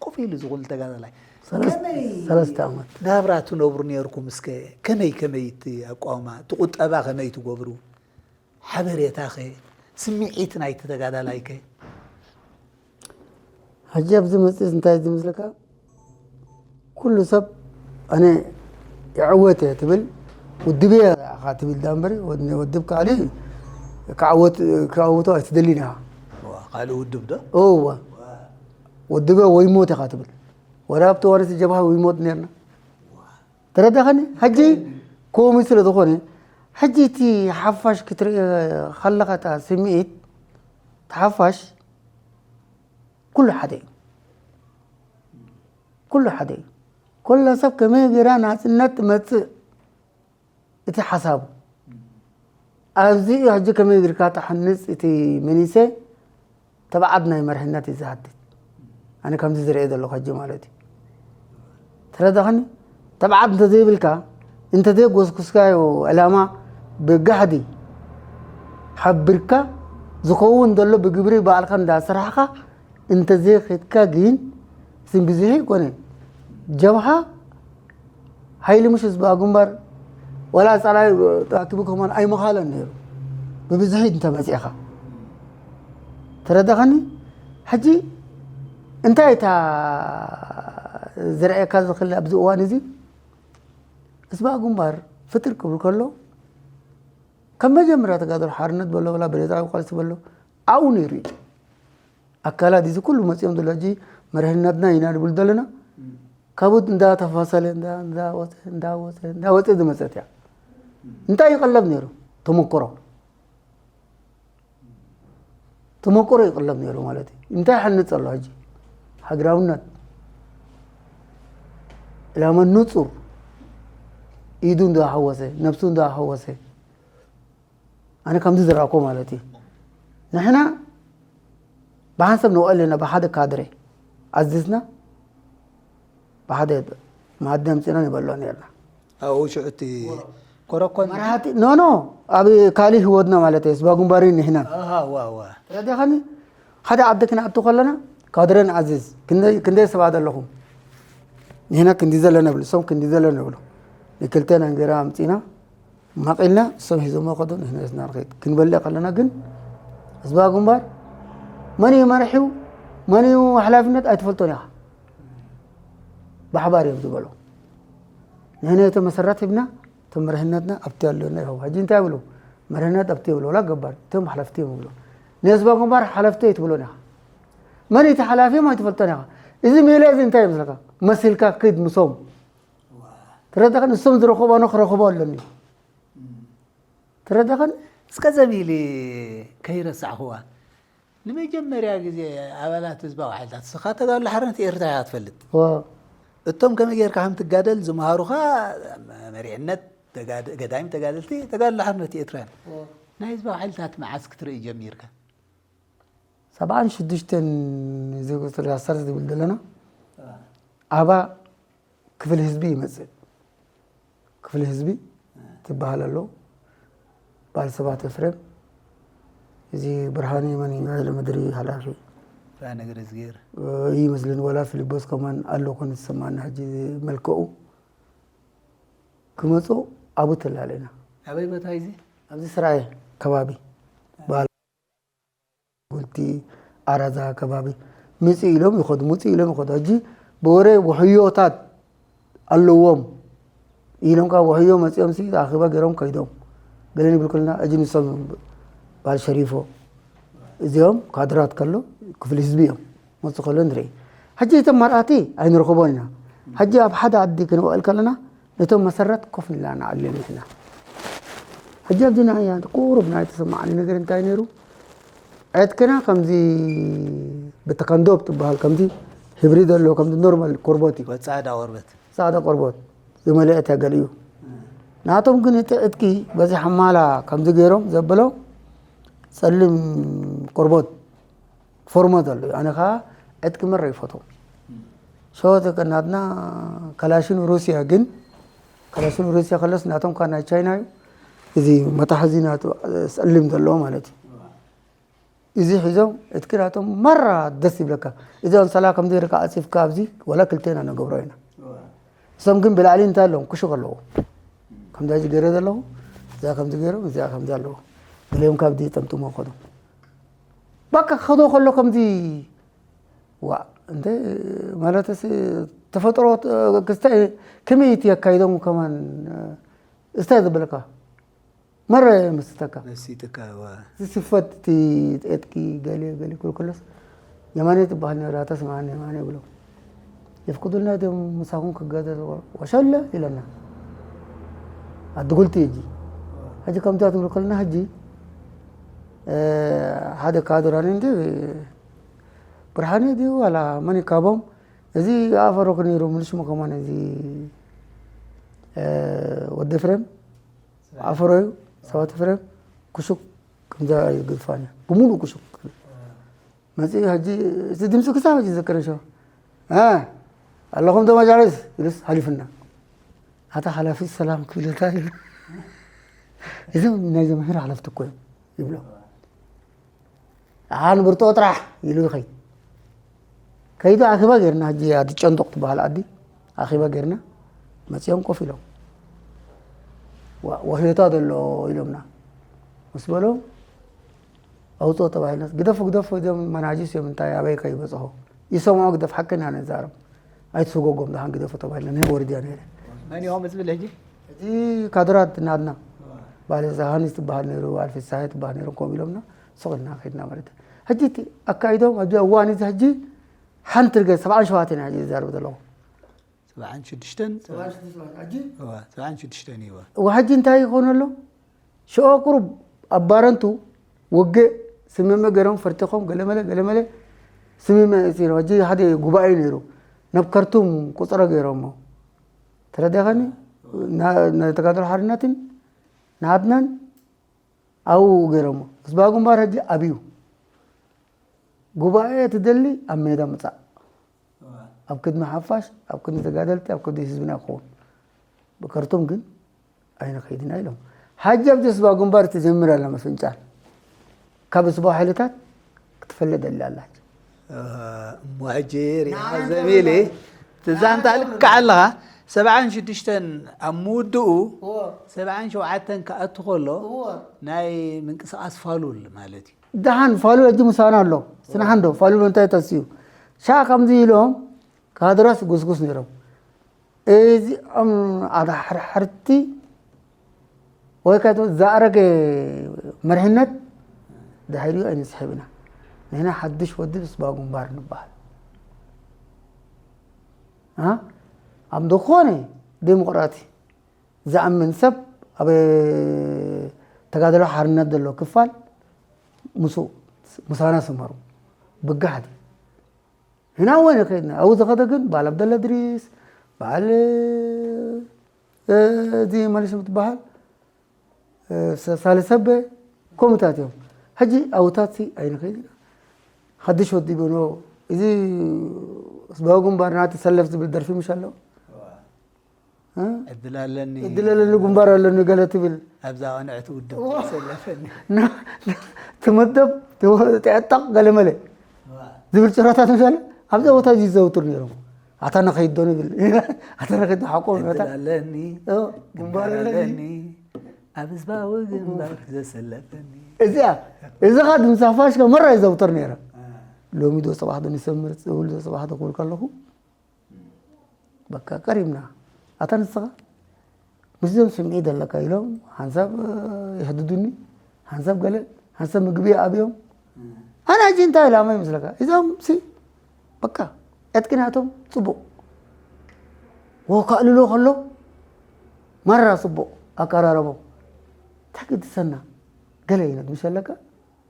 ኮፍ ኢሉ፣ እዚ ኩሉ ተጋዳላይ ሰለስተ፣ ከመይ ሰለስተ ዓመት። ናብራ ትነብሩ ነርኩም? እስከ ከመይ፣ ከመይ እቲ ኣቋውማ፣ እቲ ቁጠባ ከመይ ትገብሩ? ሓበሬታኸ፣ ስምዒት ናይቲ ተጋዳላይከ? ሕጂ ኣብዚ መጽእስ እንታይ ዝመስለካ? ኩሉ ሰብ ኣነ ይዕወት እየ ትብል፣ ውድብ እየ ኢኻ ትብል ዳ እምበሪ፣ ወድ-፣ ውድብ ካልእ ክዓወት-፣ ክዓወቶ ኣይትደልን ኢኻ። ዋ፣ ካልእ ውድብ ዶ? እወ። ውድብ ወይ ሞት ኢኻ ትብል። ወላ ኣብቲ እዋን እቲ ጀብሃ ወይ ሞት ነርና። ተረዳኸኒ? ሕጂ ከምኡ ስለ ዝኾነ፣ ሕጂ እቲ ሓፋሽ ክትርኢ ከለኻ፣ እታ ስምዒት፣ እቲ ሓፋሽ ኩሉ ሓደ እዩ። ኩሉ ሓደ እዩ። ኩላ ሰብ ከመይ ገይራ ናጽነት ትመጽእ፣ እቲ ሓሳቡ። ኣብዚ እዩ ሕጂ ከመይ ጌርካ ትሓንጽ እቲ መኒሰ ተባዓት ናይ መርሕነት እዩ ዝሓትት። ኣነ ከምዚ ዝርእየ ዘለኹ ሕጂ ማለት እዩ። ተረዳኸኒ? ተባዓት እንተዘይብልካ፣ እንተዘይጎስኩስካዮ ዕላማ ብጋሕዲ ሓቢርካ ዝኸውን ዘሎ ብግብሪ ባዕልካ እንዳሰራሕካ እንተዘይኸድካ ግን ስም ብዙሕ ይኮነ። ጀብሃ ሓይሊ ምሽ ህዝባዊ ግንባር ዋላ ጻላይ ተኣኪቡ ከማን ኣይመኻለን ነይሩ። ብብዝሒ እንተመጺእኻ። ተረዳኸኒ? ሕጂ እንታይ እታ ዝረኣየካ ዝኽእል ኣብዚ እዋን እዚ? ህዝባዊ ግንባር ፍጥር ክብል ከሎ፣ ከም መጀመርያ ተጋድሎ ሓርነት በሎ፣ ወላ ብሬታዊ ቃልሲ በሎ፣ ኣብኡ ነይሩ እዩ። ኣካላት እዚ ኩሉ መጺኦም ዘሎ ሕጂ መርሕነትና ኢና ንብል ዘለና። ካብኡ እንዳተፋሰለ፣ እንዳ-፣ እንዳወጸ፣ እንዳወጸ፣ እንዳወጸ ዝመጸት እያ። እንታይ ይቐለብ ነይሩ? ተመክሮ። ተመክሮ ይቕለብ ነይሩ ማለት እዩ። እንታይ ይሓንጽ ኣሎ ሕጂ? ሃገራውነት። ዕላማ ንጹር። ኢዱ እንዳሓወሰ፣ ነብሱ እንዳሓወሰ። ኣነ ከምዚ ዝረኣኮ ማለት እዩ። ንሕና ብሓንሳብ ንውዕል ኣለና፣ ብሓደ ካድሬ ኣዚዝና፣ ብሓደ መኣዲ ኣምፂእና ንበልዖ ነርና። ኣብኡ ሽዑ እቲ ኮረኮን መራሕቲ ኖ ኖ ኣብ ካሊእ ህይወትና ማለት እዩ ህዝባ ግንባር ንሕና ኣሃ ዋ ዋ ረዳኸኒ ሓደ ዓዲ ክንኣቱ ከለና ካድረ ንኣዝዝ ክንደይ ክንደይ ሰባት ኣለኹም ንሕና ክንዲ ዘለና ይብሉ እሶም ክንዲ ዘለና ይብሉ ንክልተ ናንጌራ ኣምፂና ማቒልና እሶም ሒዞሞ ከዱ ንሕና ሒዝና ንኸይድ ክንበልዕ ከለና ግን ህዝባ ግንባር መን እዩ መራሒው መን እዩ ሓላፍነት ኣይትፈልጦን ኢኻ ብሓባር እዮም ዝበሉ ንሕና እቲ መሰረት ሂብና እቶም መርሕነትና ኣብቲ ኣለና ይኸው ሕጂ እንታይ ይብሉ መርሕነት ኣብቲ ይብሉ ወላ ገባር እቶም ሓለፍቲ እዮም ይብሉ ንህዝባ ግንባር ሓለፍቲ ኣይትብሎን ኢኻ መን እቲ ሓላፊ እዮም ኣይትፈልጦን ኢኻ እዚ ሜላ እዚ እንታይ ይመስለካ መሲልካ ክድ ምሶም ትረዳኸ ንሶም ዝረኸቦ ኣነ ክረኽቦ ኣለኒ ትረዳኸን እስከ ዘሚሊ ከይረሳዕኽዋ ንመጀመርያ ግዜ ኣባላት ህዝባዊ ሓይልታት ስኻ ተጋድሎ ሓርነት ኤርትራ ኢኻ ትፈልጥ እቶም ከመይ ጌርካ ከም ትጋደል ዝመሃሩኻ መሪሕነት ገዳይም ተጋደልቲ ተጋድሎ ሓርነት ኤርትራ ናይ ህዝባዊ ሓይልታት መዓስ ክትርኢ ጀሚርካ ሰብዓን ሽዱሽተን ዝብል ዘለና ኣባ ክፍል ህዝቢ ይመፅእ ክፍል ህዝቢ ትበሃል ኣሎ በዓል ሰባት ኤፍሬም እዚ ብርሃነ መን እዩ ኃይለ ምድሪ ኃላፊ ብርሃነ ገረዝጊሄር ይመስልን ወላ ፊሊቦስ ከማን ኣሎ ኮነ ዝሰማና ሕጂ መልክዑ ክመፁ ኣብኡ ተላለና ኣበይ ቦታ እዚ ኣብዚ ስራየ ከባቢ በዓል ጉልቲ ኣራዛ ከባቢ ምፅእ ኢሎም ይኸዱ ምፅእ ኢሎም ይኸዱ ሕጂ ብወረ ውሕዮታት ኣለዎም ኢሎም ካብ ውሕዮ መፂኦም ሲ ኣኺባ ገይሮም ከይዶም ገለ ንብል ከለና ሕጂ ንሶም በዓል ሸሪፎ እዚኦም ካድራት ከሎ ክፍሊ ህዝቢ እዮም መፁ ከሎ ንርኢ ሕጂ እቶም መርኣቲ ኣይንረኽቦን ኢና ሕጂ ኣብ ሓደ ዓዲ ክንውዕል ከለና ነቶም መሰረት ኮፍ ንላ ንዓልል ንሕና ሕጂ ኣብዚ ንኣያ ቁሩብ ናይ ተሰማዓኒ ነገር እንታይ ነይሩ ዕጥቅና ከምዚ ብተከንዶብ ትበሃል ከምዚ ህብሪ ዘሎ ከምዚ ኖርማል ቆርቦት እዩ ጻዕዳ ቆርቦት ጻዕዳ ቆርቦት ዝመለአ ተገል እዩ ናቶም ግን እቲ ዕጥቂ በዚ ሓማላ ከምዚ ገይሮም ዘበሎ ጸሊም ቆርቦት ፎርሞ ዘሎ እዩ ኣነ ከዓ ዕጥቂ መረ ይፈትዎ ሸወት ናትና ከላሽን ሩስያ ግን ከላሽን ሩስያ ከለስ ናቶም ከዓ ናይ ቻይና እዩ እዚ መታሕዚ ናቱ ጸሊም ዘለዎ ማለት እዩ እዚ ሒዞም ዕጥቂ ናቶም መራ ደስ ይብለካ እዚ ኣንሰላ ከምዚ ርካ ኣፂፍካ ኣብዚ ወላ ክልቴና ነገብሮ ኢና እሶም ግን ብላዕሊ እንታይ ኣለዎም ክሹክ ኣለዎ ከምዚ ሕጂ ገይረ ዘለኹ እዚኣ ከምዚ ገይሮም እዚኣ ከምዚ ኣለዎ ገሊኦም ካብዚ ጠምጥሞ ከዶ በቃ ክኸዶ ከሎ ከምዚ ዋ እንተ ማለት ተፈጥሮ ክስታይ ከመይ እቲ ኣካይዶም ከማን እስታይ ዝበለካ መረ መስተካ መሲጥካ ዋ ዝስፈት እቲ ጤጥቂ ገሌ ገሌ ክብል ከሎስ የማነ ትበሃል ነራ ተስማዓኒ የማነ ይብሎ የፍቅዱልና ድም ምሳኹም ክጋደል ወሸለ ኢለና ኣድጉልቲ እጂ ሕጂ ከምዚኣ ትብል ከለና ሕጂ ሓደ ካድራኒ እንዲ ብርሃነ ድዩ ዋላ መን ካብኦም እዚ ኣፈሮክ ነይሩ ምንሽሙ ከማን እዚ ወዲ ፍሬም ኣፈሮዩ ሰባት ፍሬም ኩሹክ ከምዛ ይግድፋን እዩ ብሙሉ ኩሹክ መፅኡ ሕጂ እቲ ድምፂ ክሳብ ሕጂ ዝዘከረ ሸ ኣለኹም ተመጃለስ ኢሉስ ሓሊፉና ኣታ ሓላፊ ሰላም ክብለታ ኢሉ እዞም ናይ ዘምሕር ሓለፍቲ እኮ እዮም ይብሎ ኣን ብርቶ ጥራሕ ኢሉ ይኸይድ ከይዱ ኣኺባ ጌርና ሕጂ ኣዲ ጨንጦቕ ትበሃል ኣዲ ኣኺባ ጌርና መፂኦም ኮፍ ኢሎም ወህዮታ ዘሎ ኢሎምና ምስ በሎም ኣውፅኦ ተባሂልና ግደፉ ግደፉ እዞም መናጅስ እዮም እንታይ ኣበይ ከይበፅሖ ይሰምዖ ግደፍ ሓቂ ኢና ንዛረብ ኣይትስጎጎም ደሓን ግደፉ ተባሂልና ናይ ወርድያ ነይረ መን ኢኹም ዝብል ሕጂ እቲ ካድራት ናትና ባለ ዛሃንስ ትበሃል ነይሩ ባል ፍሳሀ ትበሃል ነይሩ ከምኡ ኢሎምና ሱቕ ኢልና ከይድና ማለት እዩ ሕጂ እቲ ኣካይዶም ኣብዚ እዋን እዚ ሕጂ ሓንቲ ርገ ሰብዓን ሸውዓተን እያ ዝዛረብ ዘለኹ ሰብዓን ሽዱሽተን ሰብዓን ሽዱሽተን እይዋ ሕጂ እንታይ ይኾን ኣሎ ሽኦ ቁሩብ ኣብ ባረንቱ ውግእ ስምምዕ ገይሮም ፈርቲኾም ገለመለ ገለመለ ስምምዕ እፂኖ ሕጂ ሓደ ጉባኤ ነይሩ ናብ ከርቱም ቁፅረ ገይሮሞ ተረዲኸኒ ናይ ተጋድሎ ሓርነትን ንዓድናን ኣብኡ ገይሮሞ ህዝባዊ ግንባር ሕጂ ኣብዩ ጉባኤ ትደሊ ኣብ ሜዳ ምፃእ ኣብ ቅድሚ ሓፋሽ፣ ኣብ ቅድሚ ተጋደልቲ፣ ኣብ ቅድሚ ህዝብና ክኸውን። ብከርቶም ግን ኣይንኸይድና ኢሎም። ሓጂ ኣብቲ ስባ ግንባር ትጀምር ኣላ መፈንጫል። ካብ ስባ ሓይልታት ክትፈለጥ ደሊ ኣላ። እሞ ሕጂ ርኢኻ ዘሚሊ ትዛንታ ልክዕ ኣለኻ። ሰብዓን ሽዱሽተን ኣብ ምውድኡ ሰብዓን ሸውዓተን ክኣቱ ከሎ ናይ ምንቅስቃስ ፋሉል ማለት እዩ። ደሓን ፋሉል ሕጂ ምሳና ኣሎ። ስናሓን ዶ ፋሉል እንታይ ተስዩ? ሻ ከምዚ ኢሎም ካድራስ ጉስጉስ ነይሮም። እዚኦም ኣድሓርሓርቲ ወይ ከኣ ዝኣረገ መሪሕነት ድሕሪኡ ኣይንስሕብ ኢና። ንሕና ሓድሽ ወድብ ስባ ግንባር ንበሃል። ኣ? ኣብ ዝኾነ ዴሞክራሲ ዝኣምን ሰብ ኣብ ተጋድሎ ሓርነት ዘሎ ክፋል ምስኡ ምሳና ስመሩ። ብጋሕቲ ኢና ወይነ ከይድና። ኣብኡ ዝኸደ ግን በዓል ኣብደላ እድሪስ፣ በዓል፣ እ፣ እዚ መሊስ ምትበሃል፣ እ፣ ሰ-፣ ሳልሰበ፣ ከምኡታት እዮም። ሕጂ ኣብኡታት ሲ ኣይንኸይድ ኢና። ሓድሽ ወዲ ብኖ፣ እዚ ህዝባዊ ግንባር ናቲ ሰለፍ ዝብል ደርፊ ምሽ ኣሎ። እ? ዕድል ኣለኒ። ዕድል ኣለኒ፣ ግንባር ኣለኒ ገለ ትብል። ኣብዛ ቅንዕቲ ውድብ ዋ። ተሰለፈኒ። ና-፣ ና-፣ ትመደብ፣ ትወ-፣ ትዕጠቕ ገለ መለ። ዋ። ዝብል ጭራታት ምሽ ኣሎ። ኣብዛ ቦታ እዚ ይዘውትር ነይሮም። ኣታ ንኸይድ ዶ ንብል። ኣታ ንኸይድ ዶ ሓቆም እዩ፣ ኣታ። ዕድል ኣለኒ። ኦ፣ ግንባር ግንባር ኣለኒ። ኣለኒ። ኣብ ህዝባዊ ግንባር ዘሰለፈኒ። እዚኣ፣ እዚ ኸኣ ድምጻ ፋሽካ መራ ይዘውተር ነይረ። አ። ሎሚ ዶ ጽባሕ ዶ ንሰምር፣ ጽውል ዶ ጽባሕ ዶ ክብል ከለኹ፣ በቃ ቀሪብና። ኣታ ንስኻ ምስዞም ስምዒት ዘለካ ኢሎም ሓንሳብ፣ እ፣ የህድዱኒ፣ ሓንሳብ ገለ፣ ሓንሳብ ምግቢ ይኣብዮም። ኣነ ሕጂ እንታይ ዕላማ ይመስለካ? እዞም ሲ በቃ ዕጥቂ ናቶም ጽቡቕ። ወ-፣ ከዕልሎ ከሎ ማራ ጽቡቕ ኣቀራረቦም። እንታይ ግድሰና? ገለ ይነት ምሽ ኣለካ?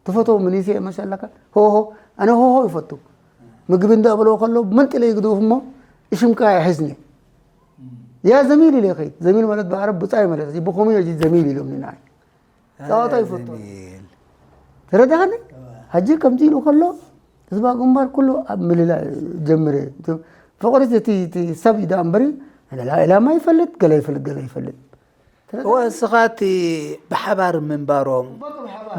ትፈትዎ ምኒስ እየ መሽ ኣለካ? ሆሆ፣ ኣነ ሆሆ ይፈቱ። ምግቢ እንዳበልዎ ከሎ መንጢለ ይግድፍ እሞ እሽምካ ይሕዝኒ። ያ ዘሚል ኢለ ይኸይድ። ዘሚል ማለት ብዓረብ ብጻይ ማለት እዩ። ብኸመይ እዩ ዘሚል ኢሎም ንዓይ? ጸዋታ ይፈቱ። ዘሚል። ተረዳኸኒ? እዋ። ሕጂ ከምዚ ኢሉ ከሎ ህዝባ ግንባር ኩሉ ኣብ ምልላይ ጀምረ። ፍቕሪ እቲ፣ እቲ ሰብ እዩ ደኣ እምበሪ፣ ዕላማ ይፈልጥ፣ ገለ ይፈልጥ፣ ገለ ይፈልጥ። እወ፣ እስኻ እቲ ብሓባር ምንባሮም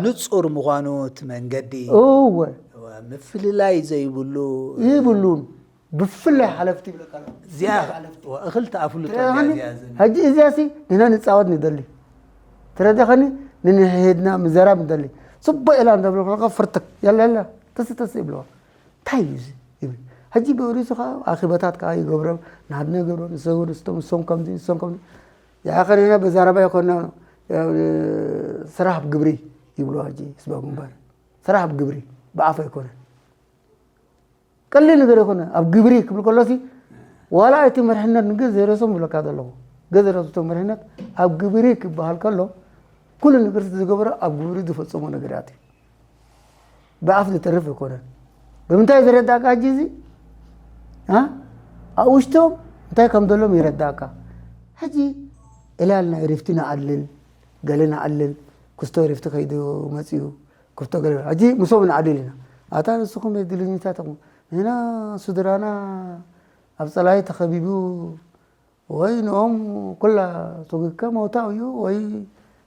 ንጹር ምዃኑ እቲ መንገዲ፣ እወ። እወ፣ ምፍልላይ ዘይብሉ ይብሉን። ብፍላይ ሓለፍቲ ይብለካ ኣሎ። እዚኣ ብፍላይ ሓለፍቲ። እወ፣ እኽልቲ ኣፍልጦ ትረዳኸኒ? እዚኣ ዘመን። ሕጂ እዚኣ ሲ ንሕና ንጻወት ንደሊ። ትረዳኸኒ? ንንሕድና ምዘራብ ንደሊ። ጽቡቕ ኢላ እንዳብለካ ፍርትክ። ያላ፣ ያላ። ተስ፣ ተስ ይብለዋ። እንታይ እዩ እዚ? ይብል። ሕጂ ብእሪሱ ከዓ ኣኺባታት ከዓ ይገብሮም። ንሓድነ ይገብሮ፣ ንሰው፣ ንስቶም፣ ንሶም ከምዚ፣ ንሶም ከምዚ። ያኸነና በዛረባ ይኮና፣ ስራሕ ብግብሪ ይብሉ ሕጂ ህዝባዊ ግንባር። ስራሕ ብግብሪ፣ ብኣፍ ኣይኮነን። ቀሊል ነገር ኣይኮነ። ኣብ ግብሪ ክብል ከሎሲ፣ ዋላ እቲ መሪሕነት ንገ ዘይረሶም ብለካ ዘለኹ። ገ ዘይረሶም መሪሕነት ኣብ ግብሪ ክበሃል ከሎ፣ ኩሉ ነገር ዝገበረ ኣብ ግብሪ ዝፈጸሞ ነገራት እዩ። ብኣፍ ዝተርፍ ኣይኮነን። ብምንታይ ዝረዳእካ ሕጂ እዚ? አ? ኣብ ውሽጦም እንታይ ከም ዘሎም ይረዳእካ። ሕጂ ዕላል ናይ ሪፍቲ ንኣልል፣ ገለ ንኣልል፣ ክስቶ ሪፍቲ ከይዱ መጺኡ፣ ክፍቶ ገለ። ሕጂ ምስኦም ንኣልል ኢና። ኣታ ንስኹም ዕድለኛታት ኢኹም። ንሕና ስድራና ኣብ ጸላኢ ተኸቢቡ ወይ ንኦም ኩላ ተጉካ መውታው እዩ፣ ወይ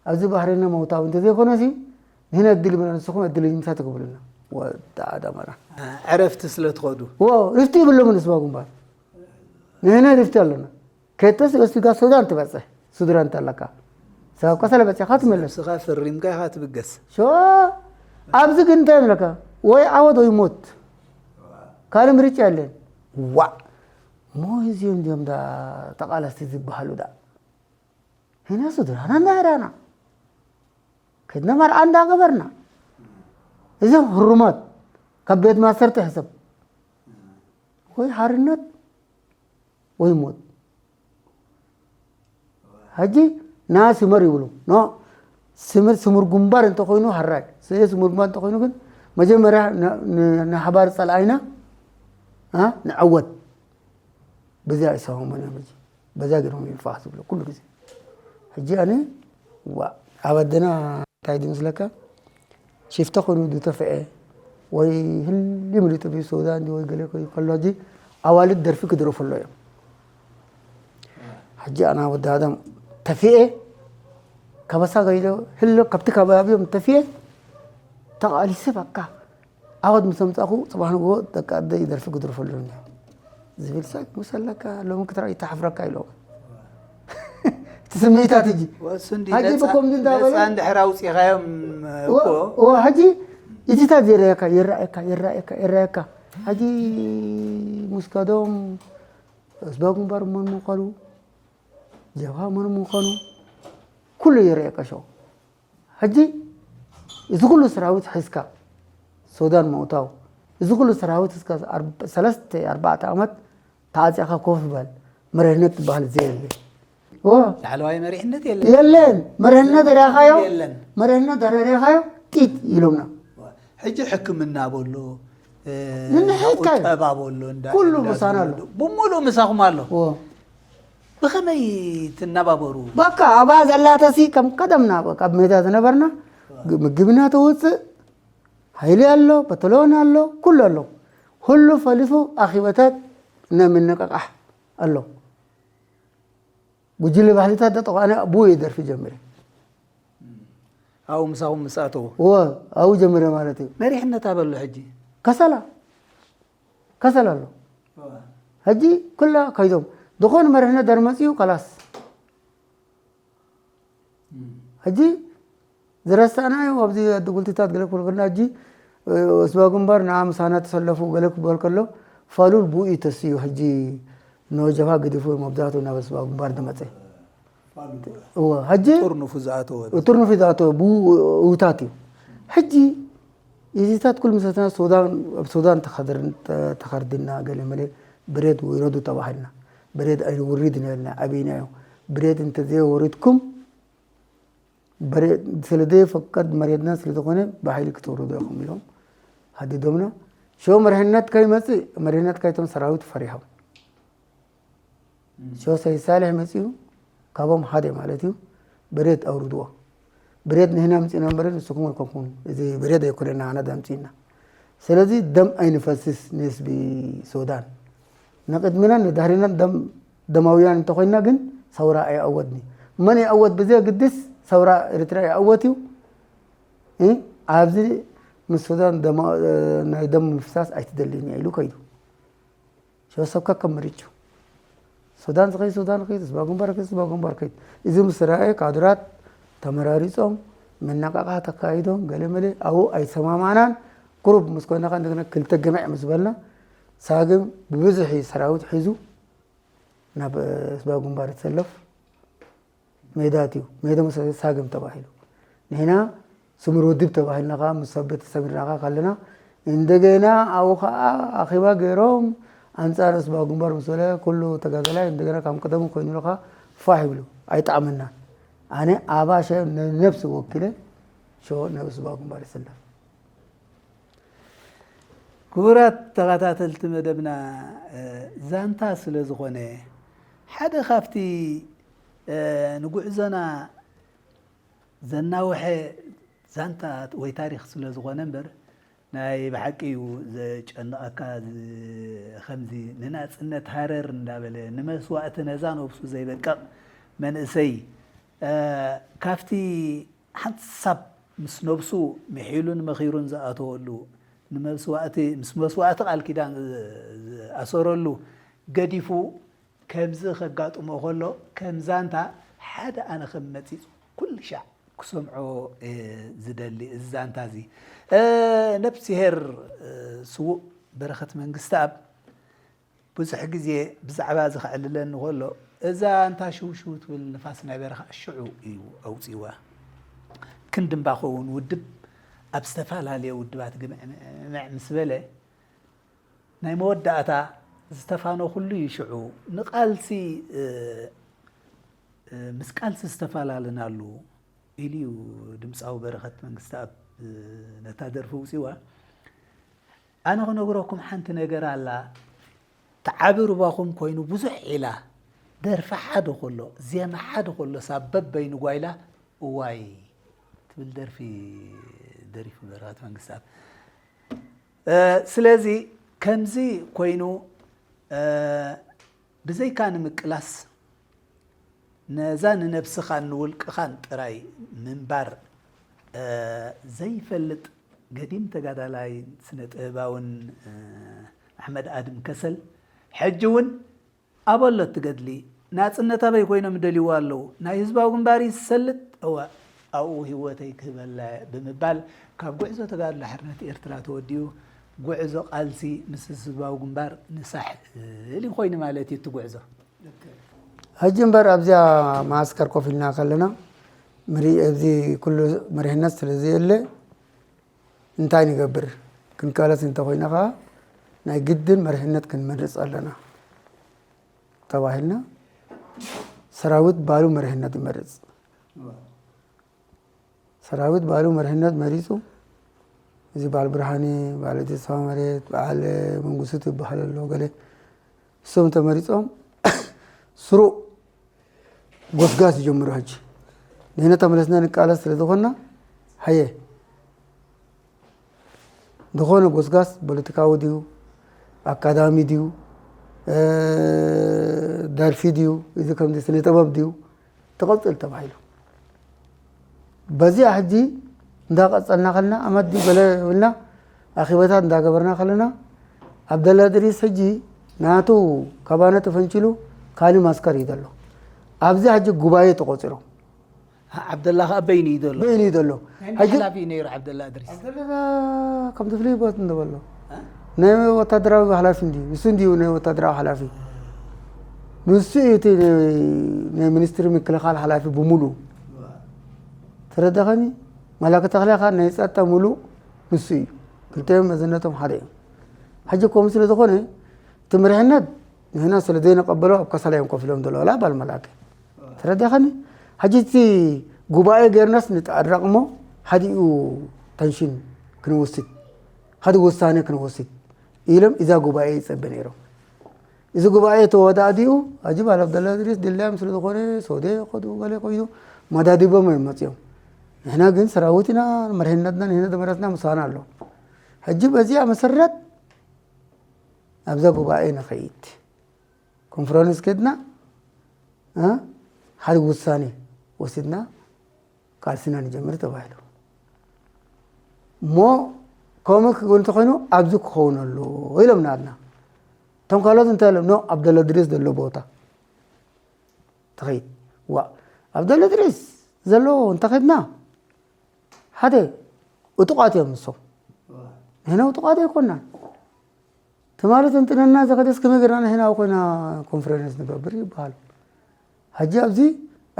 ኣብዚ ባህርና መውታው እንተዘይኮነሲ፣ ንሕና ዕድል ይብልና፣ ንስኹም ዕድለኛታት ትገብሩልና። ወዲ ኣዳመራ። ዕረፍቲ ስለ ትኸዱ። ዎ፣ ሪፍቲ ይብሎምን ህዝባዊ ግንባር። ንሕና ሪፍቲ ኣለና። ከተስ ወስድካ ሱዳን ትበጽሕ፣ ሱዳን እንተለካ። ሰብ እኮ ስለ በጺሕካ ትመለስ። ንስኻ ፈሪምካ ኢኻ ትብገስ። ሾ፣ ኣብዚ ግን እንታይ ይብለካ? ወይ ዓወት ወይ ሞት። ካልእ ምርጫ የለን። ዋዕ። እሞ እዚኦም እንዲኦም ዳ ተቓለስቲ ዝበሃሉ ዳ። ህና ስድራና እንዳዳና። ከድና መርዓ እንዳገበርና። እዚኦም ህሩማት ካብ ቤት ማስተር ትሕሰብ። ወይ ሓርነት ወይ ሞት። ሕጂ ና ስመር ይብሉ። ኖ፣ ስምር፣ ስሙር ግንባር እንተኾይኑ ሓራይ። ስየ ስሙር ግንባር እንተኾይኑ ግን መጀመርያ ን-፣ ን-፣ ንሓባር ጸላኢና፣ አ፣ ንዕወት። በዚኣ ይሰማሙን እዮም ሕጂ። በዛ ገይሮም ይንፋሕ ዝብሎ ኩሉ ግዜ። ሕጂ ኣነ፣ ዋ፣ ኣብ ኣደና እንታይ ድመስለካ? ሽፍታ ኮይኑ ዝተፍዐ ወይ ህልም ኢሉ ጠቢብ ሰውዳ እንዲ ወይ ገለ ኮይኑ ከሎ ሕጂ ኣዋልድ ደርፊ ክድረፈሎ እዮም። ሕጂ ኣና ወዲ ኣዳም ተፊኤ፣ ከበሳ ገይሎ ህሎ ካብቲ ከባቢኦም ተፊኤ፣ ተቓሊሲ በቃ። ዓወት ምስ ኣምጻኹ ጽባሕ ንግሆ ደቂ ኣደይ ደርፊ ክድረፈሎም እዮም ዝብል ሰብ ምስ ኣለካ ሎሚ ክትራይ ይተሓፍረካ ኢሎም። እቲ ስምዒታት ሕጂ። ወሱ እንዲ ሕጂ ነጻ-፣ ብኮምዚ እንዳበለ ነጻ እንድሕር ኣውጺኻዮም ወ-፣ እኮ። ወ-፣ ሕጂ እዚታት ይረኣየካ፣ ይረኣየካ፣ ይረኣየካ፣ ይረኣየካ። ሕጂ ሙስካዶም፣ ህዝባዊ ግንባር መን ምዃኑ፣ ጀብሃ መን ምዃኑ፣ ኩሉ ይረኣየካ ሸው። ሕጂ እዚ ኩሉ ሰራዊት ሒዝካ ሱዳን ምእታው፣ እዚ ኩሉ ሰራዊት ሒዝካ ኣርብ-፣ ሰለስተ ኣርባዕተ ዓመት ተዓጺኻ ኮፍ በል፣ መሪሕነት ዝበሃል ዘየለ። ኦ፣ ላዕለዋይ መሪሕነት የለን። የለን። መሪሕነት ርኢኻዮ? የለን። መሪሕነት ርኢኻዮ? ጢጥ ኢሎምና። ሕጂ ሕክምና በሎ፣ እ፣ ንንሕካዮ። ቁጠባ በሎ፣ እንዳ-፣ ኩሉ እንዳ-፣ ምሳና ኣሎ። ብምሉእ ምሳኹም ኣሎ። ኦ። ብኸመይ ትነባበሩ? በቃ፣ ኣብኣ ዘላተሲ ከም ቀደምና፣ በቃ፣ ኣብ ሜዳ ዝነበርና፣ ግ-፣ ምግብና ተወፅእ፣ ሓይሊ ኣሎ፣ በተለዎን ኣሎ፣ ኩሉ ኣሎ። ሁሉ ፈሊፉ ኣኺበታት ናይ ምንቕቓሕ ኣሎ። ጉጅለ ባህልታት ደጠቋነ ብኡ እየ ደርፊ ጀሚረ። ኣብኡ ምሳኹም ምስ ኣተዉ? እወ፣ ኣብኡ ጀሚረ ማለት እዩ። መሪሕነት ኣበሎ ሕጂ? ከሰላ። ከሰላ ኣሎ። እወ። ሕጂ ኩላ ከይዶም። ዝኾነ መሪሕነት ደር መፅዩ፣ ከላስ። እም። ሕጂ ዝረሳእናዮ ኣብዚ ኣዲ ጉልቲታት ገለ ክብሉ ከለና፣ ሕጂ፣ እ፣ ህዝባዊ ግንባር ንዓ ምሳና ተሰለፉ ገለ ክበሃል ከሎ፣ ፋሉል ብኡ እዩ ተስዩ። ሕጂ ንወጀፋ ገዲፉ መብዛሕትኡ ናብ ህዝባዊ ግንባር ዝመጸ። ፋሉል። እወ፣ ሕጂ ጥርኑፉ ዝኣተወ። ጥርኑፉ ዝኣተወ ብኡ እውታት እዩ። ሕጂ እዚታት ኩሉ ምሰትና ሱዳን፣ ኣብ ሱዳን ተኸድር-፣ ተ-፣ ተኸርድና ገለ መለ ብሬድ ውረዱ ተባሂልና። ብሬድ ኣይንውርድ ነርና፣ ኣበይናዮ። ብሬድ እንተዘይወሪድኩም በሬ-፣ ስለ ዘይፍቀድ መሬትና ስለ ዝኾነ ብሓይሊ ክትወርዶ ኢኹም ኢሎም ሃዲዶምና። ሸው መሪሕነት ከይመጽእ፣ መሪሕነት ከይቶም ሰራዊት ፈሪሖም። ሸው ሰይድ ሳልሕ መጺኡ፣ ካብኦም ሓደ ማለት እዩ፣ ብሬድ ኣውርድዎ። ብሬድ ንህና ኣምጺእና እምበር ንስኹም ኣይኮንኩን። እዚ ብሬድ ኣይኮነና ኣና ኣምጺእና። ስለዚ ደም ኣይንፈስስ ንህዝቢ ሱዳን። ንቕድሚናን ንድሕሪናን ደም፣ ደማውያን እንተኾይንና ግን ሰውራ ኣይኣወትኒ። መን ይኣወት ብዘየግድስ ሰውራ ኤርትራ ይኣወት እዩ። እ? ኣብዚ ምስ ሱዳን ደማ-፣ ናይ ደም ምፍሳስ ኣይትደልይን እያ ኢሉ ከይዱ። ሸው ሰብ ከከም ምርጭው። ሱዳን ዝኸይድ ሱዳን ከይድ፣ ህዝባዊ ግንባር ከይድ፣ ህዝባዊ ግንባር ከይድ። እዚ ምስ ረኣየ ካድራት ተመራሪጾም መነቃቕሓ ተካይዶም ገለ መለ ኣብኡ ኣይሰማማዕናን። ቁሩብ ምስ ኮይና ከኣ እንደገና ክልተ ገምዕ ምስ በልና ሳግም ብብዝሒ ሰራዊት ሒዙ ናብ ህዝባዊ ግንባር ይሰለፍ። ሜዳ ኣትዩ። ሜዳ ምስ ሳግም ተባሂሉ። ንሕና ስሙር ውድብ ተባሂልና ከኣ ምስ ሰብ ቤተሰብ ንራኸብ ከለና እንደገና ኣብኡ ከኣ ኣኼባ ገይሮም ኣንጻር ህዝባዊ ግንባር ምስ በለ ኩሉ ተጋዳላይ እንደገና ከም ቀደሙ ኮይኑ ከኣ ፋሕ ይብሉ። ኣይጠዓመናን። ኣነ ኣባ ሸ-፣ ነብሲ ወኪለ ሸው ናብ ህዝባዊ ግንባር ይሰለፍ። ክቡራት ተኸታተልቲ መደብና፣ እ፣ ዛንታ ስለ ዝኾነ፣ ሓደ ካብቲ፣ እ፣ ንጉዕዞና ዘናውሐ ዛንታ ወይ ታሪኽ ስለ ዝኾነ እምበር፣ ናይ ብሓቂ እዩ ዘጨንቐካ። ዝ-፣ ከምዚ ንናጽነት ሃረር እንዳበለ፣ ንመስዋእቲ ነዛ ነብሱ ዘይበቅቕ መንእሰይ፣ እ፣ ካብቲ ሓንሳብ ምስ ነብሱ ምሒሉን መኺሩን ዝኣተወሉ፣ ንመስዋእቲ፣ ምስ መስዋእቲ ቃል ኪዳን ዝ-፣ ዝኣሰረሉ ገዲፉ፣ ከምዚ ከጋጥሞ ከሎ፣ ከም ዛንታ ሓደ ኣነ ከም መጺጽ ኩሉ ሻዕ ክሰምዖ እየ ዝደሊ እዚ ዛንታ እዚ። እ፣ ነፍስሄር፣ እ፣ ስዉእ በረኸት መንግስተኣብ ብዙሕ ግዜ ብዛዕባ እዚ ከዕልለኒ ከሎ፣ እዛ ኣንታ ሽውሽው ትብል ንፋስ ናይ በረኻ ሽዑ እዩ ኣውጺእዋ። ክንዲ እምባ ክኸውን ውድብ ኣብ ዝተፈላለየ ውድባት ግምዕምዕ ምስ በለ፣ ናይ መወዳእታ ዝተፋነኹሉ እዩ ሽዑ። ንቃልሲ፣ እ፣ እ፣ ምስ ቃልሲ ዝተፈላለናሉ ኢሉ እዩ ድምጻዊ በረኸት መንግስተኣብ፣ እ፣ ነታ ደርፊ ኣውጺእዋ። ኣነ ክነግረኩም ሓንቲ ነገር ኣላ። ተዓቢ ሩባኹም ኮይኑ ብዙሕ ዒላ፣ ደርፊ ሓደ ከሎ፣ ዜማ ሓደ ከሎ፣ ሳብ በበይኑ ጓይላ፣ እዋይ ትብል ደርፊ ደሪፉ በረኸት መንግስተኣብ። እ፣ ስለዚ ከምዚ ኮይኑ ብዘይካ ንምቅላስ ነዛ ንነብስኻን ንውልቅኻን ጥራይ ምንባር ዘይፈልጥ ገዲም ተጋዳላይ ስነ ጥበባውን ኣሕመድ ኣድም ከሰል፣ ሕጂ እውን ኣበሎ እቲ ገድሊ ናጽነት ኣበይ ኮይኖም ይደልይዎ ኣለዉ? ናይ ህዝባዊ ግንባር ይሰልጥ? እወ ኣብኡ ህይወተይ ክህበላ እየ ብምባል ካብ ጉዕዞ ተጋድሎ ሓርነት ኤርትራ ተወዲኡ ጉዕዞ ቃልሲ ምስ ህዝባዊ ግንባር ንሳሕል ኮይኑ ማለት እዩ እቲ ጉዕዞ። ሕጂ እምበር ኣብዚኣ መዓስከር ኮፍ ኢልና ከለና ምሪ ኣብዚ ኩሉ መሪሕነት ስለ ዘየለ እንታይ ንገብር ክንቃለስ እንተኮይና ከዓ ናይ ግድን መሪሕነት ክንመርፅ ኣለና ተባሂልና ሰራዊት ባሉ መሪሕነት ይመርፅ። ሰራዊት ባሉ መሪሕነት መሪፁ። እዚ በዓል ብርሃኔ፣ በዓል ተስፋ መሬት፣ በዓል መንግስቱ ትበሃል ኣሎ ገለ እሶም ተመሪፆም ስሩዕ ጎስጋስ ይጀምሩ። ሕጂ ንሕና ተመለስና ንቃለስ ስለ ዝኾንና ሃየ ዝኾነ ጎስጋስ ፖለቲካዊ ድዩ ኣካዳሚ ድዩ ደርፊ ድዩ እዚ ከምዚ ስነ ጥበብ ድዩ ትቐፅል ተባሂሉ። በዚኣ ሕጂ እንዳቐፀልና ከለና ኣመት ድዩ ገለ ብልና ኣኺበታት እንዳገበርና ከለና ኣብደላ እድሪስ ሕጂ ናቱ ካባና ተፈንጭሉ ካሊ ማስከር እዩ ዘሎ። ኣብዚ ሕጂ ጉባኤ ተቆፂሮም ዓብደላ ከዓ በይኑ እዩ ዘሎ። በይኑ እዩ ዘሎ። ሕጂ ሓላፊ እዩ ነይሩ ዓብደላ እድሪስ። ዓብደላ ከም ትፍልይ ቦት እንደበሎ ናይ ወታደራዊ ሓላፊ እንዲ ንሱ እንዲዩ ናይ ወታደራዊ ሓላፊ ንሱ እዩ እቲ ናይ ሚኒስትሪ ምክልኻል ሓላፊ ብሙሉ ተረዳኸኒ። መላክ ተኽለ ከዓ ናይ ጸጥታ ሙሉ ንሱ እዩ። ክልቲኦም መዘነቶም ሓደ እዮም። ሕጂ ከምኡ ስለ ዝኾነ እቲ መሪሕነት ንሕና ስለ ዘይንቐበሎ ኣብ ከሰላ እዮም ኮፍ ኢሎም ዘለዉ ኣባል መላክ ተረዳኸኒ። ሕጂ እቲ ጉባኤ ጌርናስ ንጣረቕ እሞ ሓዲኡ ተንሽን ክንወስድ ሓደ ውሳኔ ክንወስድ ኢሎም እዛ ጉባኤ ይጸበ ነይሮም። እዚ ጉባኤ ተወዳዲኡ ኣጅብ ኣል ኣብደላ እድሪስ ድላዮም ስለ ዝኾነ ሶደ ከዱ ገለ ኮይኑ መዳዲቦም እዮም መፅዮም። ንሕና ግን ሰራዊት ኢና መርሕነትና ንሕና ተመረፅና ምሳና ኣሎ። ሕጂ በዚኣ መሰረት ኣብዛ ጉባኤ ንኸይድ ኮንፈረንስ ከድና ሓደ ውሳኔ ወሲድና ቃልስና ንጀምር ተባሂሉ እሞ ከምኡ ክግበር እንተኮይኑ ኣብዚ ክኸውን ኣሎ ኢሎም ናትና እቶም ካልኦት እንታይ ኢሎም ኖ ኣብደላ እድሪስ ዘሎ ቦታ ትኸይድ ዋ ኣብደላ እድሪስ ዘሎ እንተኸድና ሓደ እጡቃት እዮም ንሶም ንሕና እጡቃት ኣይኮናን ትማሊ ተንጥነና ዘኸደስ ከመይ ገርና ንሕና ኮይና ኮንፈረንስ ንገብር ይበሃል። ሕጂ ኣብዚ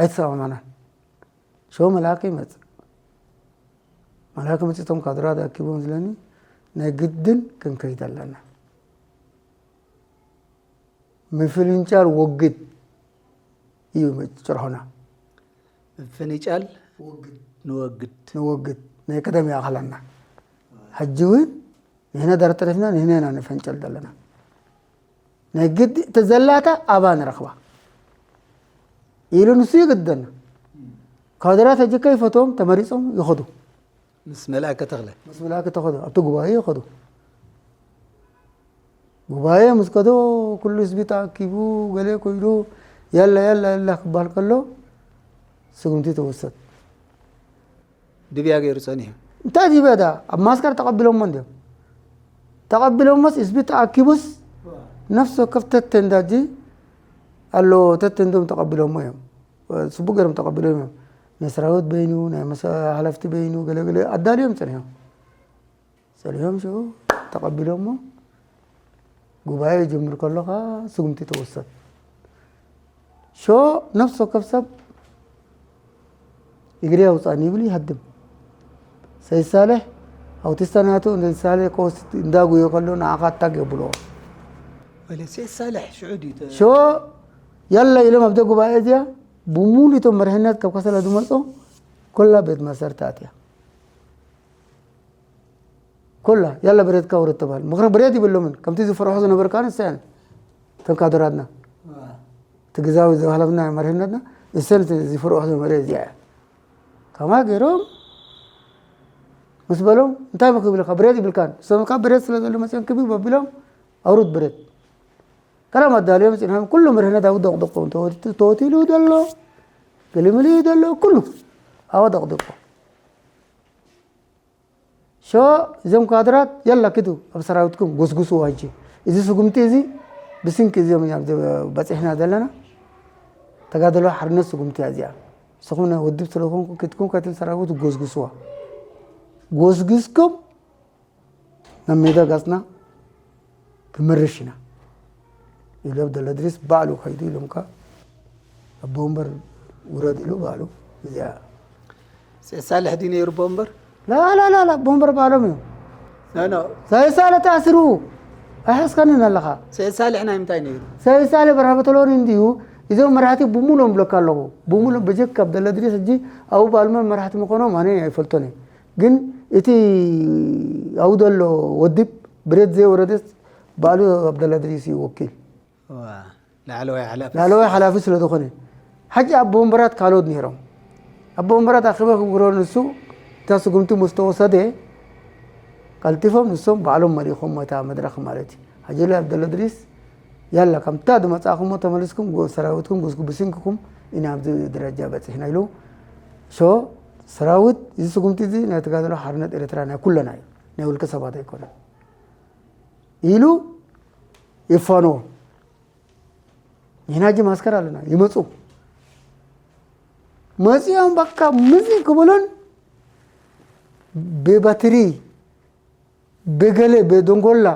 ኣይተሰማማናን። ሸው መልኣከ ይመጽእ። መልኣከ መጺቶም ካድራት ኣኪቦም ዝለኒ ናይ ግድን ክንከይድ ኣለና። ምፍልንጫር ወግድ እዩ ጭርሖና። ምፍንጫል ንወግድ ንወግድ ናይ ቀደም ይኣኸለና። ሕጂ እውን ንሕና ዳር ተረፊና ንሕና ኢና ንፈንጨል ዘለና ናይ ግዲ ተዘላታ ኣባ ንረኽባ ኢሉ ንሱ ይግደና ካድራት ሕጂ ከይፈትዎም ተመሪፆም ይኸዱ ምስ መልኣከ ተኽለ ምስ መልኣከ ተኸዱ ኣብቲ ጉባኤ ይኸዱ ጉባኤ ምስ ከዶ ኩሉ ህዝቢ ተኣኪቡ ገለ ኮይዱ ያላ ያላ ያላ ክባል ከሎ ስጉምቲ ተወሰድ ድብያ ገይሩ ጸኒሑ። እንታይ ድብያ ዳ ኣብ ማስከር ተቐቢሎሞ እንዲዮም። ተቐቢሎሞስ ህዝቢ ተኣኪቡስ ነፍሲ ወከፍ ተተንዳጂ ኣሎ ተተንዶም ተቐቢሎሞ እዮም። ጽቡቅ ገይሮም ተቐቢሎም እዮም። ናይ ሰራዊት በይኑ ናይ መሰ ሓለፍቲ በይኑ ገለገለ ኣዳልዮም ጸኒሖም። ጸኒሖም ሽዑ ተቐቢሎሞ ጉባኤ ይጅምር ከሎ ከኣ ስጉምቲ ተወሰድ። ሾ ነፍሲ ወከፍ ሰብ እግሪ ኣውፃኒ ይብል ይሃድም። ሰይድ ሳልሕ ኣውቲስታ ናቱ ሰይድ ሳልሕ ከወስድ እንዳጉዮ ከሎ ንዓኻ ኣታክ የብልዎ። ወለ ሰይድ ሳልሕ ሽዑ ድዩ ተ- ሾ ያላ ኢሎም ኣብደ ጉባኤ እዚኣ ብሙሉ እቶም መርሕነት ካብ ከሰላ ዝመፁ ኮላ ቤት ማሰርታት እያ። ኮላ ያላ ብሬትካ ውረድ ተባህል። ምኽሪ ብሬት ይብሎምን ከምቲ ዝፈርሖ ዝነበርካ ንሳያን እተን ካድራትና እቲ ግዛዊ ዝሃለፍና መሪሕነትና እሰን ዝፈርሖ ዝነበረ እዚኣ እያ። ከማ ገይሮም ምስ በሎም እንታይ ክብልካ ብሬት ይብልካን እሶም ካብ ብሬት ስለ ዘሎ መፅኦም ክብብ ኣቢሎም ኣውርድ ብሬት ሰላም ኣዳልዮም ጽንሖም ኩሉ መርህነት ኣብ ደቕደቆ ተወት-፣ ተወቲሉ ደሎ፣ ገለመለ ደሎ፣ ኩሉ ኣብ ደቕደቆ። ሾ እዞም ካድራት፣ የላ ክዱ ኣብ ሰራዊትኩም ጎስጉስዎ ሕጂ። እዚ ስጉምቲ እዚ ብስንኪ እዚኦም ኢና ኣብዚ በጺሕና ዘለና። ተጋድሎ ሓርነት ስጉምቲ እያ እዚኣ። ንስኹም ናይ ውድብ ስለኾንኩ፣ ክትኩም ከትን ሰራዊት ጎስጉስዋ። ጎስጉስኩም ናብ ሜዳ ጋጽና ክመርሽ ኢና ኢሉ ኣብደላ ድሪስ ባዕሉ ከይዱ ኢሎምካ። ኣቦ ወንበር ውረድ ኢሉ ባዕሉ። እዚኣ ሰይድ ሳልሕ ድዩ ነይሩ ኣቦ ወንበር? ላ፣ ላ፣ ላ፣ ላ፣ ኣቦ ወንበር ባዕሎም እዮም። ኖ፣ ኖ። ሰይድ ሳልሕ ተኣሲሩ። ኣይሓስካንን ኣለኻ። ሰይድ ሳልሕ ናይ ምንታይ ነይሩ? ሰይድ ሳልሕ በርሃ በተሎኒ እንድዩ። እዞም መራሕቲ ብሙሉኦም ብለካ ኣለኹ። ብሙሉኦም በጀካ ኣብደላ ድሪስ ሕጂ ኣብኡ ባዕሉ መን መራሕቲ ምዃኖም ኣነ ኣይፈልጦን እየ። ግን እቲ ኣብኡ ዘሎ ወድብ ብረት ዘይወረደስ ባዕሉ ኣብደላ ድሪስ እዩ ወኪል። ዋ፣ ላዕለዋይ ሓላፊ። ላዕለዋይ ሓላፊ ስለ ዝኾነ። ሕጂ ኣቦ ወንበራት ካልኦት ነይሮም። ኣቦ ወንበራት ኣኺበ ክግሮ ንሱ እታ ስጉምቲ ምስ ተወሰደ ቀልጢፎም ንሶም ባዕሎም መሪኾም እታ መድረኽ ማለት እዩ። ሕጂ ላይ ኣብደላ ድሪስ ያላ ከምታ ዝመጻእኩሞ ተመሊስኩም ጎ-፣ ሰራዊትኩም ጎስጉ ብስንክኩም ኢና ኣብዚ ደረጃ በጺሕና ኢሉ። ሶ ሰራዊት እዚ ስጉምቲ እዚ ናይ ተጋድሎ ሓርነት ኤርትራ ናይ ኩለና እዩ። ናይ ውልቀ ሰባት ኣይኮነን ኢሉ ይፋንዎ። ንሕና ሕጂ ማስከር ኣለና። ይመጹ። መጺኦም በቃ ምዚ ክብሉን ብባትሪ፣ ብገለ፣ ብደንጎላ፣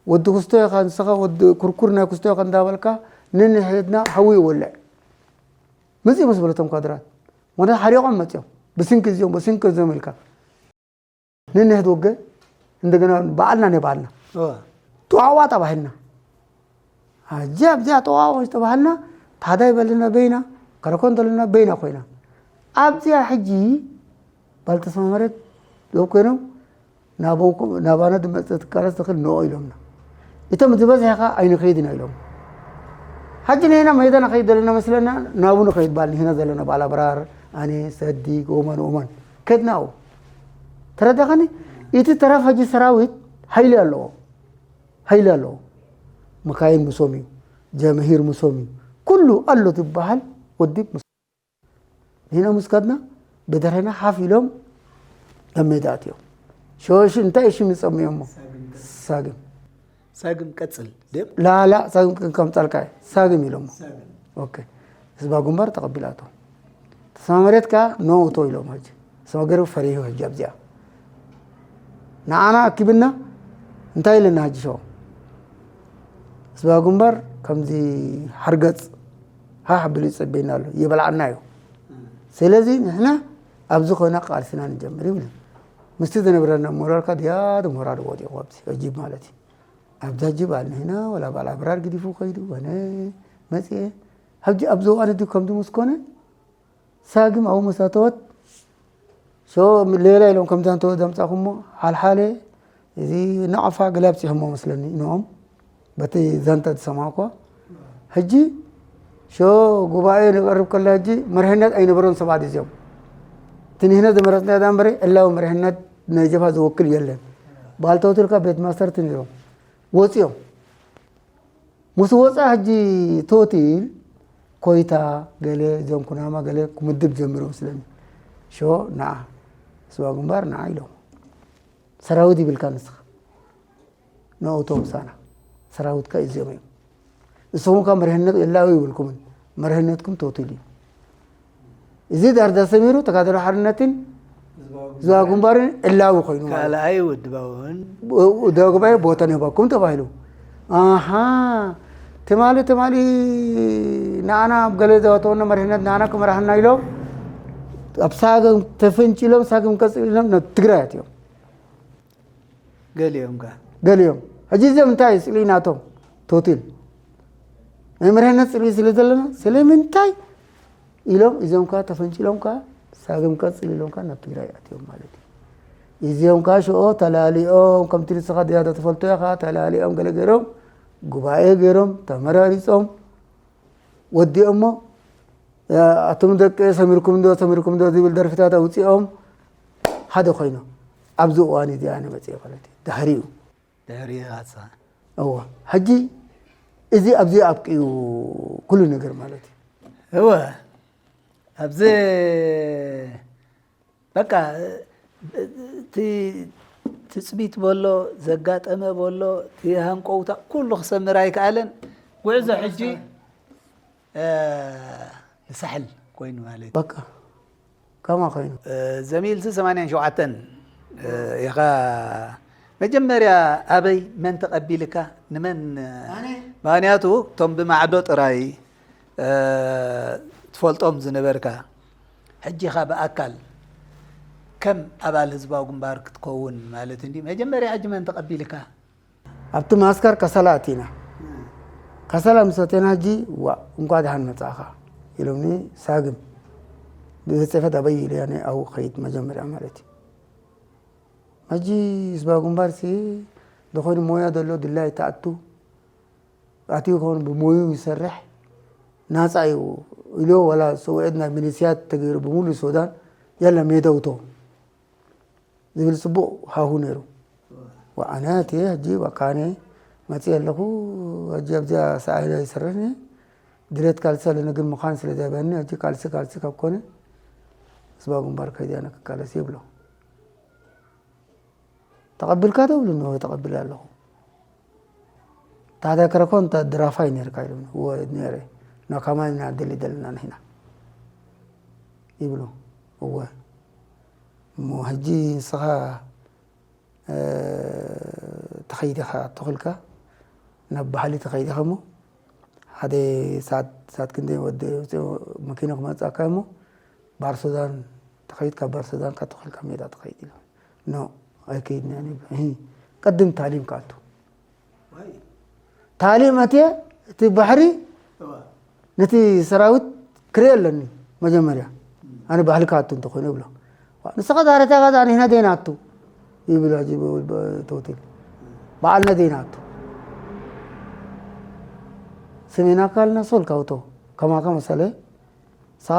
ወዲ ክስቶ ኢኻ ንስኻ፣ ወዲ ኩርኩር ናይ ክስቶ ኢኻ እንዳበልካ፣ ንንሕድና ሓዊ ይወልዕ። ምጺ ምስ በለቶም ካድራት። ወደ ሓሪቖም መጺኦም። ብስንኪ እዚኦም፣ ብስንኪ እዚኦም ኢልካ። ንንሕድ ወገ፣ እንደገና በዓልና ናይ በዓልና። እወ። ጠዋዋ ተባሂልና። ኣጃ ኣብዚኣ ጠዋዋ ዝተባሃልና፣ ታዳይ በልና በይና፣ ከረኮን ዘለና በይና ኮይና። ኣብዚኣ ሕጂ ባልተስማመረት ዶ ኮይኖም፣ ናባና ድመጽእ ትቃለስ ትኽእል ንኦ ኢሎምና። እቶም ዝበዝሐ ኸኣ ኣይንኸይድ ኢና ኢሎም። ሕጂ ንሕና ሜዳ ንኸይድ ዘለና መስለና፣ ናቡ ንኸይድ ባል ንሕና ዘለና ባል ኣብራር፣ ኣነ፣ ሰዲ፣ ኦማን፣ ኦማን። ከድናኡ። ተረዳኸኒ? እቲ ተረፍ ሕጂ ሰራዊት ሓይሊ ኣለዎ። ሓይሊ ኣለዎ። መካይን ምሶም እዩ። ጀምሂር ምሶም እዩ። ኩሉ ኣሎ ዝበሃል ውድብ ምስ-፣ ንሕና ምስ ከድና ብድሕሪና ሓፍ ኢሎም ኣብ ሜዳ ኣትዮም። ሸሽ እንታይ ሽም ይጸምዮሞ? ሳግም። ሳግም ቀጽል። ደም? ላላ ሳግም ከ-፣ ከምጻልካ እየ። ሳግም ኢሎሞ። ሳግም። ኦኬ። ህዝባዊ ግንባር ተቐቢላቶ። ተስማመሬት ከኣ ኖ እቶ ኢሎም ሕጂ። ሰገሩ ፈሪሁ ሕጂ ኣብዚኣ። ንዓና ኣኪብና እንታይ ኢለና ሕጂ ሸው? ህዝባዊ ግንባር ከምዚ ሓርገጽ ሃሕ ኣቢሉ ይጸበየና ኣሎ። ይበልዓና እዩ። ስለዚ ንሕና ኣብ ዝኾነ ቃልስና ንጀምር ይብል። ምስቲ ዝነበረና ሞራል ከኣ ዝያዳ ሞራል ወዲቑ ኣብዚ ሕጂ ማለት እዩ። ኣብዛ ሕጂ በዓል ንሕና ወላ በዓል ኣብራር ግዲፉ ከይዱ፣ ኣነ መጽየ። ሕጂ ኣብዚ እዋን እዚ ከምዚ ምስ ኮነ፣ ሳግም ኣብኡ ምስ ኣተወት፣ ሶ ሌላ ኢሎም ከምዛ እንተ ዘምጻኹሞ፣ ሓልሓለ እዚ ናቕፋ ገለ ኣብጺሖሞ መስለኒ፣ ንኦም በቲ ዛንታ ዝሰማዕኳ። ሕጂ ሾ ጉባኤ ንቐርብ ከላ፣ ሕጂ መርሕነት ኣይነበሮን ሰባት እዚኦም። እቲ ንሕና ዝመረጽናዮ እምበር፣ ዕላዊ መርሕነት ናይ ጀብሃ ዝወክል የለን። በዓል ተወቲልካ ቤት ማስተርቲ ነይሮም። ወጺኦም። ምስ ወጻ ሕጂ ቶቲል ኮይታ ገለ፣ እዞም ኩናማ ገለ ክምድብ ጀሚሮም ስለኒ። ሾ ንዓ፣ ስዋ ግንባር ንዓ ኢሎም። ሰራዊት ይብልካ ንስኻ። ንእቶም ምሳና። ሰራዊትካ እዚኦም እዮም። ንስኹም ከ መርህነት ዕላዊ ይብልኩምን። መርህነትኩም ቶቲል እዩ። እዚ ዳርዳ ሰሚሩ ተጋድሎ ሓርነትን ህዝባዊ ግንባርን ዕላዊ ኮይኑ ማለት እዩ። ካልኣይ ውድባውን ብ-፣ ውድባዊ ጉባኤ ቦታ ንህበኩም ተባሂሉ። ኣሃ፣ ትማሊ፣ ትማሊ ንኣና ኣብ ገለ ዘወተወና መሪሕነት ንኣና ክመራሕና ኢሎም ኣብ ሳግም ተፈንጭሎም፣ ሳግም ቀጽል ኢሎም ናብ ትግራይ ኣትዮም። ገሊኦም ከ? ገሊኦም። ሕጂ እዚኦም እንታይ እዩ ጽልኢ ናቶም? ቶቲል። ናይ መሪሕነት ጽልኢ ስለ ዘለና፣ ስለምንታይ ኢሎም እዚኦም ከኣ ተፈንጭሎም ከኣ ሳግም ቀጽል ኢሎም ከኣ ናብ ትግራይ ኣትዮም ማለት እዩ። እዚኦም ከኣ ሽኦ ተላሊኦም፣ ከምቲ ንስኻ ዝያዳ ትፈልጦ ኢኻ፣ ተላሊኦም ገለ ገይሮም፣ ጉባኤ ገይሮም፣ ተመራሪጾም፣ ወዲኦሞ፣ ኣቱም ደቂ ሰሚርኩም ዶ፣ ሰሚርኩም ዶ ዝብል ደርፍታት ኣውጺኦም፣ ሓደ ኮይኖም። ኣብዚ እዋን እዚ ኣነ መጽኤ ማለት እዩ። ድሕሪኡ። ድሕሪ ኻሳ። እወ። ሕጂ እዚ ኣብዚ ኣብቂኡ ኩሉ ነገር ማለት እዩ። እወ ኣብዚ በቃ እቲ ትፅቢት በሎ ዘጋጠመ በሎ እቲ ሃንቀውታ ኩሉ ክሰምር ኣይከኣለን። ጉዕዞ ሕጂ እ፣ ንሳሕል ኮይኑ ማለት እዩ። በቃ ከማ ኮይኑ እ፣ ዘሚልሲ ሰማንያን ሸውዓተን እ፣ ኢኻ መጀመርያ ኣበይ መን ተቐቢልካ ንመን እ፣ ምክንያቱ እቶም ብማዕዶ ጥራይ እ፣ ትፈልጦም ዝነበርካ ሕጂ ኢኻ ብኣካል ከም ኣባል ህዝባዊ ግንባር ክትከውን ማለት እንዲ መጀመርያ ሕጂ መን ተቐቢልካ ኣብቲ ማስከር ከሰላ ኣቲና። ከሰላ ምስ ኣተና ሕጂ ዋ እንኳ ደሓን መጻእኻ ኢሎምኒ። ሳግም ቤት ጽሕፈት ኣበይ ኢለ ያኔ ኣብኡ ክኸይድ መጀመርያ ማለት እዩ። ሕጂ ህዝባዊ ግንባር ሲ ዝኾነ ሞያ ዘሎ ድላይ ተኣቱ ኣትዩ ከውን ብሞዩ ይሰርሕ ናጻ እዩ ኢሎ ዋላ ሰውዕት ናይ ሚሊስያት ተገይሩ ብምሉእ ሱዳን የለ ሜደውቶ ዝብል ጽቡቕ ሃሁ ነይሩ። ወኣነ እቲ ሕጂ በቃ ኣነ መፅእ ኣለኹ ሕጂ ኣብዚኣ ሰዓይዳ ይሰርሕኒ ድሌት ካልሲ ኣለኒ ግን ምዃን ስለ ዘበኒ ሕጂ ካልሲ ካልሲ ካብ ኮነ ህዝባዊ ግንባር ከይዲ ኣነ ክቃለስ ይብሎ። ተቐቢልካ ተብሉኒ ወይ ተቐቢለ ኣለኹ። ታዲያ ከረኮን ድራፋይ ነርካ ኢሉኒ። እወ ነረ። ና ከማይ ኢና ደሊ ደለና ንሕና ይብሉ። እወ እሞ ሕጂ ንስኻ እ፣ ተኸይድኻ ተኽልካ ናብ ባህሊ ተኸይድኻ እሞ ሓደ ሰዓት ሰዓት ክንደይ ወዲ መኪና ክመፅኣካ እሞ ባር ሱዳን ተኸይድ ካብ ባር ሱዳን ካብ ተኽልካ ሜዳ ተኸይድ ኢሉ ኖ ኣይከይድና ቅድም ታሊም ካቱ ታሊም ኣትየ እቲ ባሕሪ ነቲ ሰራዊት ክርኢ ኣለኒ መጀመርያ ኣነ ባህሊ ክኣቱ እንተኮይኑ ይብሎ ንስኻ ዛረታ ጋዛ ንሕና ደይናቱ ይብል ሕጂ ተውትል በዓልና ደይናቱ ስሜና ካልና ሶል ካውቶ ከማካ መሰለ ሳ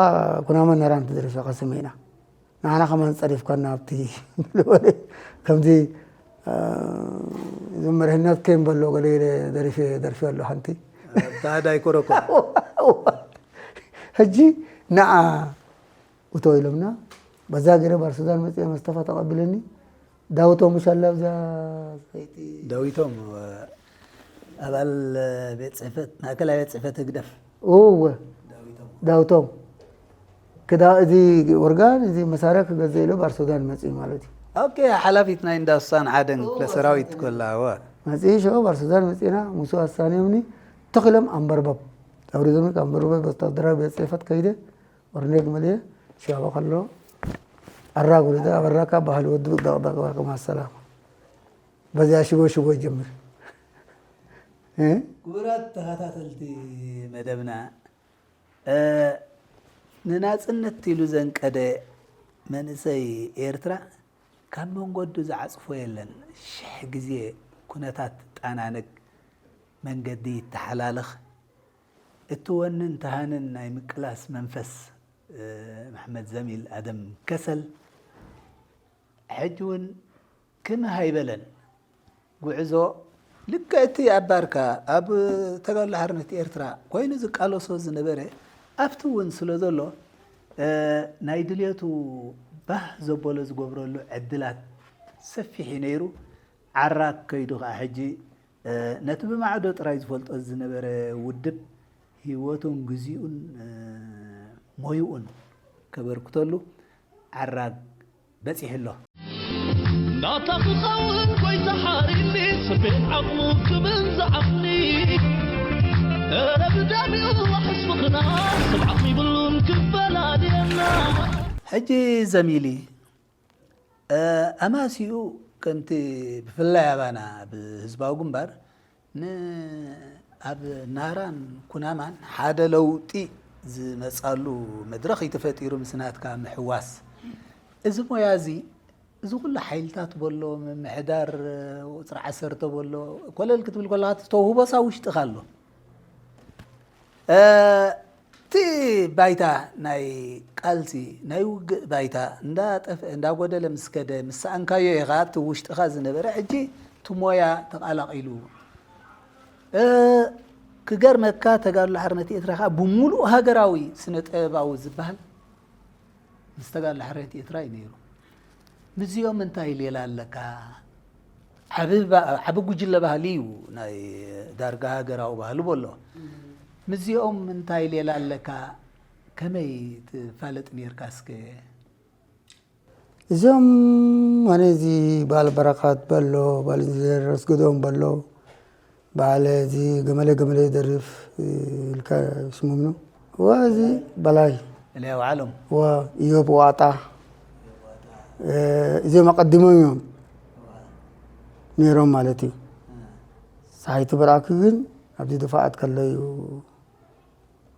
ኩናማ ነራን ትደርሻ ከስሜና ንዓና ከማን ጸሪፍካና ኣብቲ ከምዚ እዞም መርህነት ከይም በሎ ገለ ኢለ ደሪፈ ደርፊ ኣሎ ሓንቲ ታዳ ይኮረኮ ሕጂ ንዓ እቶ ኢሎምና በዛ ገይረ ባር ሱዳን መፅአ መስጠፋ ተቐብለኒ ዳውቶ ምሻላ ብዛ ሰይቲ ዳዊቶም ኣባል ቤት ፅሕፈት ማእከላይ ቤት ፅሕፈት ህግደፍ እወ ዳውቶም ክዳ እዚ ኦርጋን እዚ መሳርያ ክገዘ ኢሎ ባር ሱዳን መፅእ ማለት እዩ ኦኬ ሓላፊት ናይ እንዳ ሱሳን ሓደን ክፍለ ሰራዊት ኮላ ወ መፅእ ሸ ባር ሱዳን መፅእና ሙሱ ኣሳንዮምኒ ተኺሎም ኣንበርበብ ኣውሪዞም ኣንበርበብ ወታደራዊ ቤት ፅሕፈት ከይደ ኦርኔግ መሊየ ሻባ ከሎ ኣራጉሪደ ኣበራካ ባህል ወዲ ደቅደቅ ማሰላማ በዚያ ሽቦ ሽቦ ይጀምር ክቡራት ተኸታተልቲ መደብና ንናፅነት ኢሉ ዘንቀደ መንእሰይ ኤርትራ ካብ መንገዱ ዝዓፅፎ የለን ሽሕ ግዜ ኩነታት ጣናነግ መንገዲ ይተሓላለኽ እቲ ወንን ተሃንን ናይ ምቅላስ መንፈስ መሕመድ ዘሚል ኣደም ከሰል ሕጂ እውን ክምህ ኣይበለን። ጉዕዞ ልክዕ እቲ ኣብ ባርካ ኣብ ተጋድሎ ሓርነት ኤርትራ ኮይኑ ዝቃለሶ ዝነበረ ኣብቲ እውን ስለ ዘሎ ናይ ድልየቱ ባህ ዘበሎ ዝገብረሉ ዕድላት ሰፊሕ እዩ ነይሩ። ዓራግ ከይዱ ከዓ ሕጂ ነቲ ብማዕዶ ጥራይ ዝፈልጦ ዝነበረ ውድብ ህይወቱን ግዚኡን ሞይኡን ከበርክተሉ ዓራግ በፂሑ ኣሎ። ናታ ክኸውን ጎይታ ሓሪኒ ስፌት ዓቕሙ ክብል ዝዓቕኒ እረ ብዳሚኡ ሕስምኽና ሰብ ዓቕሚ ይብሉን ክፈላልየና ሕጂ ዘሚሊ ኣማሲኡ ከምቲ ብፍላይ ኣባና ብህዝባዊ ግንባር ን ኣብ ናራን ኩናማን ሓደ ለውጢ ዝመጻሉ መድረኽ እዩ ተፈጢሩ ምስ ናትካ ምሕዋስ እዚ ሞያ እዚ እዚ ኩሉ ሓይልታት በሎ ምምሕዳር ቁፅሪ ዓሰርተ በሎ ኮለል ክትብል ከለካ ተውህቦሳ ውሽጥኻ ኣሎ እቲ ባይታ ናይ ቃልሲ ናይ ውግእ ባይታ እንዳጎደለ ምስ ከደ ምስ ሰኣንካዮ ኢኻ እቲ ውሽጥኻ ዝነበረ ሕጂ እቲ ሞያ ተቓላቒሉ ክገርመካ፣ ተጋድሎ ሓርነት ኤርትራ ከኣ ብምሉእ ሃገራዊ ስነ ጥበባዊ ዝበሃል ምስ ተጋድሎ ሓርነት ኤርትራ እዩ ነይሩ። ምስዚኦም እንታይ ሌላ ኣለካ? ዓቢ ባ-፣ ዓቢ ጉጅለ ባህሊ እዩ፣ ናይ ዳርጋ ሃገራዊ ባህሊ በሎ። ምስዚኦም እንታይ ሌላ ኣለካ? ከመይ ትፋለጥ ነርካ እስከ? እዚኦም ኣነ እዚ በዓል በረኻት በሎ፣ በዓል ኢንጂነር ኣስገዶም በሎ፣ በዓል እዚ ገመለ ገመለ ይደርፍ፣ እ፣ ኢልካ ስሞም ነው። ወ እዚ በላይ። እለ ኣውዓሎም። ወ ኢዮብ ዋጣ። እ፣ እዚኦም ኣቐዲሞም እዮም ነይሮም ማለት እዩ። ፀሓይቱ በርኣኪ ግን ኣብዚ ድፋዓት ከሎ እዩ፣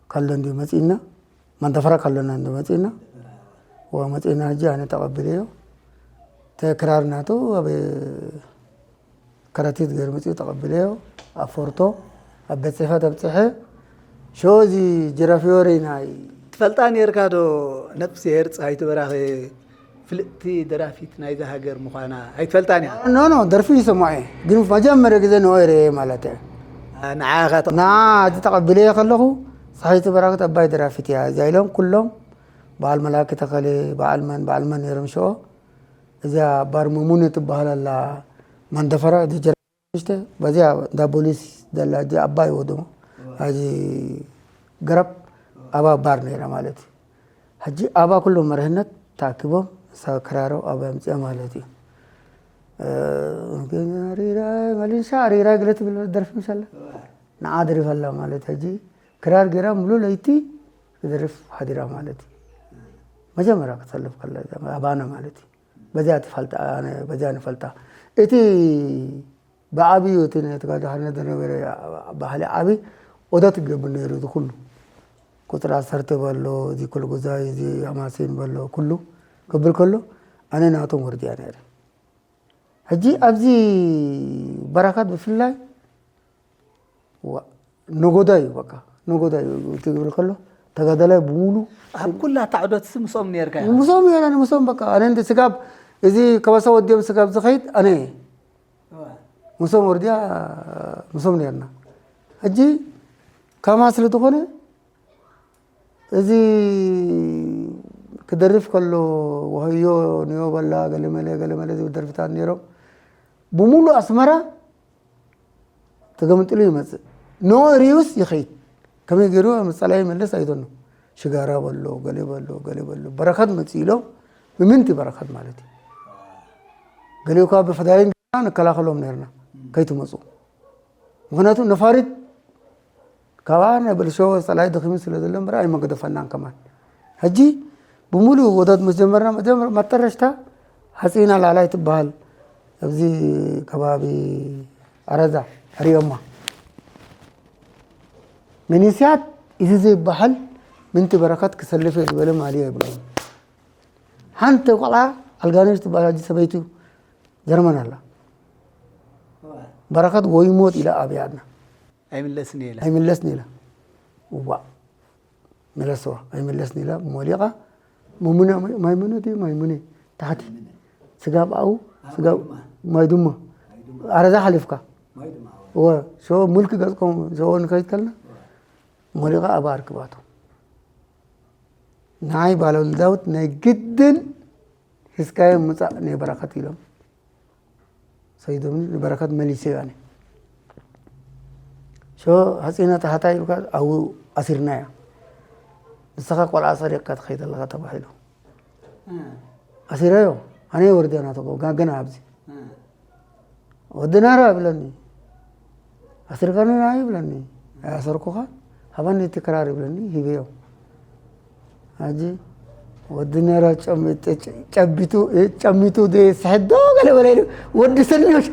ከሎ እንዲሁ መፂእና፣ መንደፈራ ከሎና እንዲሁ መፂእና። ወ መፂእና ሕጂ ኣነ ተቐቢለዮ። ተክራር ናቱ ኣብ ከረቲት ገይሩ መፂኡ ተቐቢለዮ። ኣብ ፎርቶ፣ ኣብ ቤት ጽሕፈት ኣብፅሐ። ሾ እዚ ጀራፊ ወሬ ናይ ትፈልጣ ነርካ ዶ? ነፍስሄር ፀሃይቱ በራኺ ፍልጥቲ ደራፊት ናይዛ ሃገር ምዃና ኣይትፈልጣን እያ? ኖ፣ ኖ፣ ደርፊ ይሰምዖ እየ። ግን መጀመርያ ግዜ ንኦ ይርእየ ማለት እየ። አ፣ ንዓኻ ተቕ- ና፣ እዚ ተቐቢለዮ ከለኹ፣ ፀሃይቱ በራኺ ኣባይ ደራፊት እያ እዚኣ ኢሎም ኩሎም፣ በዓል መላኪ ተኸለ፣ በዓል መን፣ በዓል መን ነይሮም ሽኦ። እዚኣ ባር መሙን ትበሃል ኣላ፣ መንደፈራ፣ እዚ ጀራ-፣ ንሽተ፣ በዚኣ እንዳ ፖሊስ ዘላ፣ እዚ ኣባይ ወደሞ፣ እዚ ገረብ፣ ኣባ ባር ነይራ ማለት እዩ። ሕጂ ኣባ ኩሎም መርህነት ተኣኪቦም፣ እሳ ክራሮ ኣባ ኣምፅኣ ማለት እዩ። እ፣ ግን ኣሪራይ፣ መሊሻ ኣሪራይ ገለ ትብል ደርፊ ምሻላ። ንዓ ደሪፋ ኣላ ማለት፣ ሕጂ ክራር ገይራ ሙሉ ለይቲ ክደርፍ ሓዲራ ማለት እዩ። መጀመርያ ክትሰልፍ ከላ እዛ ኣባና ማለት እዩ። በዚያ ትፈልጣ፣ ኣነ በዚያ ንፈልጣ። እቲ ብዓብዩ እቲ ናይ ተጋድሎ ሓርነት ዝነበረ ባህሊ ዓቢ ዑደት ይገብር ነይሩ። እዚ ኩሉ ቁጽሪ ዓሰርተ በሎ፣ እዚ ኩልጉዛይ፣ እዚ ኣማሴን በሎ፣ ኩሉ ክብል ከሎ ኣነ ናቶም ወርድያ ነይረ። ሕጂ ኣብዚ በረኸት ብፍላይ ዋ፣ ነጎዳ እዩ በቃ፣ ነጎዳ እዩ። እቲ ክብል ከሎ ተጋዳላይ ብምሉ ኣብ ኩላ እታ ዑደትሲ ምስኦም ነርካ ኢኻ? ምስኦም ነረ፣ ምስኦም በቃ። ኣነ እንደ ስጋብ፣ እዚ ከበሳ ወዲኦም ስጋብ ዝኸይድ ኣነ እየ። እዋ። ምስኦም ወርድያ፣ ምስኦም ነርና። ሕጂ ከማ ስለ ዝኾነ፣ እዚ ክደርፍ ከሎ፣ ወህዮ፣ ንዮ በላ፣ ገለመለ፣ ገለመለ ዝብል ደርፍታት ነይሮም። ብምሉእ ኣስመራ ተገምጥሉ ይመጽእ። ንኡ ሪኡስ ይኸይድ። ከመይ ገይሩ ኣብ ጸላኢ ይመልስ ኣይደኖ። ሽጋራ በሎ፣ ገሌ በሎ፣ ገሌ በሎ። በረኸት መጽእ ኢሎም፣ ምምንቲ በረኸት ማለት እዩ። ገሊኡ ከኣ ብፈዳይን ንከላኸሎም ነርና፣ ከይትመጹ። ምኽንያቱ ነፋሪት ካብኣ ናይ በልሸዎ ጸላኢ ደኺሙ ስለ ዘሎ እምበር ኣይመገደፈናን ከማን። ሕጂ ብምሉእ ውህደት ምስ ጀመርና፣ መጀመር-፣ መጠረሽታ ሓጺና ላዕላይ ትበሃል ኣብዚ ከባቢ ኣረዛ ሪኦማ። መንእሰያት እዚ ዘይበሃል ምንቲ በረኸት ክሰልፍ እየ ዝበለ ማልዮ የብሎም። ሓንቲ ቆልዓ ኣልጋነሽ ትበሃል ሕጂ ሰበይቱ ጀርመን ኣላ። በረኸት ወይ ሞት ኢላ ኣብያትና። ኣይምለስን እየ ኢላ። ኣይምለስን ኢላ። እዋ፣ መለስዋ። ኣይምለስን ኢላ ሞሊቓ። መሙነ፣ ማይሙነ ድዩ? ማይሙነ። ታሕቲ። ስጋብ ኣብኡ፣ ኣብ ስጋብ ማይ ድማ። ማይ ድማ። ኣረዛ ሓሊፍካ። ማይ ድማ፣ ኣዎ። እወ፣ ሸዎ ሙልኪ ገጽኩም፣ ሸዎ ንኸይድ ከልና፣ ሞሊቓ ኣብኣ ኣርክባቶ። ንዓይ ባለወልዲ ዳዊት ናይ ግድን ሒዝካዮ ምጻእ ናይ በረኸት ኢሎም ሰይዶምኒ፣ ንበረኸት መሊሰዮ ኣነ። ሸ-፣ ሓጺና ታሕታይ ኢልካ ኣብኡ ኣሲርናያ። ንስኻ ቆልዓ ሰሪቕካ ትኸይድ ኣለኻ ተባሂሉ። እ። ኣሲረዮ፣ ኣነ ወርደ ናተኮ፣ ጋ-፣ ገና ኣብዚ። እ። ወዲ ናራ ይብለኒ። ኣስርካኒ ና ይብለኒ። ኣሰርኩኻ ሃባኒ እቲ ክራር ይብለኒ፣ ሂበዮ። ሕጂ ወዲ ናራ ጨም-፣ ጨ-፣ ጨ-፣ ጨቢቱ፣ እ፣ ጨሚቱ ደ-፣ ስሕት ዶ ገለ በለ ኢሉ፣ ወዲ ሰልሚ ወሽ-፣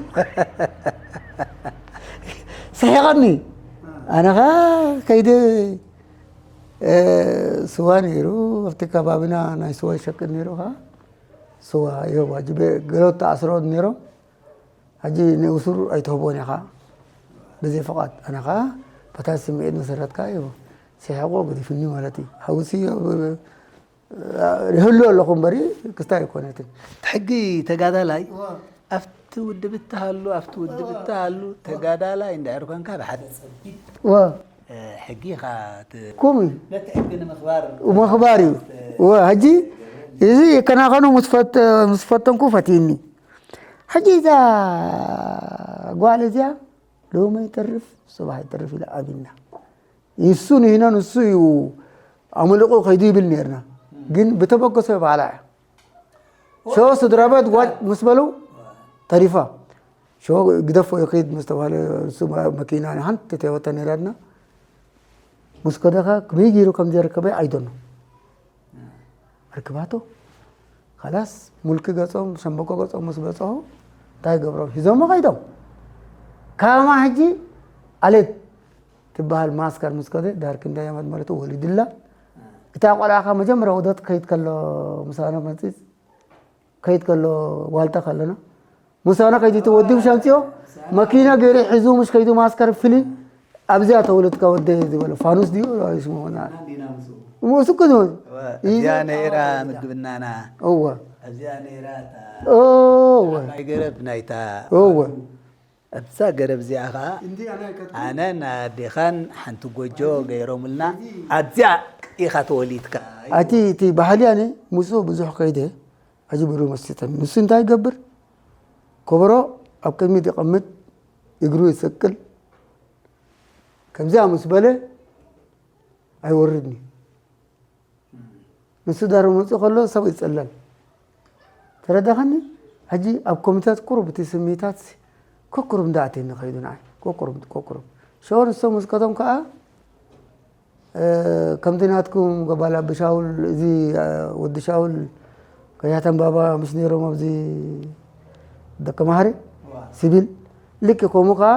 ስሒቐኒ። ኣነ ኸኣ ከይደ፣ እ፣ ስዋ ነይሩ፣ ኣብቲ ከባቢና ናይ ስዋ ይሸቅጥ ነይሩ ኸኣ። ስዋ፣ ይህዋ፣ ጅበ-፣ ገሎት ተኣስሮ ነይሮም። ሕጂ ንእሱር ኣይትህቦን ኢኻ ብዘይ ፍቓድ። ኣነ ኸኣ በታ ስምዒት መሰረት ከኣ እዩ ስሒቑ ገዲፉኒ ማለት እዩ። ሓውሲ ይህሉ ኣለኹ እምበሪ ክስታይ ኣይኮነትን። ሕጊ ተጋዳላይ እዋ። ኣብቲ ውድብ እትሃሉ፣ ኣብቲ ውድብ እትሃሉ ተጋዳላይ እንድሕር ኮንካ ብሓደ ጸቢብ ወ እ፣ ሕጊ ኢኻ ት- ከምኡ እዩ። ነቲ ሕጊ ንምኽባር ምኽባር እዩ። ወ ሕጂ እዚ ከናኸኑ ምስ ፈተ- ምስ ፈተንኩ ፈትዩኒ። ሕጂ እዛ ጓል እዚኣ ሎሚ ይተርፍ ጽባሕ ይተርፍ ኢላ ኣቢልና። ንሱ ንህና ንሱ እዩ ኣመሊቑ ከይዱ ይብል ነርና። ግን ብተበገሶ ባዕላ እያ። ሸወ ስድራ ቤት ዋጭ ምስ በሉ ተሪፋ። ሸወ ግደፎ ይኸይድ ምስ ተባህለ ንሱ መኪና ሓንቲ ተወተ ነራድና ምስ ከደኻ ከመይ ገይሩ ከም ዘርከበ ኣይደኖ ኣርክባቶ። ካላስ ሙልኪ ገጾም ሸምበቆ ገጾም ምስ በጽሑ እንታይ ገብሮም ሂዞሞ ከይዶም። ካማ ሕጂ ኣሌት ትበሃል ማስከር ምስ ከደ ዳርክ እንዳያመት ማለት ወሊድላ። እታ ቆልዓ ካብ መጀመርያ ወደት ከይድ ከሎ ምሳና መጽጽ ከይድ ከሎ ዋልታ ከለና ምሳና ከይድ ተወዲብ ሻንጽዮ መኪና ገይሩ ሒዙ ምስ ከይዱ ማስከር ፍሊ ኣብዚኣ ተወለድካ ወደ ዝበለ ፋኑስ ድዩ ስሙ ሆና ሙሱ ከዱ እዚኣ ነይራ ምግብናና እወ እዚኣ ነይራ እታ እወ ናይ ገረብ ናይታ እወ ኣብዛ ገረብ እዚኣ ኸዓ ኣነን ኣዴኻን ሓንቲ ጎጆ ገይሮምልና ኣብዚኣ ኢኻ ተወሊድካ ኣቲ እቲ ባህሊ ኣነ ምስ ብዙሕ ከይደ ኣጅብሩ መስጠን ንሱ እንታይ ይገብር ኮበሮ ኣብ ቅድሚት ይቐምጥ እግሩ ይሰቅል ከምዚኣ ምስ በለ ኣይወርድኒ ንሱ ዳር መፅእ ከሎ ሰብ ይፀለል ተረዳኸኒ ሕጂ ኣብ ኮሚታት ቁሩብ እቲ ስሜታት ኮኩሩብ እንዳኣትየኒ ከይዱ ንዓይ ኮኩሩብ ኮኩሩብ ሸወር ንሶም ውስከቶም ከዓ ከምቲ ናትኩም ገባላ ብሻውል እዚ ወዲ ሻውል ከያተን ባባ ምስ ነይሮም ኣብዚ ደቂ ማህሪ ሲቪል ልክ ከምኡ ከዓ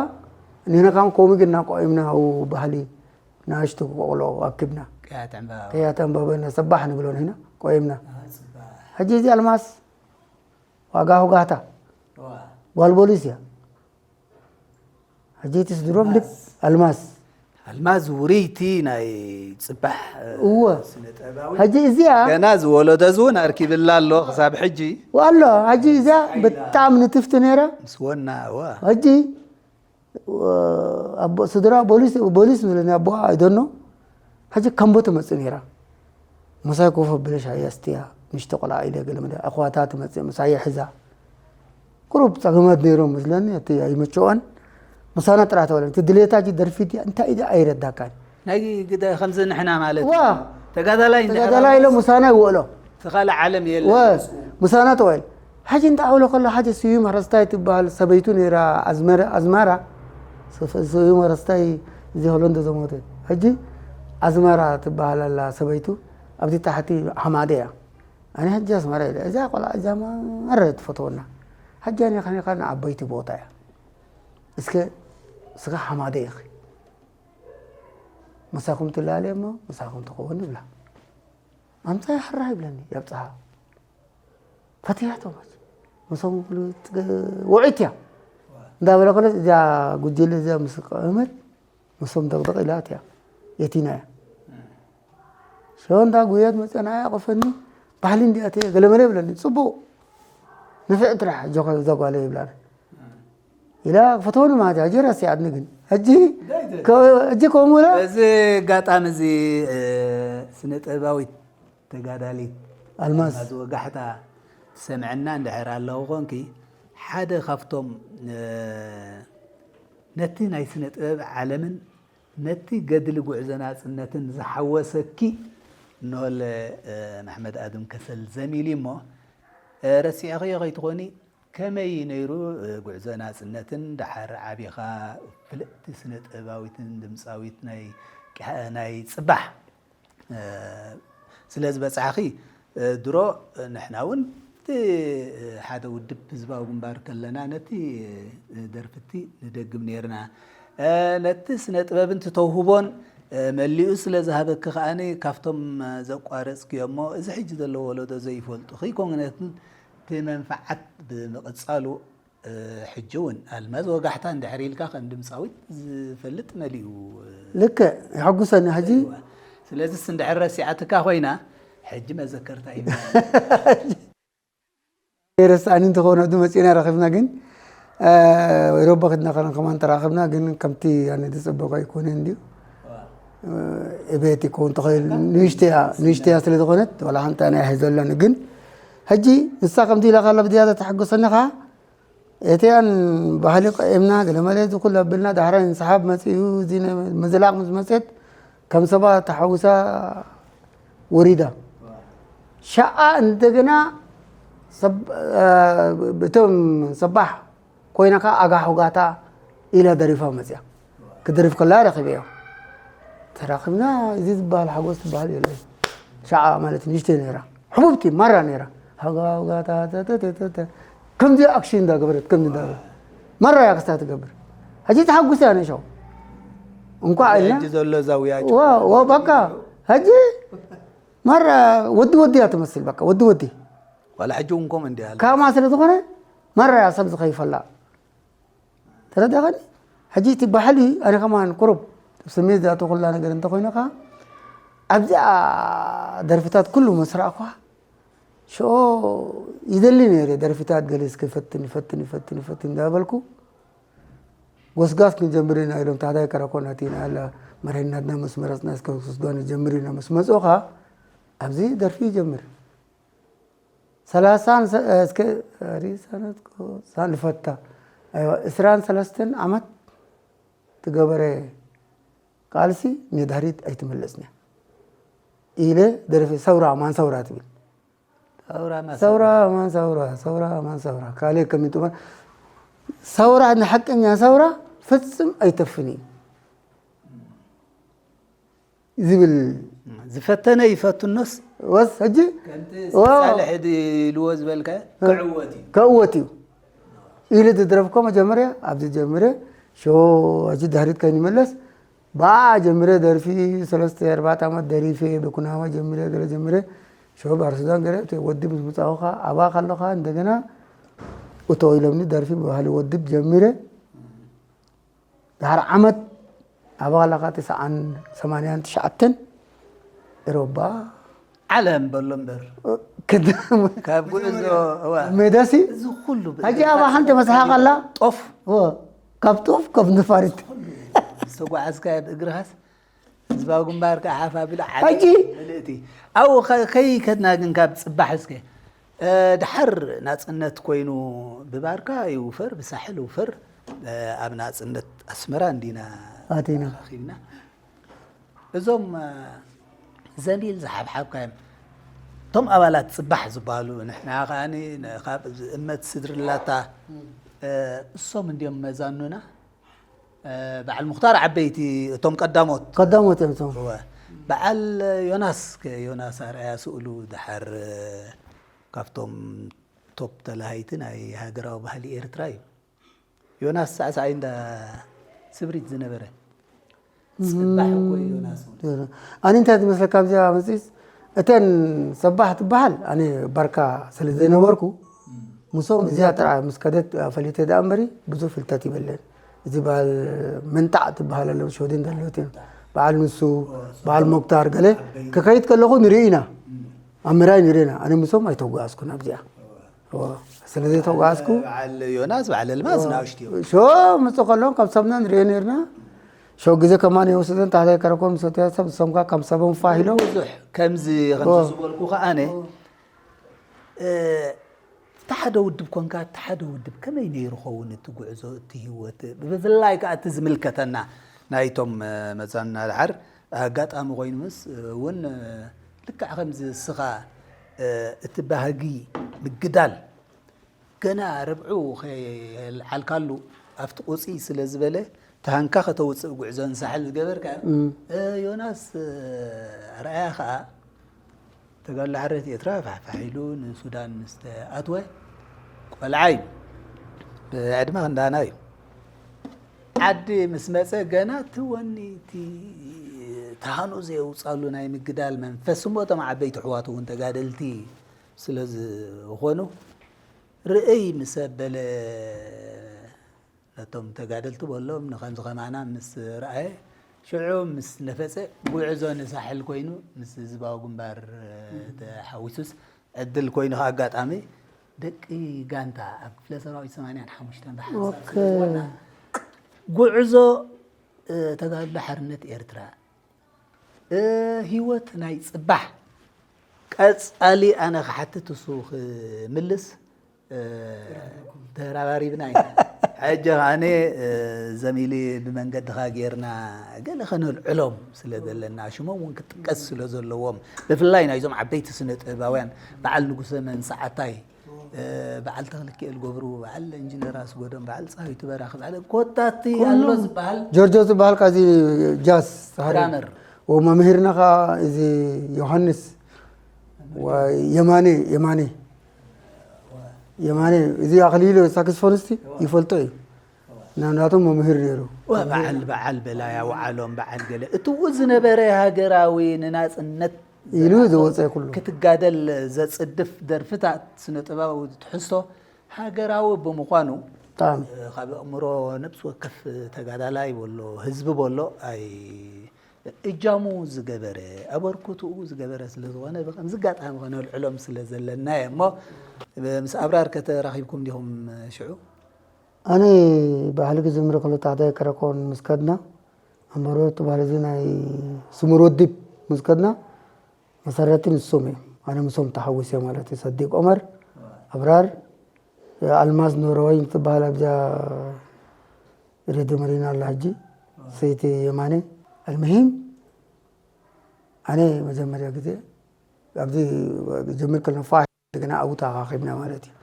ንሕና ከዓ ከምኡ ግን እናቆይምና ኣብኡ ባህሊ ንኣሽቱ ቆቕሎ ኣኪብና ቀያት ዕምባባ ከያተን ባባ ኢና ሰባሕ ንብሎ ንሕና ቆይምና ሕጂ እዚ ኣልማስ ዋጋ ሁጋታ ጓል ቦሊስ እያ ሕጂ እቲ ስድሮም ልክ ኣልማስ ኣልማዝ ውርይቲ ናይ ፅባሕ እወ ስነጠባዊ ሕጂ እዚኣ ገና ዝወለዶ እዚ እውን ኣርኪብላ ኣሎ ክሳብ ሕጂ ዋሎ ሕጂ እዚኣ ብጣዕሚ ንትፍቲ ነይራ ምስ ወና እዋ ሕጂ ኣቦ ስድራ ቦሊስ ቦሊስ ዝብለኒ ኣቦ ኣይደኖ ሕጂ ከምቦ ትመፅእ ነይራ ምሳይ ኮፍ ብለሽ ኣያስትያ ምሽቲ ቆልዓ ኢለ ገለ መለ ኣኽዋታ ትመፅእ ምሳይ ሕዛ ቁሩብ ፀገማት ነይሮም መስለኒ እቲ ኣይመቸዋን ምሳና ጥራሕ ተበለ እቲ ድሌታ ጂ ደርፊ ድያ እንታይ ኢደ ኣይረዳካን ናይ ግደ ከምዚ ንሕና ማለት ዋ ተጋዳላይ እንድሕር ተጋዳላይ ኢሎ ምሳና ይውዕሎ እቲ ካልእ ዓለም የለ ወ ምሳና ተወል ሓጂ እንተ ኣውሎ ከሎ ሓደ ስዩም ረስታይ ትበሃል ሰበይቱ ነይራ ኣዝመረ ኣዝማራ ስዩም ረስታይ እዚ ሆሎንዶ ዘሞተ ሕጂ ኣዝመራ ትበሃል ኣላ ሰበይቱ ኣብቲ ታሕቲ ሓማደ እያ ኣነ ሕጂ ኣስመራ ኢለ እዛ ቆልዓ እዛ ማረ ትፈትወና ሕጂ ኣነ ከኒኻ ንዓበይቲ ቦታ እያ እስከ ስኻ ሓማደ ኢኺ ምሳኹም ትላለ እሞ ምሳኹም ትኸውን ይብላ ኣምፃ ሕራ ይብለኒ የብፅሃ ፈትያቶ መስ ምሶም ውዒት እያ እንዳበለ ከለስ እዚኣ ጉጅለ እዚኣ ምስ ቀመት ምሶም ደቕደቕ ኢላት እያ የቲና እያ ሸወንዳ ጉየት መፀና ያቆፈኒ ባህሊ እንዲኣት ገለመለ ይብለኒ ፅቡቅ ንፍዕ ጥራሕ እጆኸ ዘጓለ ይብላል ኢላ ፈተወኒ ማለት እያ ጀራ ሲዓድኒ ግን ሕጂ ሕጂ ከምኡ ኢላ እዚ ኣጋጣሚ እዚ ስነ ጥበባዊት ተጋዳሊት ኣልማዝ ኣልማዝ ወጋሕታ ትሰምዐና እንድሕር ኣለኹ ኮንኪ ሓደ ካብቶም ነቲ ናይ ስነ ጥበብ ዓለምን ነቲ ገድሊ ጉዕዞ ናጽነትን ዝሓወሰኪ እነሆ መሕመድ ኣድም ከሰል ዘሚሊ እሞ ረሲዕኽዮ ከይትኾኒ ከመይ ነይሩ ጉዕዞ ናጽነትን ደሓር ዓቢኻ ፍልጥቲ ስነ ጥበባዊትን ድምፃዊት ናይ ጽባሕ ስለ ዝበጻሕኺ ድሮ ንሕና እውን እቲ ሓደ ውድብ ህዝባዊ ግንባር ከለና ነቲ ደርፍቲ ንደግም ነርና ነቲ ስነ ጥበብን ተውህቦን መሊኡ ስለ ዝሃበኪ ከዓኒ ካብቶም ዘቋረፅክዮ እሞ እዚ ሕጂ ዘሎ ወለዶ ዘይፈልጡ ከይኮነትን እቲ መንፍዓት ብምቕፃሉ ሕጂ እውን ኣልማዝ ወጋሕታ እንድሕር ኢልካ ከም ድምፃዊት ዝፈልጥ መሊኡ ልክዕ ይሐጉሰኒ ሕጂ ስለዚስ እንድሕር ረሲዓትካ ኮይና ሕጂ መዘከርታ እዩ ረሳኒ እንተኾነ ዱ መፂና ረኺብና ግን ሮቦ ክድና ከረን ከማን ተራኸብና፣ ግን ከምቲ ኣነ ዝጸበቆ ኣይኮነን እንድዩ። እቤት ይከውን ተኸይል ንእሽተያ ንእሽተያ ስለ ዝኾነት፣ ዋላ ሓንቲ ኣነ ኣይሕዘለን። ግን ሕጂ ንሳ ከምቲ ኢላ ካላ ብዝያዳ ተሓጎሰኒ ኸዓ፣ እቲኣን ባህሊ ቀየምና፣ ገለ መለ እዚ ኩሉ ኣቢልና፣ ዳሕራይ ንሰሓብ መጺኡ፣ እዚ ነ-፣ ምዝላቕ ምስ መጸት፣ ከም ሰባ ተሓጉሳ ወሪዳ። ሸዓ እንደገና ሰብ-፣ እ፣ እቶም ሰባሕ ኮይና ከኣ ኣጋ ሑጋታ ኢላ ደሪፋ መጽያ። ክደርፍ ከላ ረኺበዮ። ተራኺብና፣ እዚ ዝበሃል ሓጎስ ዝበሃል የለን። ሸዓ ማለት ንእሽተይ ነይራ። ሕቡብቲ ማራ ነይራ። ሃጋ፣ ሃጋ፣ ታ፣ ታ፣ ታ፣ ታ፣ ታ፣ ታ። ከምዚ ኣክሽን እንዳገበረት፣ ከምዚ እንዳገበረት። ማራ እያ ክስታ ትገብር። ሕጂ ተሓጉስ እያ ነሻው። እንኳዕ ኢልና። ሕጂ ዘሎ ዛውያ ዋ፣ ዋ፣ በቃ። ሕጂ ማራ ወዲ ወዲ እያ ትመስል፣ በቃ፣ ወዲ ወዲ። ዋላ ሕጂ እውን ከምኡ እንዲያ ኣላ። ካማ ስለ ዝኾነ፣ ማራ እያ ሰብ ዝኸይፈላ። ተረዳኸኒ? ሕጂ እቲ ባህሊ፣ ኣነ ከማን ቁሩብ ስሜት ዝኣትዎ ኩላ ነገር እንተኾይኑ ኸዓ፣ ኣብዚኣ ደርፍታት ኩሉ ምስ ረኣኹዋ፣ ሽኦ ይደሊ ነይረ፣ ደርፍታት ገለ እስከ ይፈትን፣ ይፈትን፣ ይፈትን፣ ይፈትን እንዳበልኩ፣ ጎስጋስ ክንጀምር ኢና ኢሎም፣ ታሕታይ ከረኮ ናቲና ኣላ፣ መሪሕነትና ምስ መረጽና እስከ ጎስጓስ ንጀምር ኢና ምስ መጹ ኸዓ፣ ኣብዚ ደርፊ ይጀምር። ሰላሳን ሰ-፣ እስከ ሪሰነት ኮ-፣ ሳን ልፈታ። ኣይዋ፣ ዕስራን ሰለስተን ዓመት ትገበረ ቃልሲ ንድሕሪት ኣይትምለስን እያ ኢለ ደርፊ ሰውራ፣ ኣማን ሰውራ ትብል። ሰውራ፣ ኣማን ሰውራ፣ ሰውራ። ኣማን ሰውራ፣ ሰውራ፣ ኣማን ሰውራ። ካልእ ከሚጡ ሰውራ፣ ንሓቀኛ ሰውራ ፍጽም ኣይተፍን እዩ። ዝብል ዝፈተነ ይፈትኖስ ወስ ሕጂ ከምቲ ዋው። ሳልሕ ድ-፣ ኢልዎ ዝበልካ እ። ክዕወት እዩ። ክዕወት እዩ ኢሉ ዝደረፍኮ መጀመርያ ኣብዚ ጀምረ ሾ ሕጂ ድሕሪት ከይንመለስ ብኣ ጀምረ ደርፊ ሰለስተ ኣርባዕተ ዓመት ደሪፈ ብኩናማ ጀምረ ገለ ጀምረ ሾ ባርሱዳን ገለ እቲ ወዲ ምስ ምጻኹኻ ኣብኣ ከለኻ እንደገና እቶ ኢሎምኒ ደርፊ ብባህሊ ወድብ ጀሚረ ድሓር ዓመት ኣብ ኣባላኻ ተስዓን ሰማንያን ትሽዓተን ኤሮባ ዓለም በሎ እምበር። ክዳም ካብ ጉዕዞ፣ እዋ። ሜዳሲ እዚ ኩሉ ብ-፣ ሕጂ ኣብ ሓንቲ መስሓቕ ኣላ። ጦፍ። እዎ። ካብ ጦፍ፣ ካብ ነፋሪት። ዝተጓዓዝካዮ ብእግርኻስ ህዝባዊ ግንባር ከዓ ሓፍ ኣቢሉ ዓለም ሕጂ ምልእቲ። ኣብኡ ከ-፣ ከይከድና ግን ካብ ጽባሕ እስከ፣ እ፣ ድሓር ናጽነት ኮይኑ ብባርካ ይውፈር፣ ብሳሕል ይውፈር፣ እ፣ ኣብ ናጽነት ኣስመራ እንዲና ኣቲና። ተራኺብና። እዞም፣ እ፣ ዘሊል ዝሓብሓብካዮም እቶም ኣባላት ጽባሕ ዝበሃሉ፣ ንሕና ከኣ ን-፣ ካብ እመት ስድሪ ላታ፣ እ፣ እሶም እንድዮም መዛኑና። እ፣ በዓል ሙኽታር ዓበይቲ እቶም ቀዳሞት። ቀዳሞት እዮም እቶም። እወ። በዓል ዮናስ ከ፣ ዮናስ ኣርኣያ ስእሉ ድሓር፣ እ፣ ካብቶም ቶፕ ተላሃይቲ ናይ ሃገራዊ ባህሊ ኤርትራ እዩ። ዮናስ ሳዕሳዒ እንዳ ስብሪት ዝነበረ። ጽባሕ እኮ እዩ ዮናስ እውን። ኣነ እንታይ ዝመስለካ ኣብዚኣ መጽእስ፣ እተን ሰባሕ ትበሃል፣ ኣነ ባርካ ስለ ዘይነበርኩ፣ ምስኦም እዚኣ ጥራይ ምስ ከደት ፈሊተ ደኣ እምበሪ፣ ብዙ ፍልጠት ይበለን። እዚ በዓል መንጣዕ ትበሃል ኣሎ፣ ሸወደን ዘለዎት እዮም። በዓል ንሱ፣ በዓል ሞክታር ገለ፣ ክኸይድ ከለኹ ንርኢ ኢና። ኣብ ምራይ ንርኢ ኢና። ኣነ ምስኦም ኣይተጓዓዝኩን ኣብዚኣ። እዎ፣ ስለ ዘይተጓዓዝኩ። በዓል ዮናስ፣ በዓል ኣልማዝ ንኣሽቱ እዮም። ሾ ምጽእ ከለኹ ካብ ሰብና ንሪኦ ነርና። ሾ ግዜ ከማን የወስደን፣ ታሕታይ ከረኮም ሰትያ ሰብ፣ እሶም ከኣ ከም ሰቦም ፋህ ኢሎም። ብዙሕ ከምዚ፣ ከምዚ እዎ። ዝበልኩ ከኣ ኣነ፣ እዎ። እ፣ እቲ ሓደ ውድብ ኮንካ፣ እቲ ሓደ ውድብ ከመይ ነይሩ ኸውን እቲ ጉዕዞ፣ እቲ ህይወት? ብፍላይ ከኣ እቲ ዝምልከተና ናይቶም፣ እ፣ መዛንና ድሓር ኣጋጣሚ ኮይኑ ምስ እውን፣ እ፣ ልክዕ ከምዚ እስኻ፣ እ፣ እቲ ባህጊ ምግዳል ገና ርብዑ ከይልዓልካሉ ኣብቲ ቁጽይ ስለ ዝበለ፣ ተሃንካ ከተውጽእ ጉዕዞ ንሳሕል ዝገበርካ፣ እም። እ፣ ዮናስ፣ እ፣ ኣርኣያ ኸኣ ተጋድሎ ሓርነት ኤርትራ ፋሕፋሕ ኢሉ ንሱዳን ምስ ተኣትወ ቆልዓ እዩ። ብዕድመ ክንዳና እዩ። ዓዲ ምስ መጸ ገና እቲ ወኒ፣ እቲ ተሃንኡ ዘየውጻሉ ናይ ምግዳል መንፈስ እሞ እቶም ዓበይቲ ኣሕዋቱ እውን ተጋደልቲ ስለ ዝኾኑ ርእይ ምስ ኣበለ ነቶም ተጋደልቲ በሎም ንኸምዚ ከማና ምስ ረኣየ ሽዑ ምስ ነፈጸ ጉዕዞ ንሳሕል ኮይኑ ምስ ህዝባዊ ግንባር ተሓዊሱስ ዕድል ኮይኑ ኣጋጣሚ ደቂ ጋንታ ኣብ ክፍለ ሰራዊት ሰማንያን ሓሙሽተን ብሓንሳብ ስለ ዝኾና፣ ጉዕዞ ተጋድሎ ሓርነት ኤርትራ፣ ህይወት ናይ ጽባሕ ቀጻሊ ኣነ ክሓትት እሱ ክምልስ ተራባሪብና ኢና። ሕጂ ኣነ ዘሚሊ ብመንገድኻ ጌርና ገለ ከነልዕሎም ስለ ዘለና፣ ሽሞም እውን ክጥቀስ ስለ ዘለዎም፣ ብፍላይ ናይዞም ዓበይቲ ስነ ጥበባውያን በዓል ንጉሰ መንሰዓታይ፣ በዓል ተኽልኪኤል ገብሩ፣ በዓል ኢንጂነር ኣስጎዶም፣ በዓል ፀሃይቱ በራኺ፣ በዓል ኮታቲ ኣሎ ዝበሃል፣ ጆርጆ ዝበሃል ካዚ ጃዝ ሃሪ ድራመር። ወመምህርና ኸዓ እዚ ዮሃንስ ወ-፣ የማነ፣ የማነ፣ የማነ፣ እዚ ኣኽሊሉ ሳክስፎኒስት ይፈልጦ እዩ። ናናቶም መምህር ነይሩ። ወ-፣ በዓል፣ በዓል በላይ ኣውዓሎም፣ በዓል ገለ፣ እትው ዝነበረ ሃገራዊ ንናጽነት ኢሉ ዝወፀ ኩሉ። ክትጋደል ዘጽድፍ ደርፍታት ስነ ጥበባዊ ትሕዝቶ ሃገራዊ ብምዃኑ፣ ብጣዕሚ። ካብ ኣእምሮ ነብሲ ወከፍ ተጋዳላይ በሎ፣ ህዝቢ በሎ፣ ኣይ፣ እጃሙ ዝገበረ፣ ኣበርክትኡ ዝገበረ ስለ ዝኾነ፣ ብኸምዚ ኣጋጣሚ ከነልዕሎም ስለ ዘለና እየ። እሞ ምስ ኣብራር ከተራኺብኩም ዲኹም ሽዑ? ኣነ ባህሊ ክዝምር ከሎ ታሕታይ ከረኮን ምስ ከድና፣ ኣምበሮ እቲ ባህሊ እዚ ናይ ስሙር ውድብ ምስ ከድና፣ መሰረቲ ንሶም እዮም። ኣነ ምሶም ተሓዊሰ ማለት እዩ። ሰዲቅ ዑመር፣ ኣብራር፣ ኣልማዝ ኖርወይ እንትበሃል ኣብዛ ሬድዮ መሪና ኣላ ሕጂ፣ ሰይቲ የማነ። ኣልምሂም፣ ኣነ መጀመርያ ግዜ ኣብዚ ጀምር ከለና ፋ-፣ እንደገና ኣብኡ ተኣኻኺብና ማለት እዩ።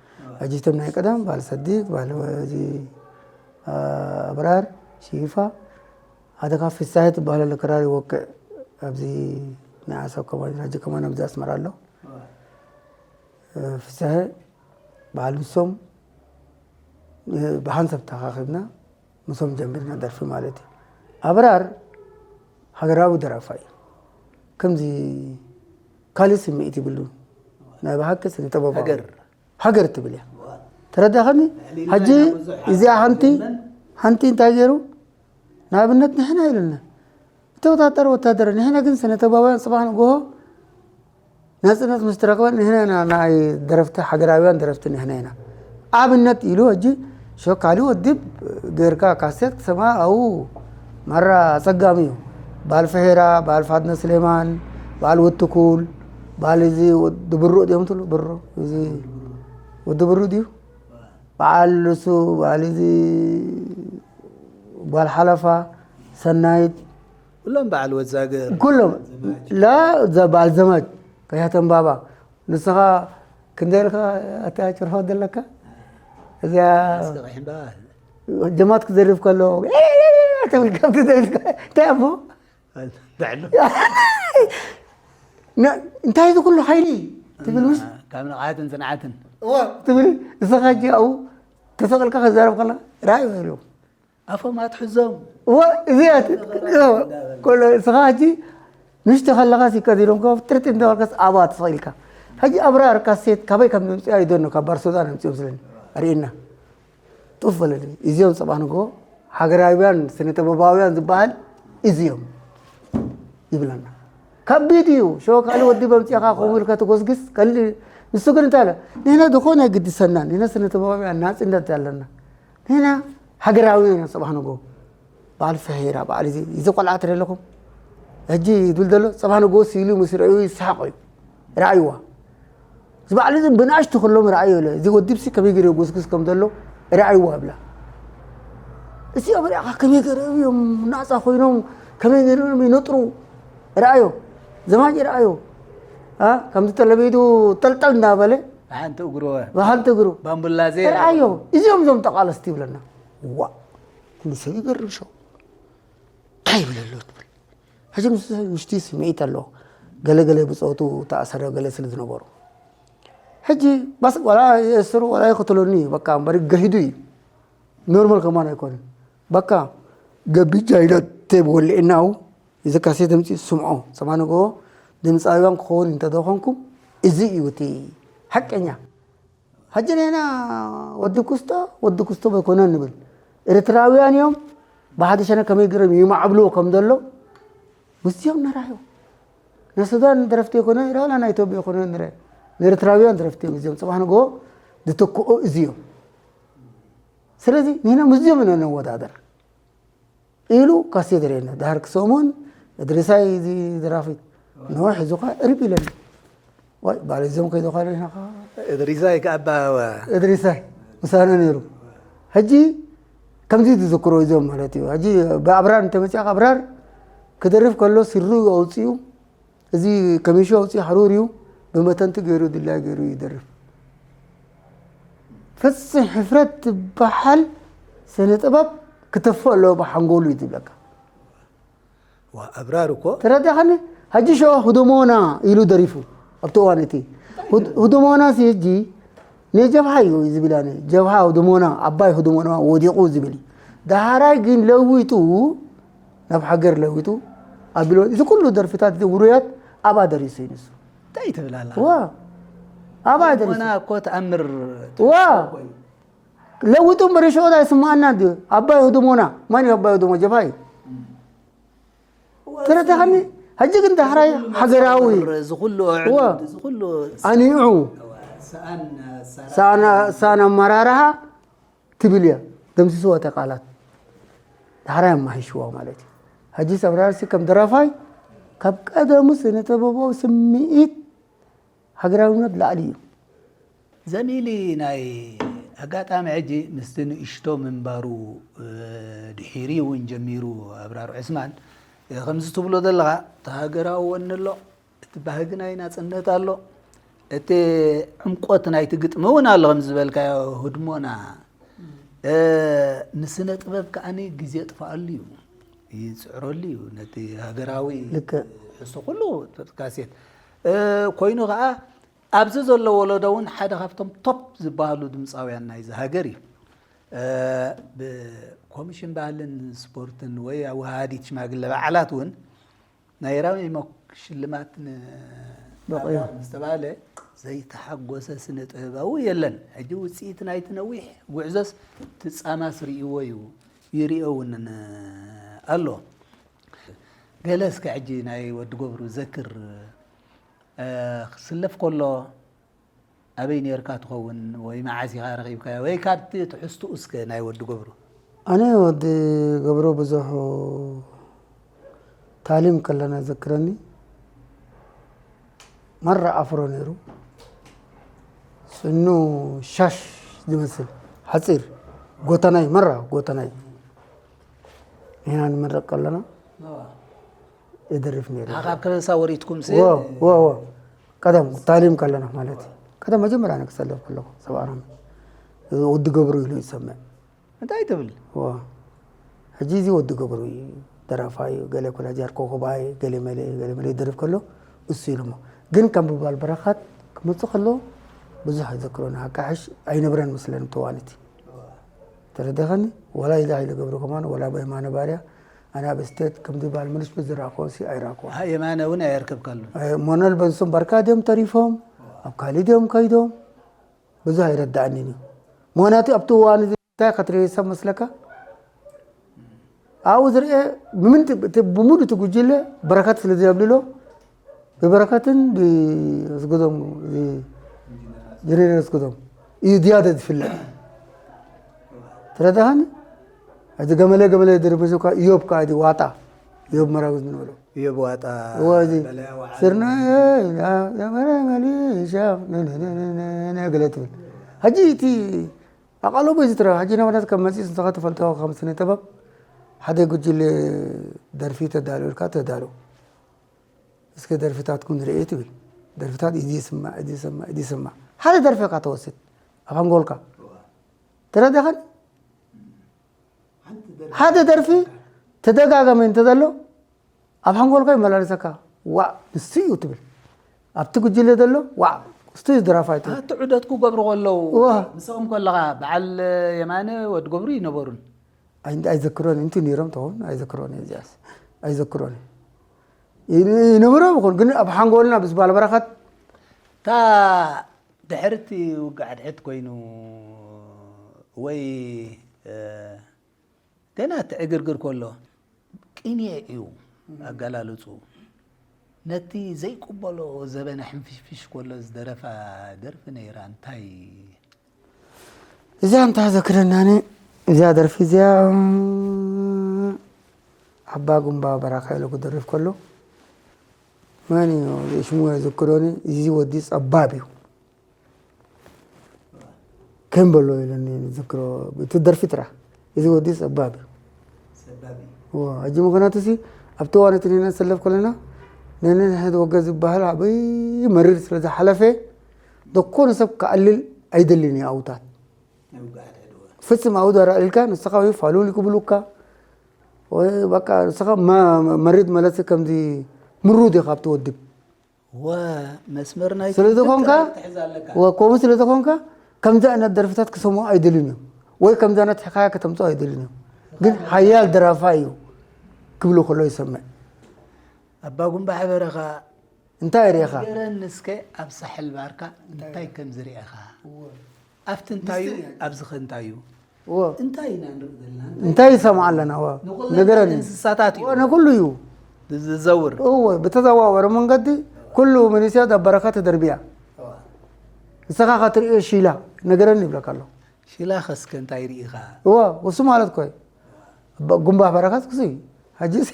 ሕጂ እቶም ናይ ቀደም በዓል ሰዲቅ፣ በዓል እዚ፣ አ፣ ኣብራር፣ ሺፋ፣ ሓደ ካብ ፍሳሄ ትበሃል ኣሎ ክራር ይወቅዕ። ኣብዚ ናይ ዓሰብ ከማን፣ ሕጂ ከማን ኣብዚ ኣስመራ ኣሎ። እ፣ ፍሳሄ፣ በዓል ንሶም፣ እ፣ ብሓንሳብ ተኣኻኺብና፣ ምሶም ጀሚርና ደርፊ ማለት እዩ። ኣብራር ሃገራዊ ደራፋይ እዩ። ከምዚ ካልእ ስምዒት ይብሉን። ናይ ብሓቂ ስነ ጥበባዊ። ሃገር። ሃገር ትብል እያ። ተረዳኸኒ? ልዕሊ ሕጂ ናይ ብዙሕ እዚኣ ሓንቲ፣ ዘመን። ሓንቲ እንታይ ገይሩ? ንኣብነት ንሕና ኢሉና። እቲ ወታደር ወታደር፣ ንሕና ግን ስነ ጥበባውያን ጽባሕ ንግሆ ናጽነት ምስ ትረኽበ ንሕና ኢና ናይ ደረፍቲ፣ ሃገራውያን ደረፍቲ ንሕና ኢና። ኣብነት ኢሉ ሕጂ ሸ-፣ ካልእ ወድብ ጌርካ ካሴት ክሰማ ኣብኡ ማራ ኣጸጋሚ እዩ። በዓል ፈሄራ፣ በዓል ፋድነ ስሌማን፣ በዓል ወትኩል፣ በዓል እዚ ወዲ ብሩእ ድዮም ትብሉ? ብሩእ፣ እዚ ወዲ ብሩእ ድዩ? በዓል ንሱ፣ በዓል እዚ ጓል ሓለፋ፣ ሰናይት፣ ኩሎም በዓል ወዛገር። ኩሎም። ላ፣ ዘ-፣ በዓል ዘማች፣ ቀያተን ባባ። ንስኻ ክንደይ ኢልካ ኣታ ጭርሖ ዘለካ? እዚኣ እስከ ቀይሕን ባባ። ጀማት ክዘርፍ ከሎ፣ ትብል ከምቲ ዘብልካ፣ እንታይ እሞ? በዓል። ነ-፣ እንታይ እዚ ኩሉ ሓይሊ? ትብል ምስ ካብ ንቕሓትን ጽንዓትን። እወ፣ ትብል። ንስኻ ሕጂ ኣብኡ ተሰቒልካ ክዛረብ ከለኻ፣ ራእይ ኢሉ። ኣፎም ኣትሕዞም። እወ፣ እዚኣ ት-፣ እወ፣ ኮሎ፣ እስኻ ሕጂ ምሽቲ ከለኻስ ይቀዲሮም፣ ኮፍ ጥርጥ እንዳበልካስ ኣብኣ ተሰቒልካ። ሕጂ ኣብራር ካሴት ካበይ ከም ዘምጽኣ ይደኖ፣ ካብ ባርሶዳን ኣምጺኦም ስለኒ ኣርእየና። ጡፍ በለኒ። እዚኦም ጽባሕ ንግሆ ሃገራውያን ስነ ጥበባውያን ዝበሃል እዚኦም ይብለና። ከቢድ እዩ። ሸው ካልእ ወዲ በምጺእኻ ከምኡ ኢልካ ትጎስግስ፣ ከል-፣ ንሱ ግን እንታይ ኣለ? ንሕና ዝኾነ ግድሰና፣ ንሕና ስነ ጥበባውያን ናጽነት ኣለና። ንሕና ሃገራዊ ኢና። ጽባሕ ንግሆ በዓል ፈሄራ፣ በዓል እዚ፣ እዚ ቆልዓ ትርኢ ኣለኹም? ሕጂ ይብል ዘሎ፣ ጽባሕ ንግሆ ስኢሉ ምስ ርእዩ ይስሕቕ እዩ። ረኣይዋ። እዚ በዓል እዚ ብንኣሽቱ ከሎም ረኣዮ ኢለ፣ እዚ ወዲብሲ ከመይ ገይሩ የጎስጉስ ከም ዘሎ ረኣይዋ ይብላ። እዚኦም ርኣኻ ከመይ ገይሮም እዮም ናጻ ኮይኖም፣ ከመይ ገይሮም ይነጥሩ? ረኣዮ። ዘማች ረኣዮ። አ፣ ከምዚ ተለቢዱ ጠልጠል እንዳበለ ብሓንቲ እግሩ። ብሓንቲ እግሩ። ባምቡላ ዘይ ረኣዮ። እዚኦም እዞም ተቓለስቲ ይብለና። ዋ፣ ኩሉ ሰብ ይገርም ሸው። እንታይ ይብል ኣሎ ትብል። ሕጂ ምስ ውሽጢ ስምዒት ኣሎ። ገለ ገለ ብጾቱ ተኣሰረ ገለ ስለ ዝነበሩ። ሕጂ ባስ ዋላ የእስሩ ዋላ ይኽትለኒ እዩ። በቃ እምበር ገሂዱ እዩ። ኖርማል ከማን ኣይኮነን። በቃ ገቢጃ ኢለ ቴብ ወልዕናው እዚ ካሴት ድምፂ ስምዖ። ሰማንጎ ድምፃውያን ክኸውን እንተደኾንኩም እዚ እዩ እቲ ሓቀኛ። ሕጂ ንሕና ወዲ ኩስቶ፣ ወዲ ኩስቶ በይኮነን ንብል። ኤርትራውያን እዮም። ብሓደ ሸነ ከመይ ገይሮም ይማዕብልዎ ከም ዘሎ ምስዚኦም ንርኣዮ። ናይ ሱዳን ደረፍቲ ይኮነ፣ ዋላ ናይ ኢትዮጵያ ይኮነ ንርአ። ንኤርትራውያን ደረፍቲ እዮም እዚኦም። ጽባሕ ንግሆ ዝተክኦ እዚኦም። ስለዚ ንሕና ምስዚኦም ኢና ንወዳደር ኢሉ ካሴት ርኤና። ድሓር ክሰሙን እድሪሳይ እዚ ደራፊ ንውሕ ሒዙኻ እርብ ኢለና። ዋይ ባል እዞም ከይዶኻ ርኢናኻ። እድሪሳይ ከኣባ እድሪሳይ ምሳና ነይሩ። ሕጂ ከምዚ ዝዝክሮ እዞም ማለት እዩ። ሕጂ ብኣብራር እንተመፂእካ ኣብራር ክደርፍ ከሎ ስሩ ኣውፅኡ እዚ ከሚሾ ኣውፅኡ ሓሩር እዩ ብመተንቲ ገይሩ ድላይ ገይሩ ይደርፍ። ፍፅም ሕፍረት ትበሃል ስነ ጥበብ ክተፍእ ኣለዎ ብሓንጎሉ እዩ ዝብለካ። ዋ ኣብራር እኮ ተረዳኸኒ? ሕጂ ሸኦ ህድሞና ኢሉ ደሪፉ ኣብቲ እዋን እቲ ህድ- ህድሞና ሲ ሕጂ ንጀብሃ እዩ ዝብል ኣነ ጀብሃ ህድሞና ዓባይ ህድሞና ወዲቑ ዝብል እዩ። ዳሕራይ ግን ለዊጡ ናብ ሃገር ለዊጡ ኣቢሎ እዚ ኩሉ ደርፍታት እዚ ውሩያት ኣብኣ ደሪሱ እዩ ንሱ። እንታይ ትብል ኣላ ዋ ኣብኣ ደሪሱ ሞና እኮ ተኣምር ዋ ለዊጡ እምበር ሸኦ ኣይስምዓና ድዩ? ኣባይ ህድሞና ማን እዩ ኣባይ ህድሞ ጀብሃ እዩ። ተረዳኸኒ? ሕጂ ግን ዳሕራይ ሃገራዊ ዝኩሉ ዋ። ዝኩሉ ኣኒዑ ሰኣን ሳና ሳና ኣመራርሓ ትብል እያ ደምሲስዋ እታ ቃላት ዳሕራይ ኣማሂሽዋ ማለት እዩ። ሕጂ ሰብራርሲ ከም ደራፋይ ካብ ቀደሙ ስነ ጥበባዊ ስምዒት ሃገራውነት ላዕሊ እዩ። ዘሚሊ ናይ ኣጋጣሚ ሕጂ ምስቲ ንእሽቶ ምንባሩ ድሒሪ እውን ጀሚሩ ኣብራር ዑስማን ከምዚ ትብሎ ዘለኻ እቲ ሃገራዊ ወኒ ኣሎ እቲ ባህጊ ናይ ናፅነት ኣሎ እቲ ዕምቆት ናይቲ ግጥሚ እውን ኣሎ ከም ዝበልካዮ ህድሞና ንስነ ጥበብ ከዓኒ ግዜ ጥፍኣሉ እዩ ይፅዕረሉ እዩ ነቲ ሃገራዊ ልክዕ። ሕሶ ኩሉ ካሴት ኮይኑ ከዓ ኣብዚ ዘሎ ወለዶ እውን ሓደ ካብቶም ቶፕ ዝበሃሉ ድምፃውያን ናይዚ ሃገር እዩ ብኮሚሽን ባህልን ስፖርትን ወይ ኣወሃሃዲት ሽማግለ በዓላት እውን ናይ ራሜሞ ሽልማት በቒሉ። ዝተባለ ዘይተሓጎሰ ስነ ጥበባዊ የለን ሕጂ ውፅኢት ናይቲ ነዊሕ ጉዕዞስ ትፃማስ ርእይዎ እዩ ይርእዮ እውን ኣሎ ገለ እስከ ሕጂ ናይ ወዲ ገብሩ ዘክር ክስለፍ ከሎ ኣበይ ነርካ ትኸውን ወይ መዓስ ኢኻ ረኺብካዮ ወይ ካብቲ ትሕዝትኡ እስከ ናይ ወዲ ገብሩ ኣነ ወዲ ገብሩ ብዙሕ ታሊም ከለና ዘክረኒ መራ ኣፍሮ ነይሩ ስኑ ሻሽ ዝመስል ሓፂር ጎተናይ መራ ጎተናይ ኢና ንመረቅ ከለና ይደርፍ ነይሩ ካብ ከበሳ ወሪድኩም ቀደም ታሊም ከለና ማለት እዩ ቀደም መጀመርያ ክሰለፍ ከለኹ ሰብኣና ወዲ ገብሩ ኢሉ ይሰምዕ እንታይ ትብል ሕጂ እዚ ወዲ ገብሩ እዩ ደራፋይ ገለ ኮላጃር ኮኮባይ ገለ መለ ገለ መለ ይደርፍ ከሎ እሱ ኢሉ እሞ ግን ከም ብባል በረኻት ክመፅእ ከሎ ብዙሕ ኣይዘክሮን ኣቃሕሽ ኣይነብረን መስለን ተዋኒት ተረደኸኒ ወላ ኢላ ኢለ ገብሩ ከማን ወላ በየማነ ባርያ ኣነ ኣብ ስቴት ከምዚ ባል ምንሽ ዝረኣኮ ሲ ኣይረኣኮ የማነ እውን ኣየርከብካሉ ሞነል በንሱም ባርካ ድዮም ተሪፎም ኣብ ካሊ ድዮም ከይዶም ብዙ ኣይረዳእኒን እዩ ምክንያቱ ኣብቲ እዋን እንታይ ከትርኢ ሰብ መስለካ ኣብኡ ዝርአ ብምን ብሙሉ እቲ ጉጅለ በረከት ስለ ዘብልሎ ብበረከትን ብስግዶም ጀነሬል ስግዶም እዩ ዝያደ ዝፍለጥ ተረዳኸኒ እዚ ገመለ ገመለ ድርምስ እኳ እዮብ ከዓ ዋጣ እዮብ መራዊ ዝንበሎ እዮብ ዋጣ እወ እዚ ስርና ገለ ትብል ሕጂ እቲ ኣቃለቦ እዚ ትረባ ሕጂ ናባናት ከም መፂእ ንስኻ ትፈልጦ ከም ስነ ጥበብ ሓደ ጉጅለ ደርፊ ተዳልዩ ኢልካ ተዳሉ እስከ ደርፍታትኩም ንርኢ ትብል ደርፍታት እዚ ይስማዕ እዚ ይስማዕ እዚ ይስማዕ ሓደ ደርፊ ኢኻ ተወስድ ኣብ ሓንጎልካ ተረዳኸኒ ሓደ ደርፊ ተደጋገመ እንተዘሎ ኣብ ሓንጎልካ ይመላለሰካ ዋዕ ንሱ እዩ ትብል ኣብቲ ጉጅለ ዘሎ ዋዕ ንሱ እዩ ደራፋይ ትብል ኣቲ ዑደት ክገብሩ ከለዉ እዋ። ምስኦም ከለኻ በዓል የማነ ወዲ ገብሩ ይነበሩን ኣይዘክሮን እንቱ ነይሮም ተኸውን ኣይዘክሮን እዚኣስ ኣይዘክሮን ይነበሮ ይኹን ግን ኣብ ሓንጎልና ምስ ባል በረኸት እታ ድሕርቲ ውግእ ኣድሕት ኮይኑ ወይ ገና ትዕግርግር ከሎ ቅንየ እዩ ኣገላልፁ ነቲ ዘይቅበሎ ዘበነ ሕንፍሽፍሽ ከሎ ዝደረፋ ደርፊ ነይራ እንታይ እዚኣ እንታይ ዘክረናኒ፣ እዚኣ ደርፊ እዚኣ ኣባ ጉምባ በራኻ ኢሉ ክደርፍ ከሎ፣ መን እዩ ሽሙ የዘክሮኒ፣ እዚ ወዲ ጸባብ እዩ ከም በሎ ኢሉኒ ዝክሮ፣ እቲ ደርፊ ጥራሕ፣ እዚ ወዲ ጸባብ እዩ። እዋ፣ ሕጂ ምኽንያቱ ሲ ኣብቲ እዋን እቲ ንሕና ንሰለፍ ከለና ነንሕድ ወገ ዝበሃል ዓብይ መሪር ስለ ዝሓለፈ፣ ደኮነ ሰብ ክኣልል ኣይደልን እዩ ኣውታት። ፍጽም ኣውድ ኣልዕልካ ንስኻ ወይ ፋሉል ክብሉካ፣ ወይ በቃ ንስኻ መ-፣ መሪድ ማለት ከምዚ ምሩድ ኢኻ ኣብቲ ወድብ። ወ-፣ መስመር ናይ ስለ ዝኾንካ፣ ትሕዝ ኣለካ። ወ-፣ ከምኡ ስለ ዝኾንካ፣ ከምዚ ዓይነት ደርፍታት ክሰምዑ ኣይደልን እዮም። ወይ ከምዚ ዓይነት ሕካያ ከተምጽኦ ኣይደልን እዮም። ግን ሓያል ደራፋ እዩ ክብሉ ከሎ ይሰምዕ። ኣባ ጉምባ ሕበረኻ እንታይ ርኢኻ? ንገረኒ እስከ ኣብ ሳሕል ባርካ እንታይ ከም ዝርኤኻ? ኣብቲ እንታይ እዩ? ምስጢር እዩ። ኣብዚ ኸ እንታይ እዩ? እዎ። እንታይ ኢና ንርኢ ዘለና? እንታይ እንታይ ይሰምዓ ኣለና? እዎ። ንኹለን ነገረኒ። እንስሳታት እዩ። እዎ፣ ንኹሉ እዩ። ዝዘውር። እዎ፣ ብተዘዋወረ መንገዲ ኩሉ መንእሰያት ኣብ በረኻ ተደርብያ። እዋ። ንስኻ ኸትርእዮ ሺላ ነገረኒ ይብለካ ኣሎ። ሽላኸ እስከ እንታይ ርኢኻ? እዋ፣ እሱ ማለት እኮ እዩ። ባ-፣ ጉምባህ በረኻት ክሱ እዩ። ሕጂስ?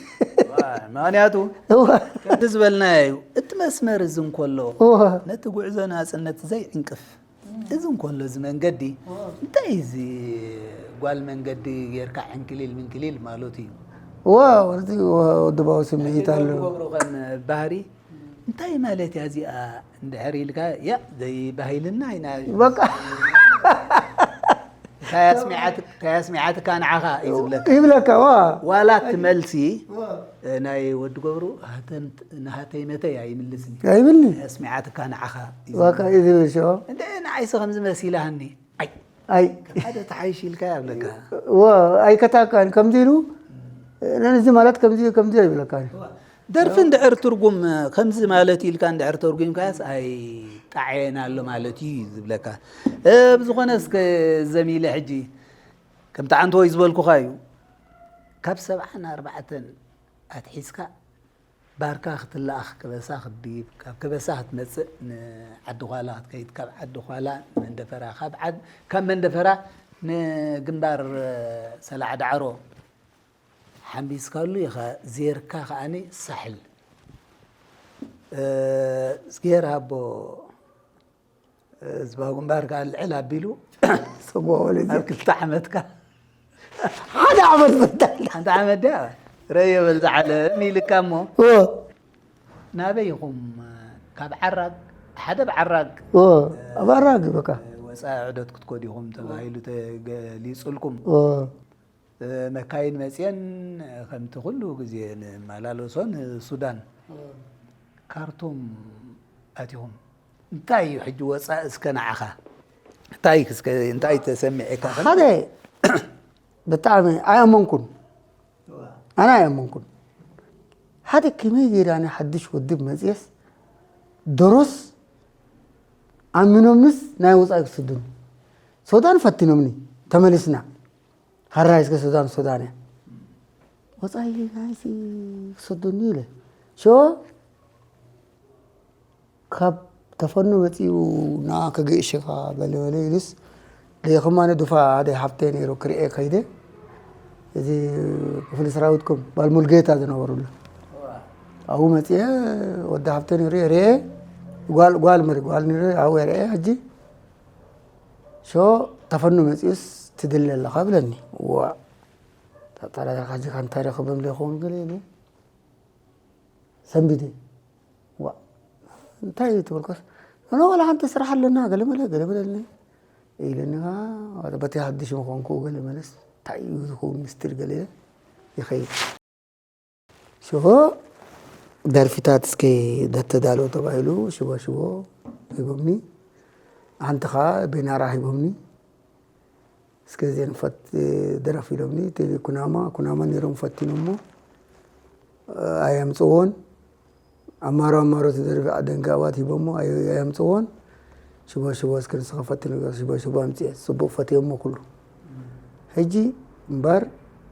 ዋ፣ ምኽንያቱ እዋ። ከምቲ ዝበልናዮ እዩ። እቲ መስመር እዚ እንከሎ እዋ። ነቲ ጉዕዞ ናጽነት ዘይዕንቅፍ። እዚ እንከሎ እዚ መንገዲ እንታይ እዚ ጓል መንገዲ ጌርካ ዕንክሊል ምንክሊል ማለቱ እዩ። እዋ፣ ወዲ፣ ወዲ ባው ስምዒት ናይ ኣሎ። ገብሩ ከም ባህሪ እንታይ ማለት እያ እዚኣ እንድሕር ኢልካ፣ ያ፣ ዘይባሂልና ኢና። በቃ። እንታይ ኣስሚዓት-፣ እንታይ ኣስሚዓትካ ንዓኻ እዩ ዝብለካ። ይብለካ፣ ዋ። ዋላ እቲ መልሲ፣ ዋ። እ፣ ናይ ወዲ ገብሩ፣ ሃተምት-፣ ንሃተይ መተይ ኣይምልስን እዩ። ኣይብልኒ። እንታይ ኣስሚዓትካ ንዓኻ እዩ በቃ፣ ዝብለካ። እዩ ዝብል ሽዑ። እንደ ንዓይሲ ከምዚ መሲላህኒ። ኣይ። ኣይ። ካብ ሓደ ተሓይሽ ኢልካ ይብለካ። ዋ፣ ኣይከታካን፣ ከምዚ ኢሉ፣ ነዚ ማለት ከምዚ፣ ከምዚ ኣይብለካን። ደርፊ እንድሕር ትርጉም፣ ከምዚ ማለት ኢልካ እንድሕር ተርጉምካስ ኣይጣዓየን ኣሎ ማለት እዩ ዝብለካ። እ፣ ብዝኾነ እስከ ዘሚለ ሕጂ፣ ከምቲ ዓንተወይ ዝበልኩኻ እዩ። ካብ ሰብዓን ኣርባዕተን ኣትሒዝካ ባርካ ክትለኣኽ ከበሳ ክትድይብ፣ ካብ ከበሳ ክትመጽእ ንዓዲ ዃላ ክትከይድ፣ ካብ ዓዲ ዃላ ንመንደፈራ፣ ካብ ዓድ-፣ ካብ መንደፈራ ንግንባር ሰላዕ ዳዕሮ ሓምቢስካሉ ኢኻ ዜርካ ከኣኒ ሳሕል። እ፣ ዜር ሃቦ፣ እ፣ ዝባጉ እምበኣር ከኣ ልዕል ኣቢሉ ሰጎ ወለዚ። ኣብ ክልተ ዓመትካ። ሓደ ዓመት በታል። ሓንቲ ዓመት ድያ? ረዮ በል ዝዓለም ኢልካ እሞ። ኦ። ናበይ ኢኹም? ካብ ዓራግ፣ ሓደ ብዓራግ። ኦ፣ ኣብ ዓራግ በቃ። ወጻኢ ዑደት ክትከዱ ኢኹም ተባሂሉ ተገሊጹልኩም። ኦ። መካይን መጽየን ከምቲ ኩሉ ግዜ ንመላለሶ ንሱዳን ካርቱም ኣቲኹም። እንታይ እዩ ሕጂ ወጻኢ እስከ ንዓኻ? እንታይ እስከ፣ እንታይ ተሰሚዕካ? ሓደ ብጣዕሚ ኣይኣመንኩን። ኣነ ኣይኣመንኩን። ሓደ ከመይ ጌራ ናይ ሓድሽ ውድብ መጽየስ ደሮስ ኣሚኖምንስ ናይ ወጻኢ ክስዱን። ሱዳን ፈቲኖምኒ፣ ተመሊስና። ሃራይ እስከ ሱዳን፣ ሱዳን እያ። ወጻኢ ናይሲ ክሰዱኒ ኢለ። ሾ ካብ ተፈኖ መጺኡ ንኣ ከግእሽኻ ገለ በለ ኢሉስ፣ ደይ ከማነ ዱፋ ሓደ ሓብተይ ነይሩ ክርኤ ከይደ። እዚ ክፍሊ ሰራዊትኩም ባል ሙልጌታ ዝነበሩሉ። ኣብኡ መጺኤ ወዲ ሓብተይ ነይሩ የርኤ። ጓል፣ ጓል መሪ፣ ጓል ነይሩ ኣብኡ የርኤ። ሕጂ ሾ ተፈኖ መጺኡስ ትድለ ኣለኻ ብለኒ። ዋ፣ ታጣላ ካጂ ካንታ ረኽብም ለይኸውን ገለ ኢለ። ሰንቢደ። ዋ፣ እንታይ እዩ ትብልከስ? ኣነ ዋላ ሓንቲ ስራሕ ኣለና፣ ገለ መለ፣ ገለ መለ ኣለኒ። ኢለኒ፣ ዋ፣ በቲ ሓድሽ ምዃንኩ ገለ መለስ፣ እንታይ እዩ ዝኸውን ምስጢር ገለ ይኸይድ። ሽሆ ደርፊታት እስከ ደተዳሎ ተባሂሉ ሽቦ ሽቦ ሂቦምኒ። ሓንቲ ኸዓ ቤናራ ሂቦምኒ። እስከ እዚአን ፈት-፣ ድረፍ ኢሎምኒ። እቲ ኩናማ፣ ኩናማ ነይሮም ፈቲኖሞ። ኣየምጽዎን። ኣማሮ ኣማሮ ትደርፊ ደንጋባት ሂቦሞ ኣየ-፣ ኣየምጽዎን። ሽቦ ሽቦ እስከ ንስኻ ፈትኖ፣ ሽቦ ሽቦ ኣምጽኤ። ጽቡቕ ፈትዮሞ ኩሉ። ሕጂ እምበር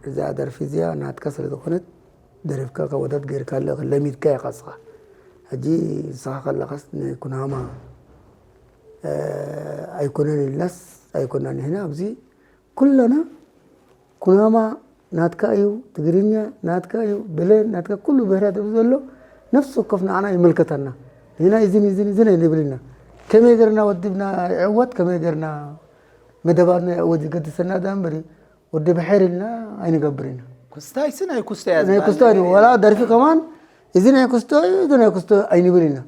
እዛ ደርፊ እዚኣ ናትካ ስለ ዝኾነት ደሪፍካ ካብ ወዳት ገይርካ ኣለኻ፣ ለሚድካ ኢኻ ንስኻ። ሕጂ ንስኻ ከለኻስ ንኩናማ፣ እ፣ ኣይኮነን ኢልናስ ኣይኮናን። ንሕና ኣብዚ ኩለና ኩናማ ናትካ እዩ፣ ትግርኛ ናትካ እዩ፣ ብሌን ናትካ፣ ኩሉ ብሄራት ኣብዚ ዘሎ ነፍሲ ወከፍ ንዓና ይምልከተና። ንሕና እዝን እዝን እዝን ኣይንብል ኢና። ከመይ ገርና ወድብና ይዕወት፣ ከመይ ገርና መደባትና ይዕወት ዝገድሰና ዳ እምበር ወዲ ብሓይር ኢልና ኣይንገብር ኢና። ኩስታይሲ ናይ ኩስታ እያ ናይ ዝበሃል ኩስታ እዩ ነገር ዋላ የለን። ደርፊ ከማን እዚ ናይ ኩስታ እዩ፣ እዚ ናይ ኩስታ ኣይንብል ኢና።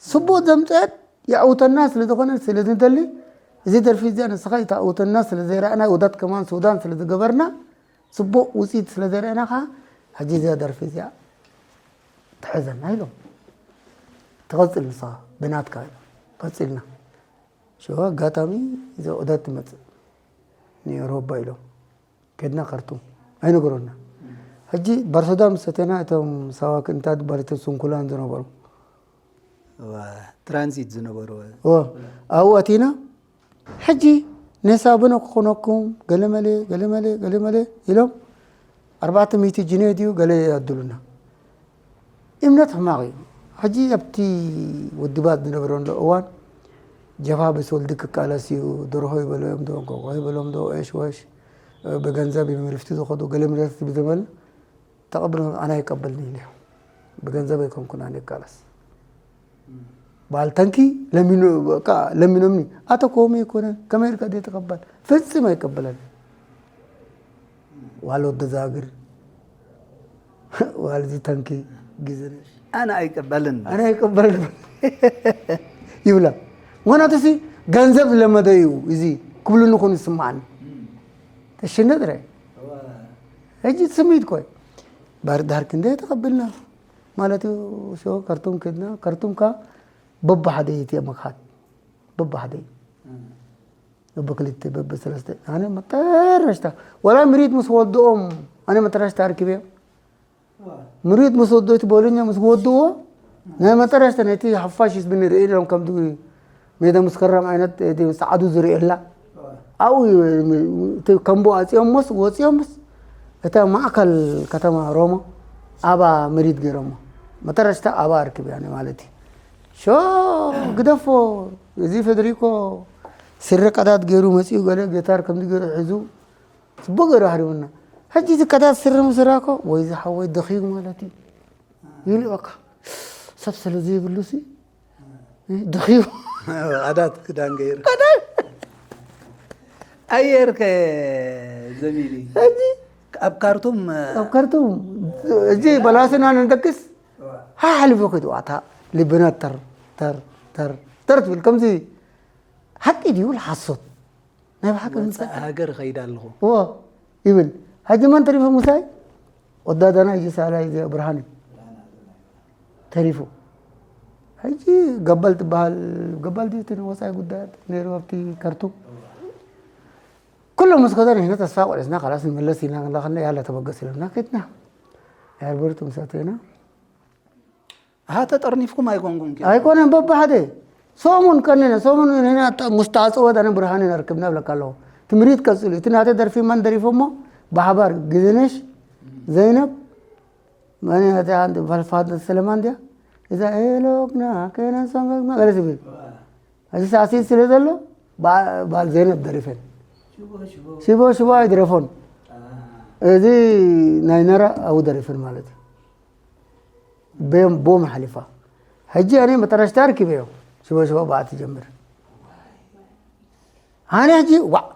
ስቡእ ዘምፀት የዕውተና ስለ ዝኾነ፣ ስለ ዝደሊ፣ እዚ ደርፊ እዚኣ ንስኻ እተዕውተና ስለ ዘይረኣና፣ ውዳት ከማን ሱዳን ስለ ዝገበርና፣ ስቡእ ውፅኢት ስለ ዘይረኣና ከዓ፣ ሕጂ እዚኣ ደርፊ እዚኣ ትሕዘና ኢሎም። ትቐፅል ንስኻ ብናትካ ኢሎም። ቀፂልና። ሽዋ ኣጋጣሚ እዛ ውዳት ትመፅእ ንኤውሮፓ ኢሎም። ከድና ካርቱም ኣይነገሮና። ሕጂ ባርሶዳ ምስ ሰተና እቶም ሳዋክ እንታይ ዝበሃል እቶም ስንኩላን ዝነበሩ እዋ፣ ትራንዚት ዝነበሩ እዎ ኣብኡ ኣቲና። ሕጂ ነሳብኖ ክኾነኩም ገለመለ ገለመለ ገለመለ ኢሎም ኣርባዕተ ሚእቲ ጅኔ ድዩ ገለ ያድሉና። እምነት ሕማቕ እዩ። ሕጂ ኣብቲ ውድባት ዝነበረሉ እዋን ጀፋ በስ ወልዲ ክቃለስ እዩ፣ ደርሆ ይበሎም ዶ እንቆቆ ይበሎም ዶ፣ ኤሽ ወሽ፣ ብገንዘብ እዮም ሪፍቲ ዝኸዱ፣ ገለ ምረት ብዝበል ተቐብል ኣነ ኣይቀበልን ኢለ። ብገንዘብ ኣይኮንኩን ኣነ ይቃለስ። በዓል ተንኪ ለሚኑ በቃ ለሚኖምኒ ኣተ ኮሚ ይኮነ ከመይ ኢልካ ደይ ተቀበል ፍጽም ኣይቀበለን። ዋሎ ደዛግር ዋልዚ ተንኪ ግዝነ ኣነ ኣይቀበልን ኣነ ኣይቀበልን ይብላ። ምክንያቱ ሲ ገንዘብ ዝለመደ እዩ እዚ ክብሉ ንኹን ይስማዓኒ። ተሽነ ጥረ ሕጂ ስምዒት ኮይ ባር ዳር ክንደ ተቀብልና ማለት እዩ። ሾ ካርቱም ከድና ካርቱም ካ በባሓደ እቲ መካት በባሓደ በብክልተ በብሰለስተ ኣነ መጠረሽታ ወላ ምሪት ምስ ወድኦም ኣነ መጠረሽታ ኣርኪበ ምሪት ምስ ወድኦ እቲ ቦሎኛ ምስ ወድዎ ናይ መጠረሽታ ነቲ ሓፋሽ ህዝቢ ንርኢ ኢሎም ከምዚ ሜዳ ምስ ከረም ዓይነት እቲ ጸዓዱ ዝርእየላ ኣብኡ እዩ እቲ ከምቦ ኣጽዮሞስ ወጽዮምስ እታ ማእከል ከተማ ሮማ ኣባ ምሪት ገይሮሞ መጠረሽታ ኣባ ኣርክብ ያኔ ማለት እዩ ሾ ግደፎ እዚ ፌደሪኮ ስረ ቀዳድ ገይሩ መጺኡ ገለ ጌታር ከምዚ ገይሩ ሒዙ ጽቡቅ ገይሩ ኣህሪሙና። ሕጂ እዚ ቀዳድ ስረ ምስ ራእኮ ወይ ዝሓወይ ደኺዩ ማለት እዩ ይልበካ ሰብ ስለ ዘይብሉ ሲ ደኺዩ ኣዳት ክዳን ገይሩ ኣየር ከ ዘሚሊ ሕጂ ኣብ ካርቱም ኣብ ካርቱም እጂ በላስና ንደቅስ ሓሓሊፉ ከይትዋዕታ ልብና ተር ተር ተር ተር ትብል ከምዚ ሓቂ ድዩ ሓሶት ናይ ብሓቂ ወፃእ ሃገር ኸይዳ ኣለኹ ዎ ይብል። ሕጂ መን ተሪፉ ምሳይ? ወዳዳና እዩ ሳላ እዩ ብርሃን እዩ ተሪፉ። ሕጂ ገባል ትበሃል ገባል ድዩ እቲ ወፃኢ ጉዳያት ነይሩ ኣብቲ ካርቱም ኩሎም ምስ ከደ ንሕና ተስፋ ቆረፅና ካላስ ንመለስ ኢና ንላኸና ያላ ተበገስ ኢሎምና ከድና ኤርፖርት ምስ ኣተና ኣሃ ተጠርኒፍኩም ኣይኮንኩም ኪ ኣይኮነን በብሓደ ሰሙን ቀኒነ ሰሙን ንሕና ጣ- ምስ ተዓፀወት ኣነ ብርሃንን ኣርክብና ብለካ ኣለኹ ትምሪት ቀፅሉ እቲ ናተ ደርፊ መን ደሪፎ እሞ ብሓባር ግዝነሽ ዘይነብ መን እያ እዚኣ ሓንቲ ፋልፋት ሰለማን ድያ እዛ ኤሎግና ከነንሰንበግና ገለ ትብል እዚ ሳዕሲት ስለ ዘሎ በዓ- በዓል ዘይነብ ደሪፈን ሽቦ ሽቦ ኣይድረፎን እዚ ናይ ነራ ኣብኡ ደሪፈን ማለት እዩ ቤም ቦም ሓሊፋ ሕጂ ኣነ መጠረሽታ ርኪበዮ ሽቦ ሽቦ በዓ ትጀምር ኣነ ሕጂ ዋዕ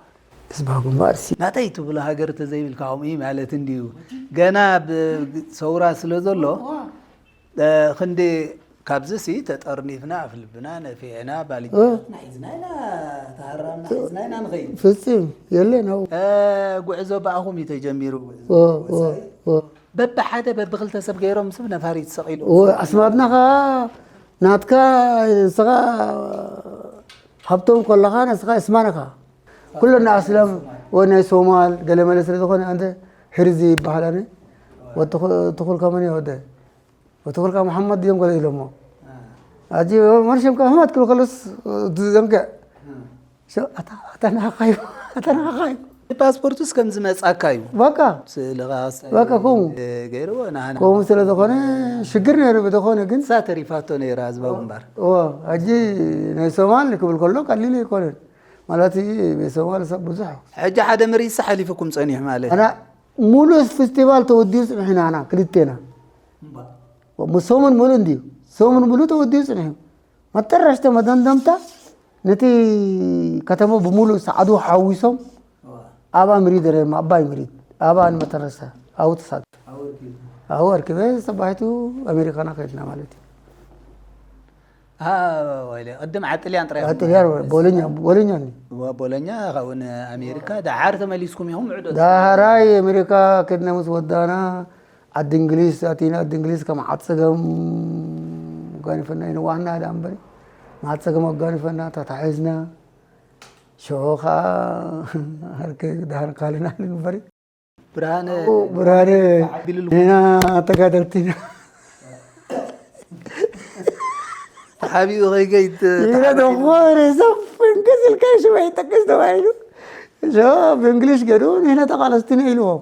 ህዝባዊ ግንባር ሲ ናተይ ትብሎ ሃገር ተዘይብልካ ከምኡ እዩ ማለት እንድዩ ገና ብ- ሰውራ ስለ ዘሎ እ፣ ክንዲ ካብዚ ሲ ተጠርኒፍና ኣፍልብና ነፊዕና ባልጅና ሒዝና ኢና ተሃራምና ሒዝና ኢና ንኸይድ ፍጽም የለን ኣው እ፣ ጉዕዞ ብኣኹም እዩ ተጀሚሩ ኦ፣ ኦ፣ ኦ። በብሓደ በብክልተ ሰብ ገይሮም ስብ ነፋሪት ሰቒሉ ኦ፣ ኣስማትና ኸዓ ናትካ ንስኻ ሃብቶም ከለኻ ንስኻ እስማን ኢኻ ኩለን ኣስላም ወይ ናይ ሶማል ገለመለ ስለ ዝኾነ ኣንተ ህርዚ ይበሃል ኣነ ወትኹል ከመን ወደ ወትኹልካ መሓመድ ድዮም ገለ ኢሎሞ ኣጂ መርሽም ከ ህማት ክሉ ከለስ ዘንገ ኣታ ኣታ ናኻዩ ኣታ ናኻዩ ፓስፖርቱስ ከም ዝመጻካ እዩ በቃ ስእልኻ በቃ ከምኡ ገይርዎ ናህና ከምኡ ስለ ዝኾነ ሽግር ነይሩ ብዝኾነ ግን እሳ ተሪፋቶ ነይራ ህዝባዊ ግንባር እዎ ሕጂ ናይ ሶማል ክብል ከሎ ቀሊል ኣይኮነን ማለት እዩ። ቤተሰብ ማለት ሰብ ብዙሕ ሕጂ ሓደ መሪሳ ሓሊፉኩም ጸኒሑ ማለት እዩ። ኣና ሙሉእ ፌስቲቫል ተወዲኡ ጽንሕና ኣና ክልቴና ሰሙን ሙሉእ እንዲዩ ሰሙን ሙሉእ ተወዲኡ ጽንሑ። መጠረሽተ መደምደምታ ነቲ ከተማ ብምሉእ ሰዓዱ ሓዊሶም ኣባ ምሪድ ረማ ኣባይ ምሪድ ኣባ ንመተረሳ ኣው ተሳት ኣው ኣርኪበ ሰባይቱ ኣሜሪካና ከድና ማለት እዩ። ወይለ ቅድም ዓጥልያን ጥራይ ጥልያን ቦሎኛ ቦሎኛ ቦሎኛ ካብኡ ኣሜሪካ ደሓር ተመሊስኩም ኢኹም ምዕዶ ዳህራይ ኣሜሪካ ከድና ምስ ወዳና ዓዲ እንግሊዝ ኣቲና ዓዲ እንግሊዝ ከም ዓፀገም ኣጋኒፈና ይንዋሕና ዳ እምበሪ ማፀገም ኣጋኒፈና ተታሒዝና ሽዑ ከዓ ዳህር ካልና ንግበሪ ብርሃነ ብርሃነ ኢና ተጋደልቲ ኢና ተሓቢኡ ከይገይት ይረ ደኾነ ሰብ ፍንቅስ ኢልካ ሽወ ይጠቅስ ተባሂሉ ብእንግሊሽ ገዱ ንሕና ተቃለስቲ ኢና ኢልዎም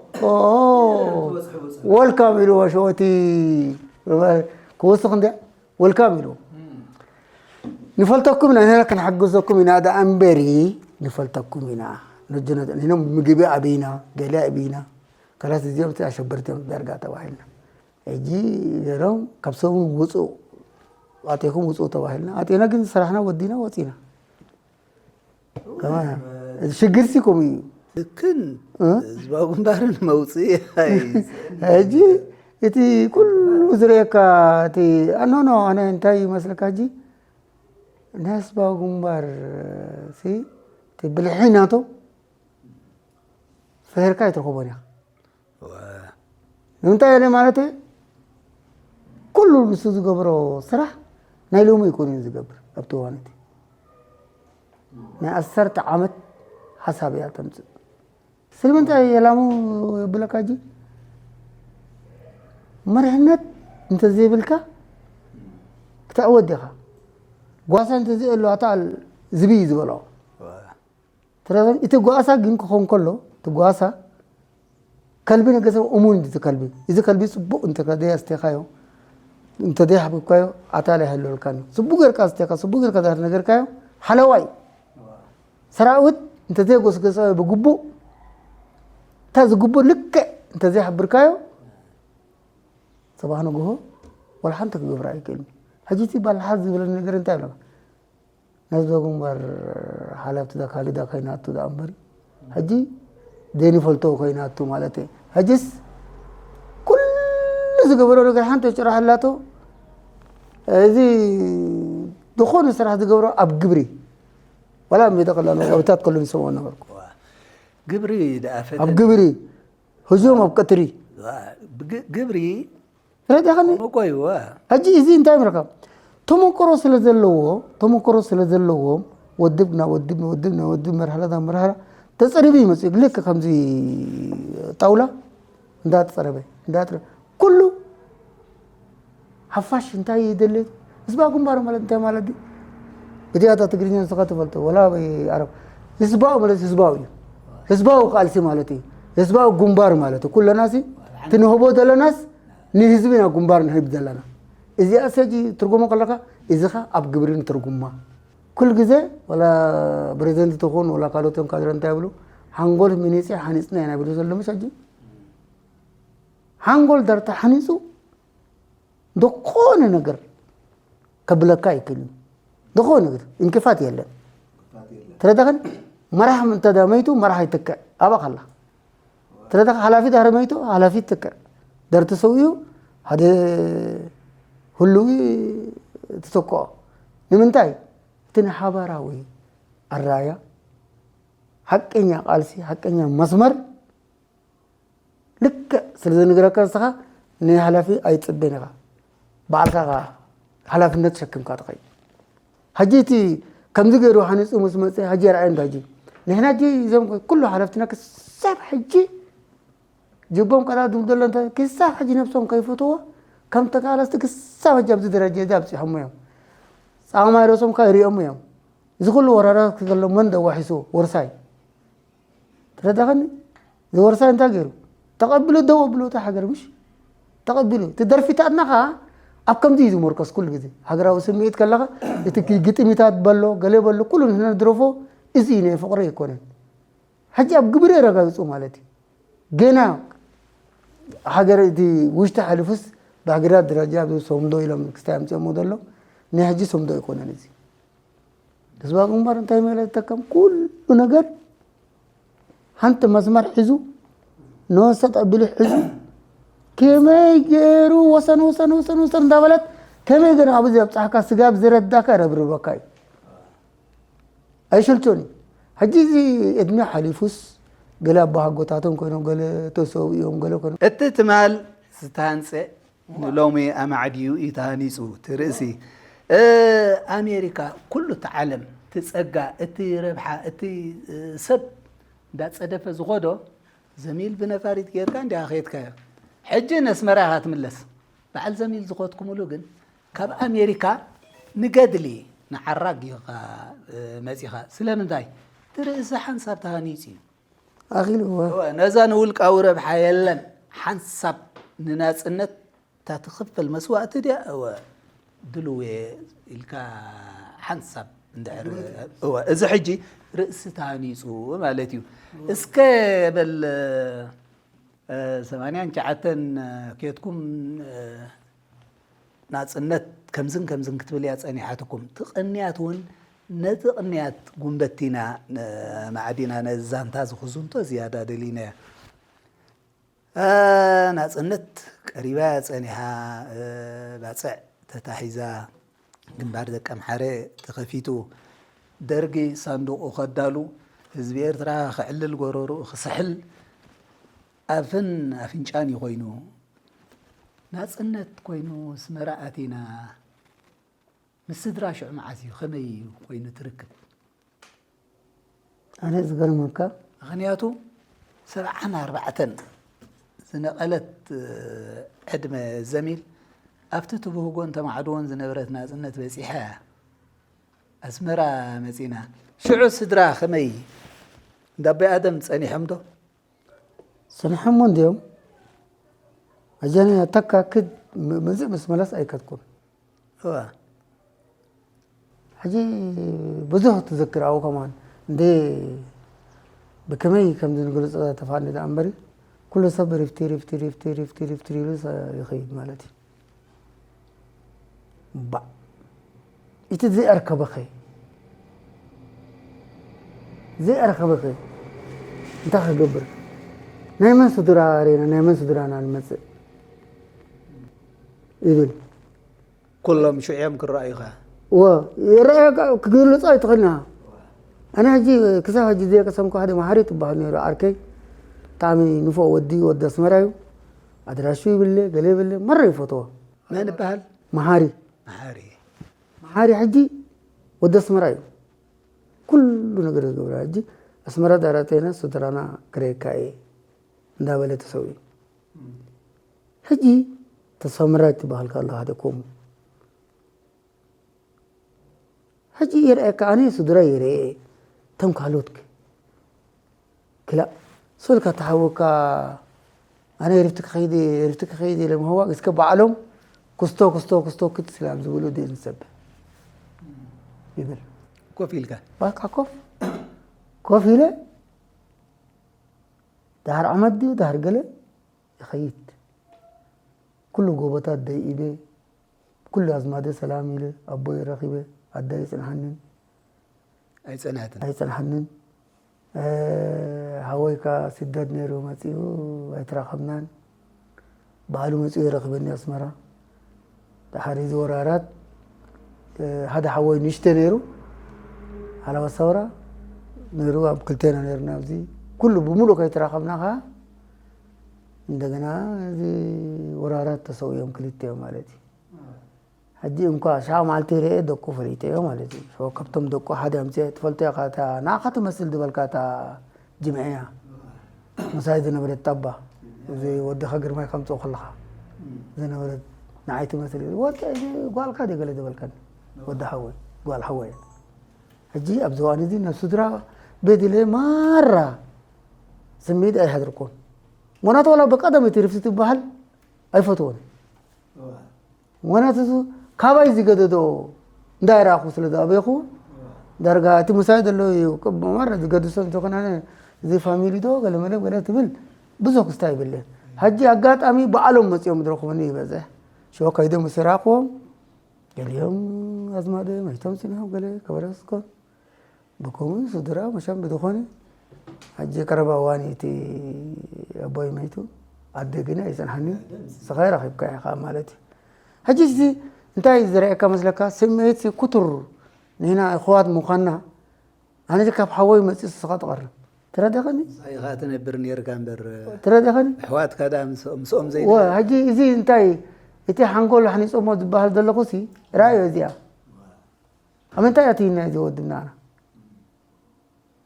ወልካም ኢልዎ ሸወቲ ክወስኽ እንዲያ ወልካም ኢልዎ ንፈልጠኩም ኢና ንሕና ክንሓግዘኩም ኢና ደኣ እምበሪ ንፈልጠኩም ኢና ነጆነ ንሕና ምግቢ ኣብይና ገለ ኣብይና ከላስ እዚኦም እቲ ኣሸበርቲ እዮም ዳርጋ ተባሂልና ሕጂ ገሮም ካብ ሰሙን ውፁ ኣቴኩም ውፁ ተባሂልና ኣቴና ግን ስራሕና ወዲና ወፂና ሽግር ሲ ከምኡ እዩ ትክን ህዝባዊ ግንባርን መውፅኢ ሕጂ እቲ ኩሉ ዝርእየካ እቲ ኣኖኖ ኣነ እንታይ ይመስለካ ሕጂ ናይ ህዝባዊ ግንባር ሲ እቲ ብልሒ ናቶም ፈሄርካ ኣይትረኸቦን ኢኻ ንምንታይ ኢለ ማለት ኩሉ ንሱ ዝገብሮ ስራሕ ናይ ሎሚ ኣይኮኑን ዝገብር ኣብቲ እዋን እቲ ናይ ኣሰርተ ዓመት ሓሳብ እያ ተምፅእ ስለምንታይ የላሙ የብለካ እጂ መሪሕነት እንተዘይብልካ ክትዕወት ዲኻ ጓሳ እንተዘይየሉ ኣታ ዝብኢ ዝበልዖ ስለዚ እቲ ጓሳ ግን ክኾን ከሎ እቲ ጓሳ ከልቢ ነገሰብ እሙን እዩ እቲ ከልቢ እዚ ከልቢ ፅቡቅ እንተዘይ ኣስቴኻዮ እንተዘይ ሓቢብካዮ ኣታላይ ሃለወልካን እዩ ፅቡቅ ጌርካ ኣስቴኻ ፅቡቅ ጌርካ ዳር ነገርካዮ ሓለዋይ ሰራዊት እንተዘይ ጎስገሰ ብግቡእ እታ ዝግቡእ ልክዕ እንተዘይ ሓብርካዮ ፅባሕ ንግሆ ወላ ሓንቲ ክገብር ኣይክእልን ሕጂ እቲ ባልሓት ዝብለኒ ነገር እንታይ ኣለካ ነዚ ግንባር ሓላፍቲ ዳ ካሊዳ ኮይናቱ ዳ እምበር ሕጂ ዘይንፈልጦ ኮይናቱ ማለት እየ ሕጂስ ኩሉ ዝገበሮ ነገር ሓንቲ ጭራሕ ኣላቶ እዚ ዝኾነ ስራሕ ዝገብሮ ኣብ ግብሪ ዋላ ኣብ ሜዳ ከላ መጋብታት ከሎ ዝሰምዖ ነበርኩ ግብሪ ደኣ ፈተነ ኣብ ግብሪ ህዝቦም ኣብ ቀትሪ ግብሪ ረዳኸኒ እኮ እዩ ሕጂ እዚ እንታይ ምረካ ተመክሮ ስለ ዘለዎ ተመክሮ ስለ ዘለዎም ወድብ ናብ ወድብ ወድብ ናብ ወድብ መርሓላ ናብ መርሓላ ተፀሪቡ ይመፅእ ልክ ከምዚ ጣውላ እንዳተፀረበ እንዳተረ ኩሉ ሓፋሽ እንታይ ይደሊ ህዝባዊ ግንባር ማለት እንታይ ማለት ድዩ ብድያታ ትግርኛ ንስኻ ትፈልጦ ወላ ዓረብ ህዝባዊ ማለት ህዝባዊ እዩ ህዝባዊ ቃልሲ ማለት እዩ ህዝባዊ ግንባር ማለት እዩ ኩለና ሲ ትንህቦ ዘለናስ ንህዝቢ ኢና ግንባር ንህብ ዘለና እዚኣ ሰጂ ትርጉሞ ከለካ እዚኻ ኣብ ግብሪ ንትርጉማ ኩል ግዜ ወላ ፕሬዚደንት ትኹን ወላ ካልኦቶም ካድረ እንታይ ይብሉ ሓንጎል ሚኒፂ ሓኒፅና ኢና ይብሉ ዘሎ መሰጂ ሓንጎል ዳርታ ሓኒፁ ዝኾነ ነገር ከብለካ ኣይክእል እዩ ዝኾነ ነገር እንቅፋት የለን ተረዳኸን መራሕ እንተ መይቱ መራሕ ይትክዕ ኣባኻ ኣላ ተረዳኸ ሓላፊ ዳህረ መይቱ ሓላፊ ይትክዕ ደርቲ ሰው እዩ ሓደ ህልዊ ትተክዖ ንምንታይ እቲ ንሓባራዊ ኣራያ ሓቀኛ ቃልሲ ሓቀኛ መስመር ልክዕ ስለ ዝንግረካ ንስኻ ንሓላፊ ኣይትፅበን ኢኻ ባዕልካ ሓላፍነት ተሸኪምካ ትኸይድ ሕጂ እቲ ከምዚ ገይሩ ሃኒፁ ምስ መፀ ሕጂ የርኣየ እንዳ ሕጂ ንሕና ሕጂ እዞም ኩሉ ሓለፍትና ክሳብ ሕጂ ጅቦም ቀዳድም ዘሎ እንተ ክሳብ ሕጂ ነብሶም ከይፈትዎ ከም ተቃለስቲ ክሳብ ሕጂ ኣብዚ ደረጃ እዚ ኣብፂሖሞ እዮም ፃማይ ርእሶም ከ ይሪኦም እዮም እዚ ኩሉ ወረራ ክገሎ መን ደዋሒስዎ ወርሳይ ተረዳኸኒ ዝወርሳ እንታይ ገይሩ ተቐቢሉ ደው ኣብሉ እታ ሃገር ምሽ ተቐቢሉ እቲ ደርፊታትና ከዓ ኣብ ከምዚ እዩ ዝመርኮስ ኩሉ ግዜ ሃገራዊ ስምዒት ከለካ እቲ ግጥሚታት በሎ ገለ በሎ ኩሉ ንሕና ንድረፎ እዚ ናይ ፍቕሪ ኣይኮነን። ሕጂ ኣብ ግብሪ የረጋግጹ ማለት እዩ። ገና ሃገር እቲ ውሽጢ ሓሊፉስ ብሃገራት ደረጃ ኣብዚ ሰምዶ ኢሎም ክስታይ ኣምጺኦሞ ዘሎ ናይ ሕጂ ሰምዶ ኣይኮነን። እዚ ህዝባዊ ግንባር እንታይ ሜላ ዝጠቀም ኩሉ ነገር ሓንቲ መስመር ሒዙ ንወሰጥ ኣቢሉ ሒዙ ከመይ ገይሩ ወሰን ወሰን ወሰን ወሰን እንዳበለት ከመይ ገይሩ ኣብዚ ኣብጻሕካ ስጋብ ዝረዳካ ረብርበካ እዩ። ኣይሰልቸኒ። ሕጂ እዚ ዕድመ ሓሊፉስ ገለ ኣባሃጎታቶም ኮይኖም ገለ ተሰውእዮም ገለ ኮይኖም እቲ ትማል ዝተሃንፀ ንሎሚ ኣማዕድዩ እዩ ተሃኒፁ እቲ ርእሲ ኣሜሪካ ኩሉ እቲ ዓለም እቲ ፀጋ እቲ ረብሓ እቲ ሰብ እንዳፀደፈ ዝኸዶ ዘሚል ብነፋሪት ጌርካ እንዲያ ከየድካዮ ሕጂ ነስመራ ኢኻ ትምለስ በዓል ዘሚል ዝኸድኩምሉ ግን ካብ ኣሜሪካ ንገድሊ ንዓራግ ኢኻ መፂኻ ስለምንታይ እቲ ርእሲ ሓንሳብ ተሃኒፁ እዩ ኣኺልዎ እወ፣ ነዛ ንውልቃዊ ረብሓ የለን ሓንሳብ ንናፅነት እታ ትኽፈል መስዋእቲ ድያ እወ ድልው እየ ኢልካ ሓንሳብ እንድሕር እወ እዚ ሕጂ ርእሲ ተሃኒፁ ማለት እዩ እስከ በል ሰማንያን ትሽዓተን ኬድኩም ናፅነት ከምዝን ከምዝን ክትብል እያ ፀኒሓትኩም ትቕንያት እውን ነቲ ቅንያት ጉንበቲና ማዕዲና ነዚ ዛንታ ዝኽዝንቶ ዝያዳ ደሊናያ ናፅነት ቀሪባ እያ ፀኒሓ ባፅዕ ተታሒዛ ግንባር ደቀምሓረ ተኸፊቱ ደርጊ ሳንዱቑ ከዳሉ ህዝቢ ኤርትራ ክዕልል ጎረርኡ ክስሕል ኣፍን ኣፍንጫን እዩ ኮይኑ ናፅነት ኮይኑ ኣስመራ ኣቲና ምስ ስድራ ሽዑ መዓስ እዩ ከመይ እዩ ኮይኑ ትርክብ ኣነ ዝገርመካ ምኽንያቱ ሰብዓን ኣርባዕተን ዝነቐለት ዕድመ ዘሚል ኣብቲ ትብህጎን ተማዕድዎን ዝነበረት ናፅነት በፂሐ እያ ኣስመራ መፂና ሽዑ ስድራ ከመይ እንዳቦይ ኣደም ፀኒሖም ዶ ሰኒሖሞ እንዲዮም ኣጀነ ተካክድ መዝእ ምስ መለስ ኣይከድኩን እዋ ሕጂ ብዙሕ ትዝክር ኣብኡ ከማን እንደ ብከመይ ከም ዝንገልፆ ተፋንደ ደኣ እምበሪ ኩሉ ሰብ ሪፍቲ ሪፍቲ ሪፍቲ ሪፍቲ ሪፍቲ ኢሉ ይኸይድ ማለት እዩ ባዕ እቲ ዘይኣርከበኸ ዘይኣርከበኸ እንታይ ክገብር ናይ መን ስድራ ሬና ናይ መን ስድራና ንመፅእ ይብል ኩሎም ሽዑ እዮም ክረኣዩኻ እወ ይረኣየካ ክግልፆ ኣይትኽእልና ኣነ ሕጂ ክሳብ ሕጂ ዘየቀሰምኩ ሓደ መሓሪ ትበሃል ነይሩ ዓርከይ ብጣዕሚ ንፎ ወዲ ወዲ ኣስመራ እዩ ኣድራሹ ይብለ ገለ ይብለ መረ ይፈትዎ መን ይበሃል መሓሪ መሓሪ መሓሪ ሕጂ ወዲ ኣስመራ እዩ ኩሉ ነገር ዝገብረ ሕጂ ኣስመራ ዳራተይና ስድራና ክረየካ እየ እንዳበለ ተሰውዩ ሕጂ ተስፋ ምራይ ትበሃል ኣሎ ሓደ ከምኡ ሕጂ ይርኣየካ ኣነ ስድራ ይርኤ እቶም ካልኦት ክላእ ሶልካ ተሓወካ ኣነ ሪፍቲ ክኸይድ ሪፍቲ ክኸይድ ኢለ ምህዋቅ እስከ ባዕሎም ክስቶ ክስቶ ክስቶ ክት ስላም ዝብሉ ድን ሰብ ይብል ኮፍ ኢልካ ባካ ኮፍ ኮፍ ኢለ ዳህር ዓመት ድዩ ዳህር ገለ ይኸይድ ኩሉ ጎቦታት ደይኢበ ኩሉ ኣዝማደ ሰላም ኢለ ኣቦይ ረኺበ ኣደይ ይጽንሓንን ኣይጸንሐትን ኣይጸንሓንን ሓወይካ ስደት ነይሩ መጺኡ ኣይተራኸብናን ባዕሉ መጺኡ የረኽበኒ ኣስመራ ድሓር እዚ ወራራት ሓደ ሓወይ ንሽተ ነይሩ ሓላባ ሰውራ ነይሩ ኣብ ክልቴና ነይርና ኣብዚ ኩሉ ብምሉእ ከይተራኸብና ኸዓ እንደገና እዚ ወራራት ተሰውዮም ክልቲኦም ማለት እዩ ሕጂ እንኳ ሻ ማልቲ ርኤ ደቁ ፈሊጠዮ ማለት እዩ ሾ ካብቶም ደቁ ሓደ ኣምፅአ ትፈልጦ ኢኻ እታ ንዓኻ ትመስል ዝበልካ እታ ጅምዕያ ምሳይ ዝነበረት ጣባ እዚ ወድኻ ግርማይ ከምፅኦ ከለኻ ዝነበረት ንዓይ ትመስል ወርቂ እዚ ጓልካ ድየ ገለ ዝበልካኒ ወዲ ሓወይ ጓል ሓወይ ሕጂ ኣብዚ እዋን እዚ ናብ ስድራ ቤት ኢለ ማራ ስምዒት ኣይሓድርኩን ሞናት ዋላ ብቀደም እቲ ርፍቲ ትበሃል ኣይፈትዎን ሞናት እዚ ካባይ ዝገደዶ እንዳይረኣኹ ስለ ዝኣበይኹ ዳርጋ እቲ ምሳይ ዘሎ እዩ። ማራ ዝገድሶ እንተኾነ እዚ ፋሚሊ ዶ ገለመለ ገለ ትብል ብዙሕ ክስታይ ይብልን። ሕጂ ኣጋጣሚ በዓሎም መጺኦም ዝረኽቡኒ ይበዝሕ። ሽወ ከይዶም ምስ ይረኣኽዎም ገሊኦም ኣዝማደ መይቶም ጽኒሖም ገለ ከበረስኮን ብከምኡ ስድራ መሸም ብዝኾነ ሕጂ ቀረባ እዋን እቲ ኣቦይ መይቱ ኣደ ግን ኣይጸንሓኒ። ስኻ ረኺብካ ኢኻ ማለት እዩ። ሕጂ እዚ እንታይ ዝረኣየካ መስለካ? ስምዒት ኩቱር ንሕና እኽዋት ምዃንና ኣነ ካብ ሓወይ መጺእ ስኻ ትቐርብ። ትረዳኸኒ? ኢኻ ትነብር ነርካ እምበር ትረዳኸኒ? ኣሕዋትካ ደኣ ምስ- ምስኦም ዘይደ ወ ሕጂ እዚ እንታይ እቲ ሓንጎል ኣሕኒጾሞ ዝበሃል ዘለኹ ሲ ራእዮ እዚኣ ኣብ ምንታይ ኣትይና እዚ ወዲ ምናና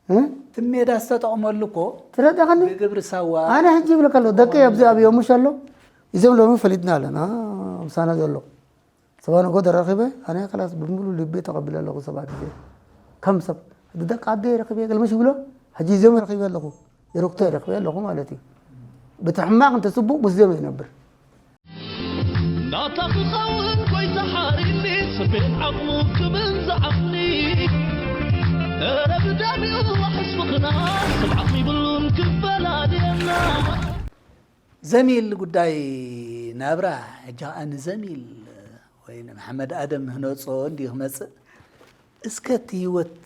እ? እቲ ሜዳ ዝተጠቕመሉ እኮ ትረዳኸኒ? ብግብሪ ሳዋ ኣነ ሕጂ ይብለካ ኣለኹ ደቂ ኣብዚ ኣብዮም ምሽ ኣሎ እዞም ሎሚ ፈሊጥና ኣለና ምሳና ዘሎ ሰባን እኮ ተረኺበ ኣነ ከላስ ብምሉ ልቢ ተቐብለ ኣለኹ ሰባት እዚ ከም ሰብ እቲ ደቂ ዓደ ረኺበ ገልመሽ ይብሎ ሕጂ እዞም ረኺበ ኣለኹ ይርክቶ ረኺበ ኣለኹ ማለት እዩ ብቲ ሕማቕ እንተ ጽቡቕ ምስዚኦም ይነብር ናታ ክኸውን ጎይታ ሓሪኒ ስቤን ዓቕሙ ክብል ዝዓቕኒ እረ ብዳሚኡ ሕስፍኽና ስብዓት ይብሉን ክፈላልየና ዘሚል ጉዳይ ናብራ ሕጂ ኸዓ ንዘሚል ወይ ንመሓመድ ኣደም ህነጾ እንዲ ክመጽእ እስከ እቲ ህይወት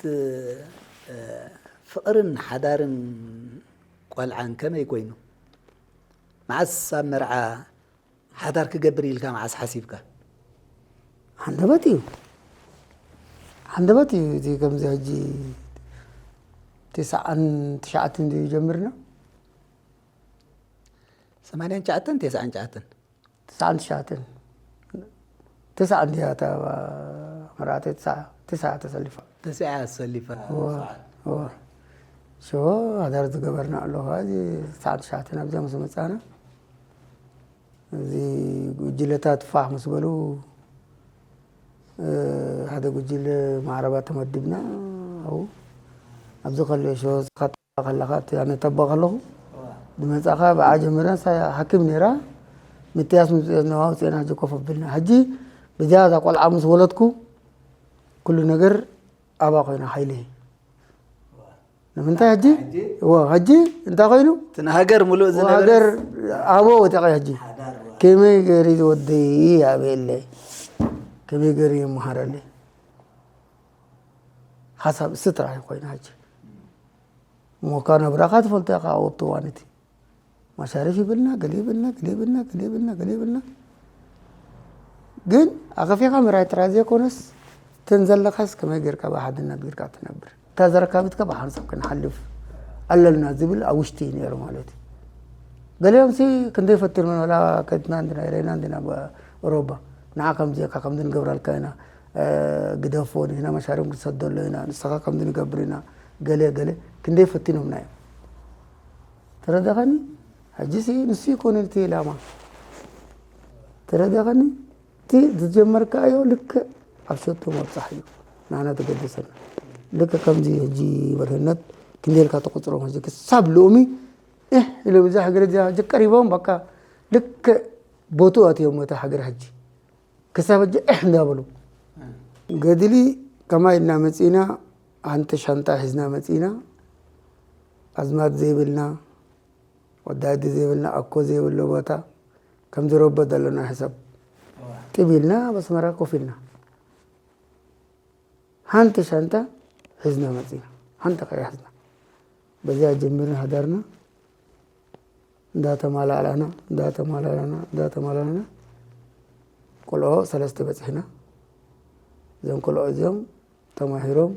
ፍቕርን ሓዳርን ቆልዓን ከመይ ኮይኑ መዓስ ኣብ መርዓ ሓዳር ክገብር ኢልካ መዓስ ሓሲብካ? ሓንደበት እዩ ሓንደበት እዩ እቲ ከምዚ ሕጂ ትስዓን ትሽዓትን ድዩ ጀምርና ሰማንያን ትሽዓተን ተስዓን ትሽዓተን ትስዓን ትሽዓተን ትስዓ እንዲያ እታ መርዓተይ ትስዓ ትስዓ ተሰሊፋ ተስዓ ኣሰሊፋ እወ፣ እወ። ሽቦ ሃዳር ዝገበርና ኣሎ እዚ ትስዓን ትሽዓተን ኣብዚኣ ምስ መፃና እዚ ጉጅለታት ፋሕ ምስ በሉ ሓደ ጉጅለ ማዕረባ ተመዲብና ኣብኡ ኣብዚ ከለዮ ሽቦ ከለኻ እቲ ኣነ ተባ ከለኹ ዝመጻኻ ብዓ ጀሚርና ሓኪም ነይራ ምትያስ ምትያስ ነዋ ውፅና ሕጂ ኮፍ ኣቢልና ሕጂ ብዚያ እዛ ቆልዓ ምስ ወለድኩ ኩሉ ነገር ኣባ ኮይና ሓይሊ ንምንታይ ሕጂ እዎ ሕጂ እንታይ ኮይኑ እቲ ንሃገር ሙሉእ ዝነበረ ሃገር ኣቦ ወደቀ ሕጂ ከመይ ገይሩ ዝወደይ ኣበየለ ከመይ ገይሩ ይመሃረለይ ሓሳብ እሱ ጥራሕ ኮይኑ ሕጂ እሞ ካብ ነብራኻ ትፈልጦ ኢኻ ኣብቲ እዋን እቲ ማሻርፍ ይብልና ገለ ይብልና ገለ ይብልና ገለ ይብልና ገለ ይብልና ግን ኣኸፊኻ ምርኣይ ጥራይ ዘይኮነስ እተን ዘለኻስ ከመይ ጌርካ ብሓድነት ጌርካ ትነብር እታ ዘረካቢትካ ብሓንሳብ ክንሓልፍ ኣለና ዝብል ኣብ ውሽጢ እዩ ነይሩ ማለት እዩ ገሊኦም ሲ ክንደይ ፈቲኖም ወላ ከድና እንዲና ኢረና እንዲና ኦሮባ ንዓ ከምዚ ኢኻ ከምዚ ንገብረልካ ኢና ግደፎ ንሕና መሻርም ክንሰደሎ ኢና ንስኻ ከምዚ ንገብር ኢና ገለ ገለ ክንደይ ፈቲኖምና እዮም ተረዳኸኒ ሕጂ ሲ ንሱ ይኮነ እቲ ላማ ተረዳኸኒ እቲ ዝጀመርካዮ ልክዕ ኣብ ሸጡ መብፃሕ እዩ ናና ተገደሰና ልክዕ ከምዚ ሕጂ መርህነት ክንደልካ ተቆፅሮም ሕጂ ክሳብ ሎሚ እህ ኢሎም እዛ ሃገር እዚኣ ሕጂ ቀሪቦም በቃ ልክዕ ቦቱ ኣትዮም እታ ሃገር ሕጂ ክሳብ ሕጂ እሕ እንዳበሉ ገድሊ ከማይ ኢልና መፂና ሓንቲ ሻንጣ ሒዝና መፂና ኣዝማድ ዘይብልና ወዳዲ ዘይብልና ኣኮ ዘይብሉ ቦታ ከምዚ ረቦ ዘለና ሕሰብ ጥብ ኢልና ኣብ ኣስመራ ኮፍ ኢልና ሓንቲ ሻንጣ ሒዝና መፂና ሓንቲ ከያ ሒዝና በዚኣ ጀሚርና ሃዳርና እንዳተማላላና እንዳተማላላና እንዳተማላላና ቆልዖ ሰለስተ በፂሕና እዞም ቆልዖ እዚኦም ተማሂሮም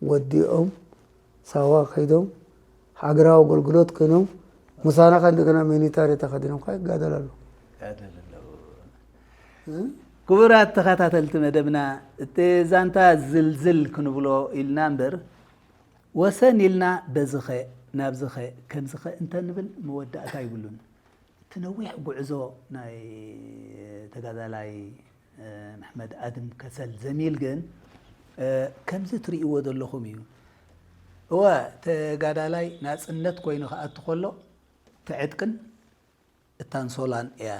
ወዲኦም ሳዋ ከይዶም ሃገራዊ ኣገልግሎት ኮይኖም ምሳና ከ እንደገና ሚኒታሪ ተኸዲኖም ከ ይጋደል ኣለዉ። ክቡራት ተኸታተልቲ መደብና እቲ ዛንታ ዝልዝል ክንብሎ ኢልና እምበር ወሰን ኢልና በዝኸ ናብዝኸ ከምዝኸ እንተንብል መወዳእታ ይብሉን። እቲ ነዊሕ ጉዕዞ ናይ ተጋዳላይ መሕመድ ኣድም ከሰል ዘሚል ግን ከምዚ ትርእይዎ ዘለኹም እዩ። እወ ተጋዳላይ ናፅነት ኮይኑ ክኣቱ ከሎ ትዕጥቅን እታንሶላን እያ።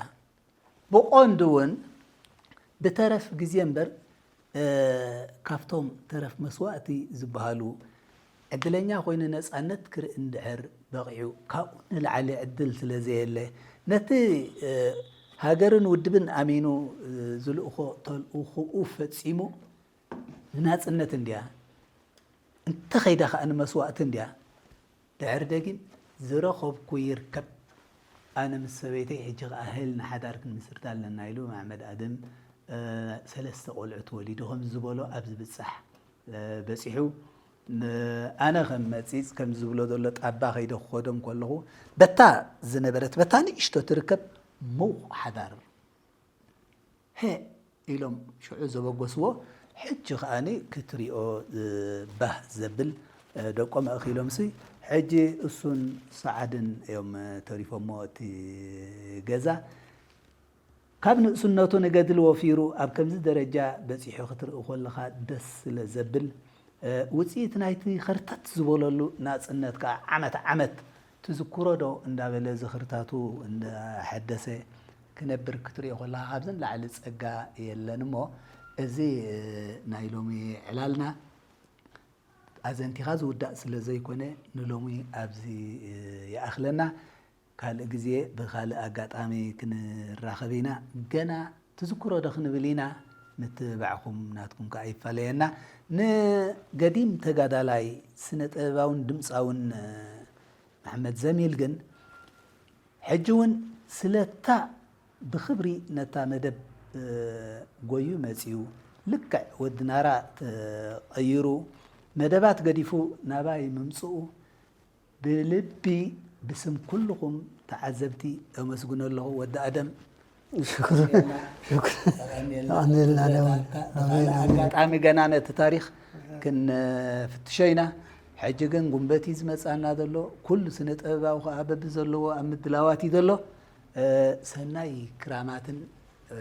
ብቖንዱ እውን ብተረፍ ግዜ እምበር እ፣ ካብቶም ተረፍ መስዋእቲ ዝበሃሉ ዕድለኛ ኮይኑ ነጻነት ክርኢ እንድሕር በቒዑ፣ ካብኡ ንላዕሊ ዕድል ስለ ዘየለ፣ ነቲ፣ እ፣ ሃገርን ውድብን ኣሚኑ፣ እ፣ ዝልእኾ ተልእኾኡ ፈጺሙ ንናጽነት እንድያ፣ እንተኸይዳ ከኣ ንመስዋእቲ እንድያ። ድሕሪ ደጊም ዝረኸብኩ ይርከብ። ኣነ ምስ ሰበይተይ ሕጂ ከኣ ህል ንሓዳር ክንምስርት ኣለና ኢሉ መሕመድ ኣደም፣ እ፣ ሰለስተ ቆልዑ ተወሊዱ ከም ዝበሎ ኣብ ዝብጻሕ፣ እ፣ በጺሑ። ን-፣ ኣነ ከም መጺጽ ከም ዝብሎ ዘሎ ጣባ ከይደ ክኸዶም ከለኹ በታ ዝነበረት በታ ንእሽቶ ትርከብ ምዉቕ ሓዳር ሄ ኢሎም ሽዑ ዘበገስዎ፣ ሕጂ ከኣኒ ክትሪኦ፣ እ፣ ባህ ዘብል፣ እ፣ ደቆም ኣእኺሎምሲ፣ ሕጂ እሱን ሰዓድን እዮም፣ እ፣ ተሪፎሞ እቲ ገዛ። ካብ ንእስነቱ ንገድሊ ወፊሩ ኣብ ከምዚ ደረጃ በጺሑ ክትርኢ ከለኻ ደስ ስለ ዘብል፣ እ፣ ውጽኢት ናይቲ ኸርተት ዝበለሉ ናጽነት ከኣ ዓመት ዓመት ትዝክሮ ዶ እንዳበለ ዝኽርታቱ እንዳሐደሰ ክነብር ክትሪኦ ከለኻ ካብዚ ንላዕሊ ጸጋ የለን። እሞ እዚ፣ እ፣ ናይ ሎሚ ዕላልና ኣዘንቲኻ ዝውዳእ ስለ ዘይኮነ ንሎሚ ኣብዚ፣ እ፣ ይኣኽለና። ካልእ ግዜ ብኻልእ ኣጋጣሚ ክንራኸብ ኢና። ገና ትዝክሮ ዶ ክንብል ኢና። ምትብባዕኩም ናትኩም ከኣ ይፋለየና። ንገዲም ተጋዳላይ ስነ ጥበባውን ድምጻውን፣ እ፣ መሓመድ ዘሚል ግን ሕጂ እውን ስለታ ብኽብሪ ነታ መደብ፣ እ፣ ጎዩ መጺኡ፣ ልክዕ ወዲ ናራ ተቐይሩ፣ መደባት ገዲፉ ናባይ ምምጽኡ ብልቢ ብስም ኩልኹም ተዓዘብቲ ኣመስግኖ ኣለኹ። ወዲ ኣደም፣ ሽኩር፣ የቀንየልና። ሽኩር። የቀንየልና። ኣሜን፣ ኣሜን። ኣሜን፣ ኣሜን። ኣጋጣሚ ገና ነቲ ታሪኽ ክንፍትሾ ኢና። ሕጂ ግን ጉንበት እዩ ዝመጽኣና ዘሎ። ኩሉ ስነ ጥበባዊ ከኣ በቢ ዘለዎ ኣብ ምድላዋት እዩ ዘሎ። እ፣ ሰናይ ክራማትን፣ እ፣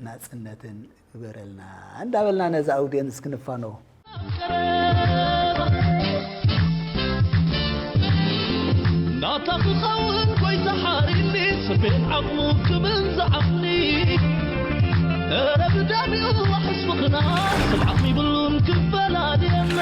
ናጽነትን ግበረልና እንዳበልና ነዚ ኣውድየንስ ክንፋነዎ። ናታ ክኸውን ጎይታ ሓሪኒ ስቤን ዓቕሙ ክብል ዝዓኒ። እረ ብደም ይዋሕስ ምኽና ስብዓት ይብሉን ክፈላልየና።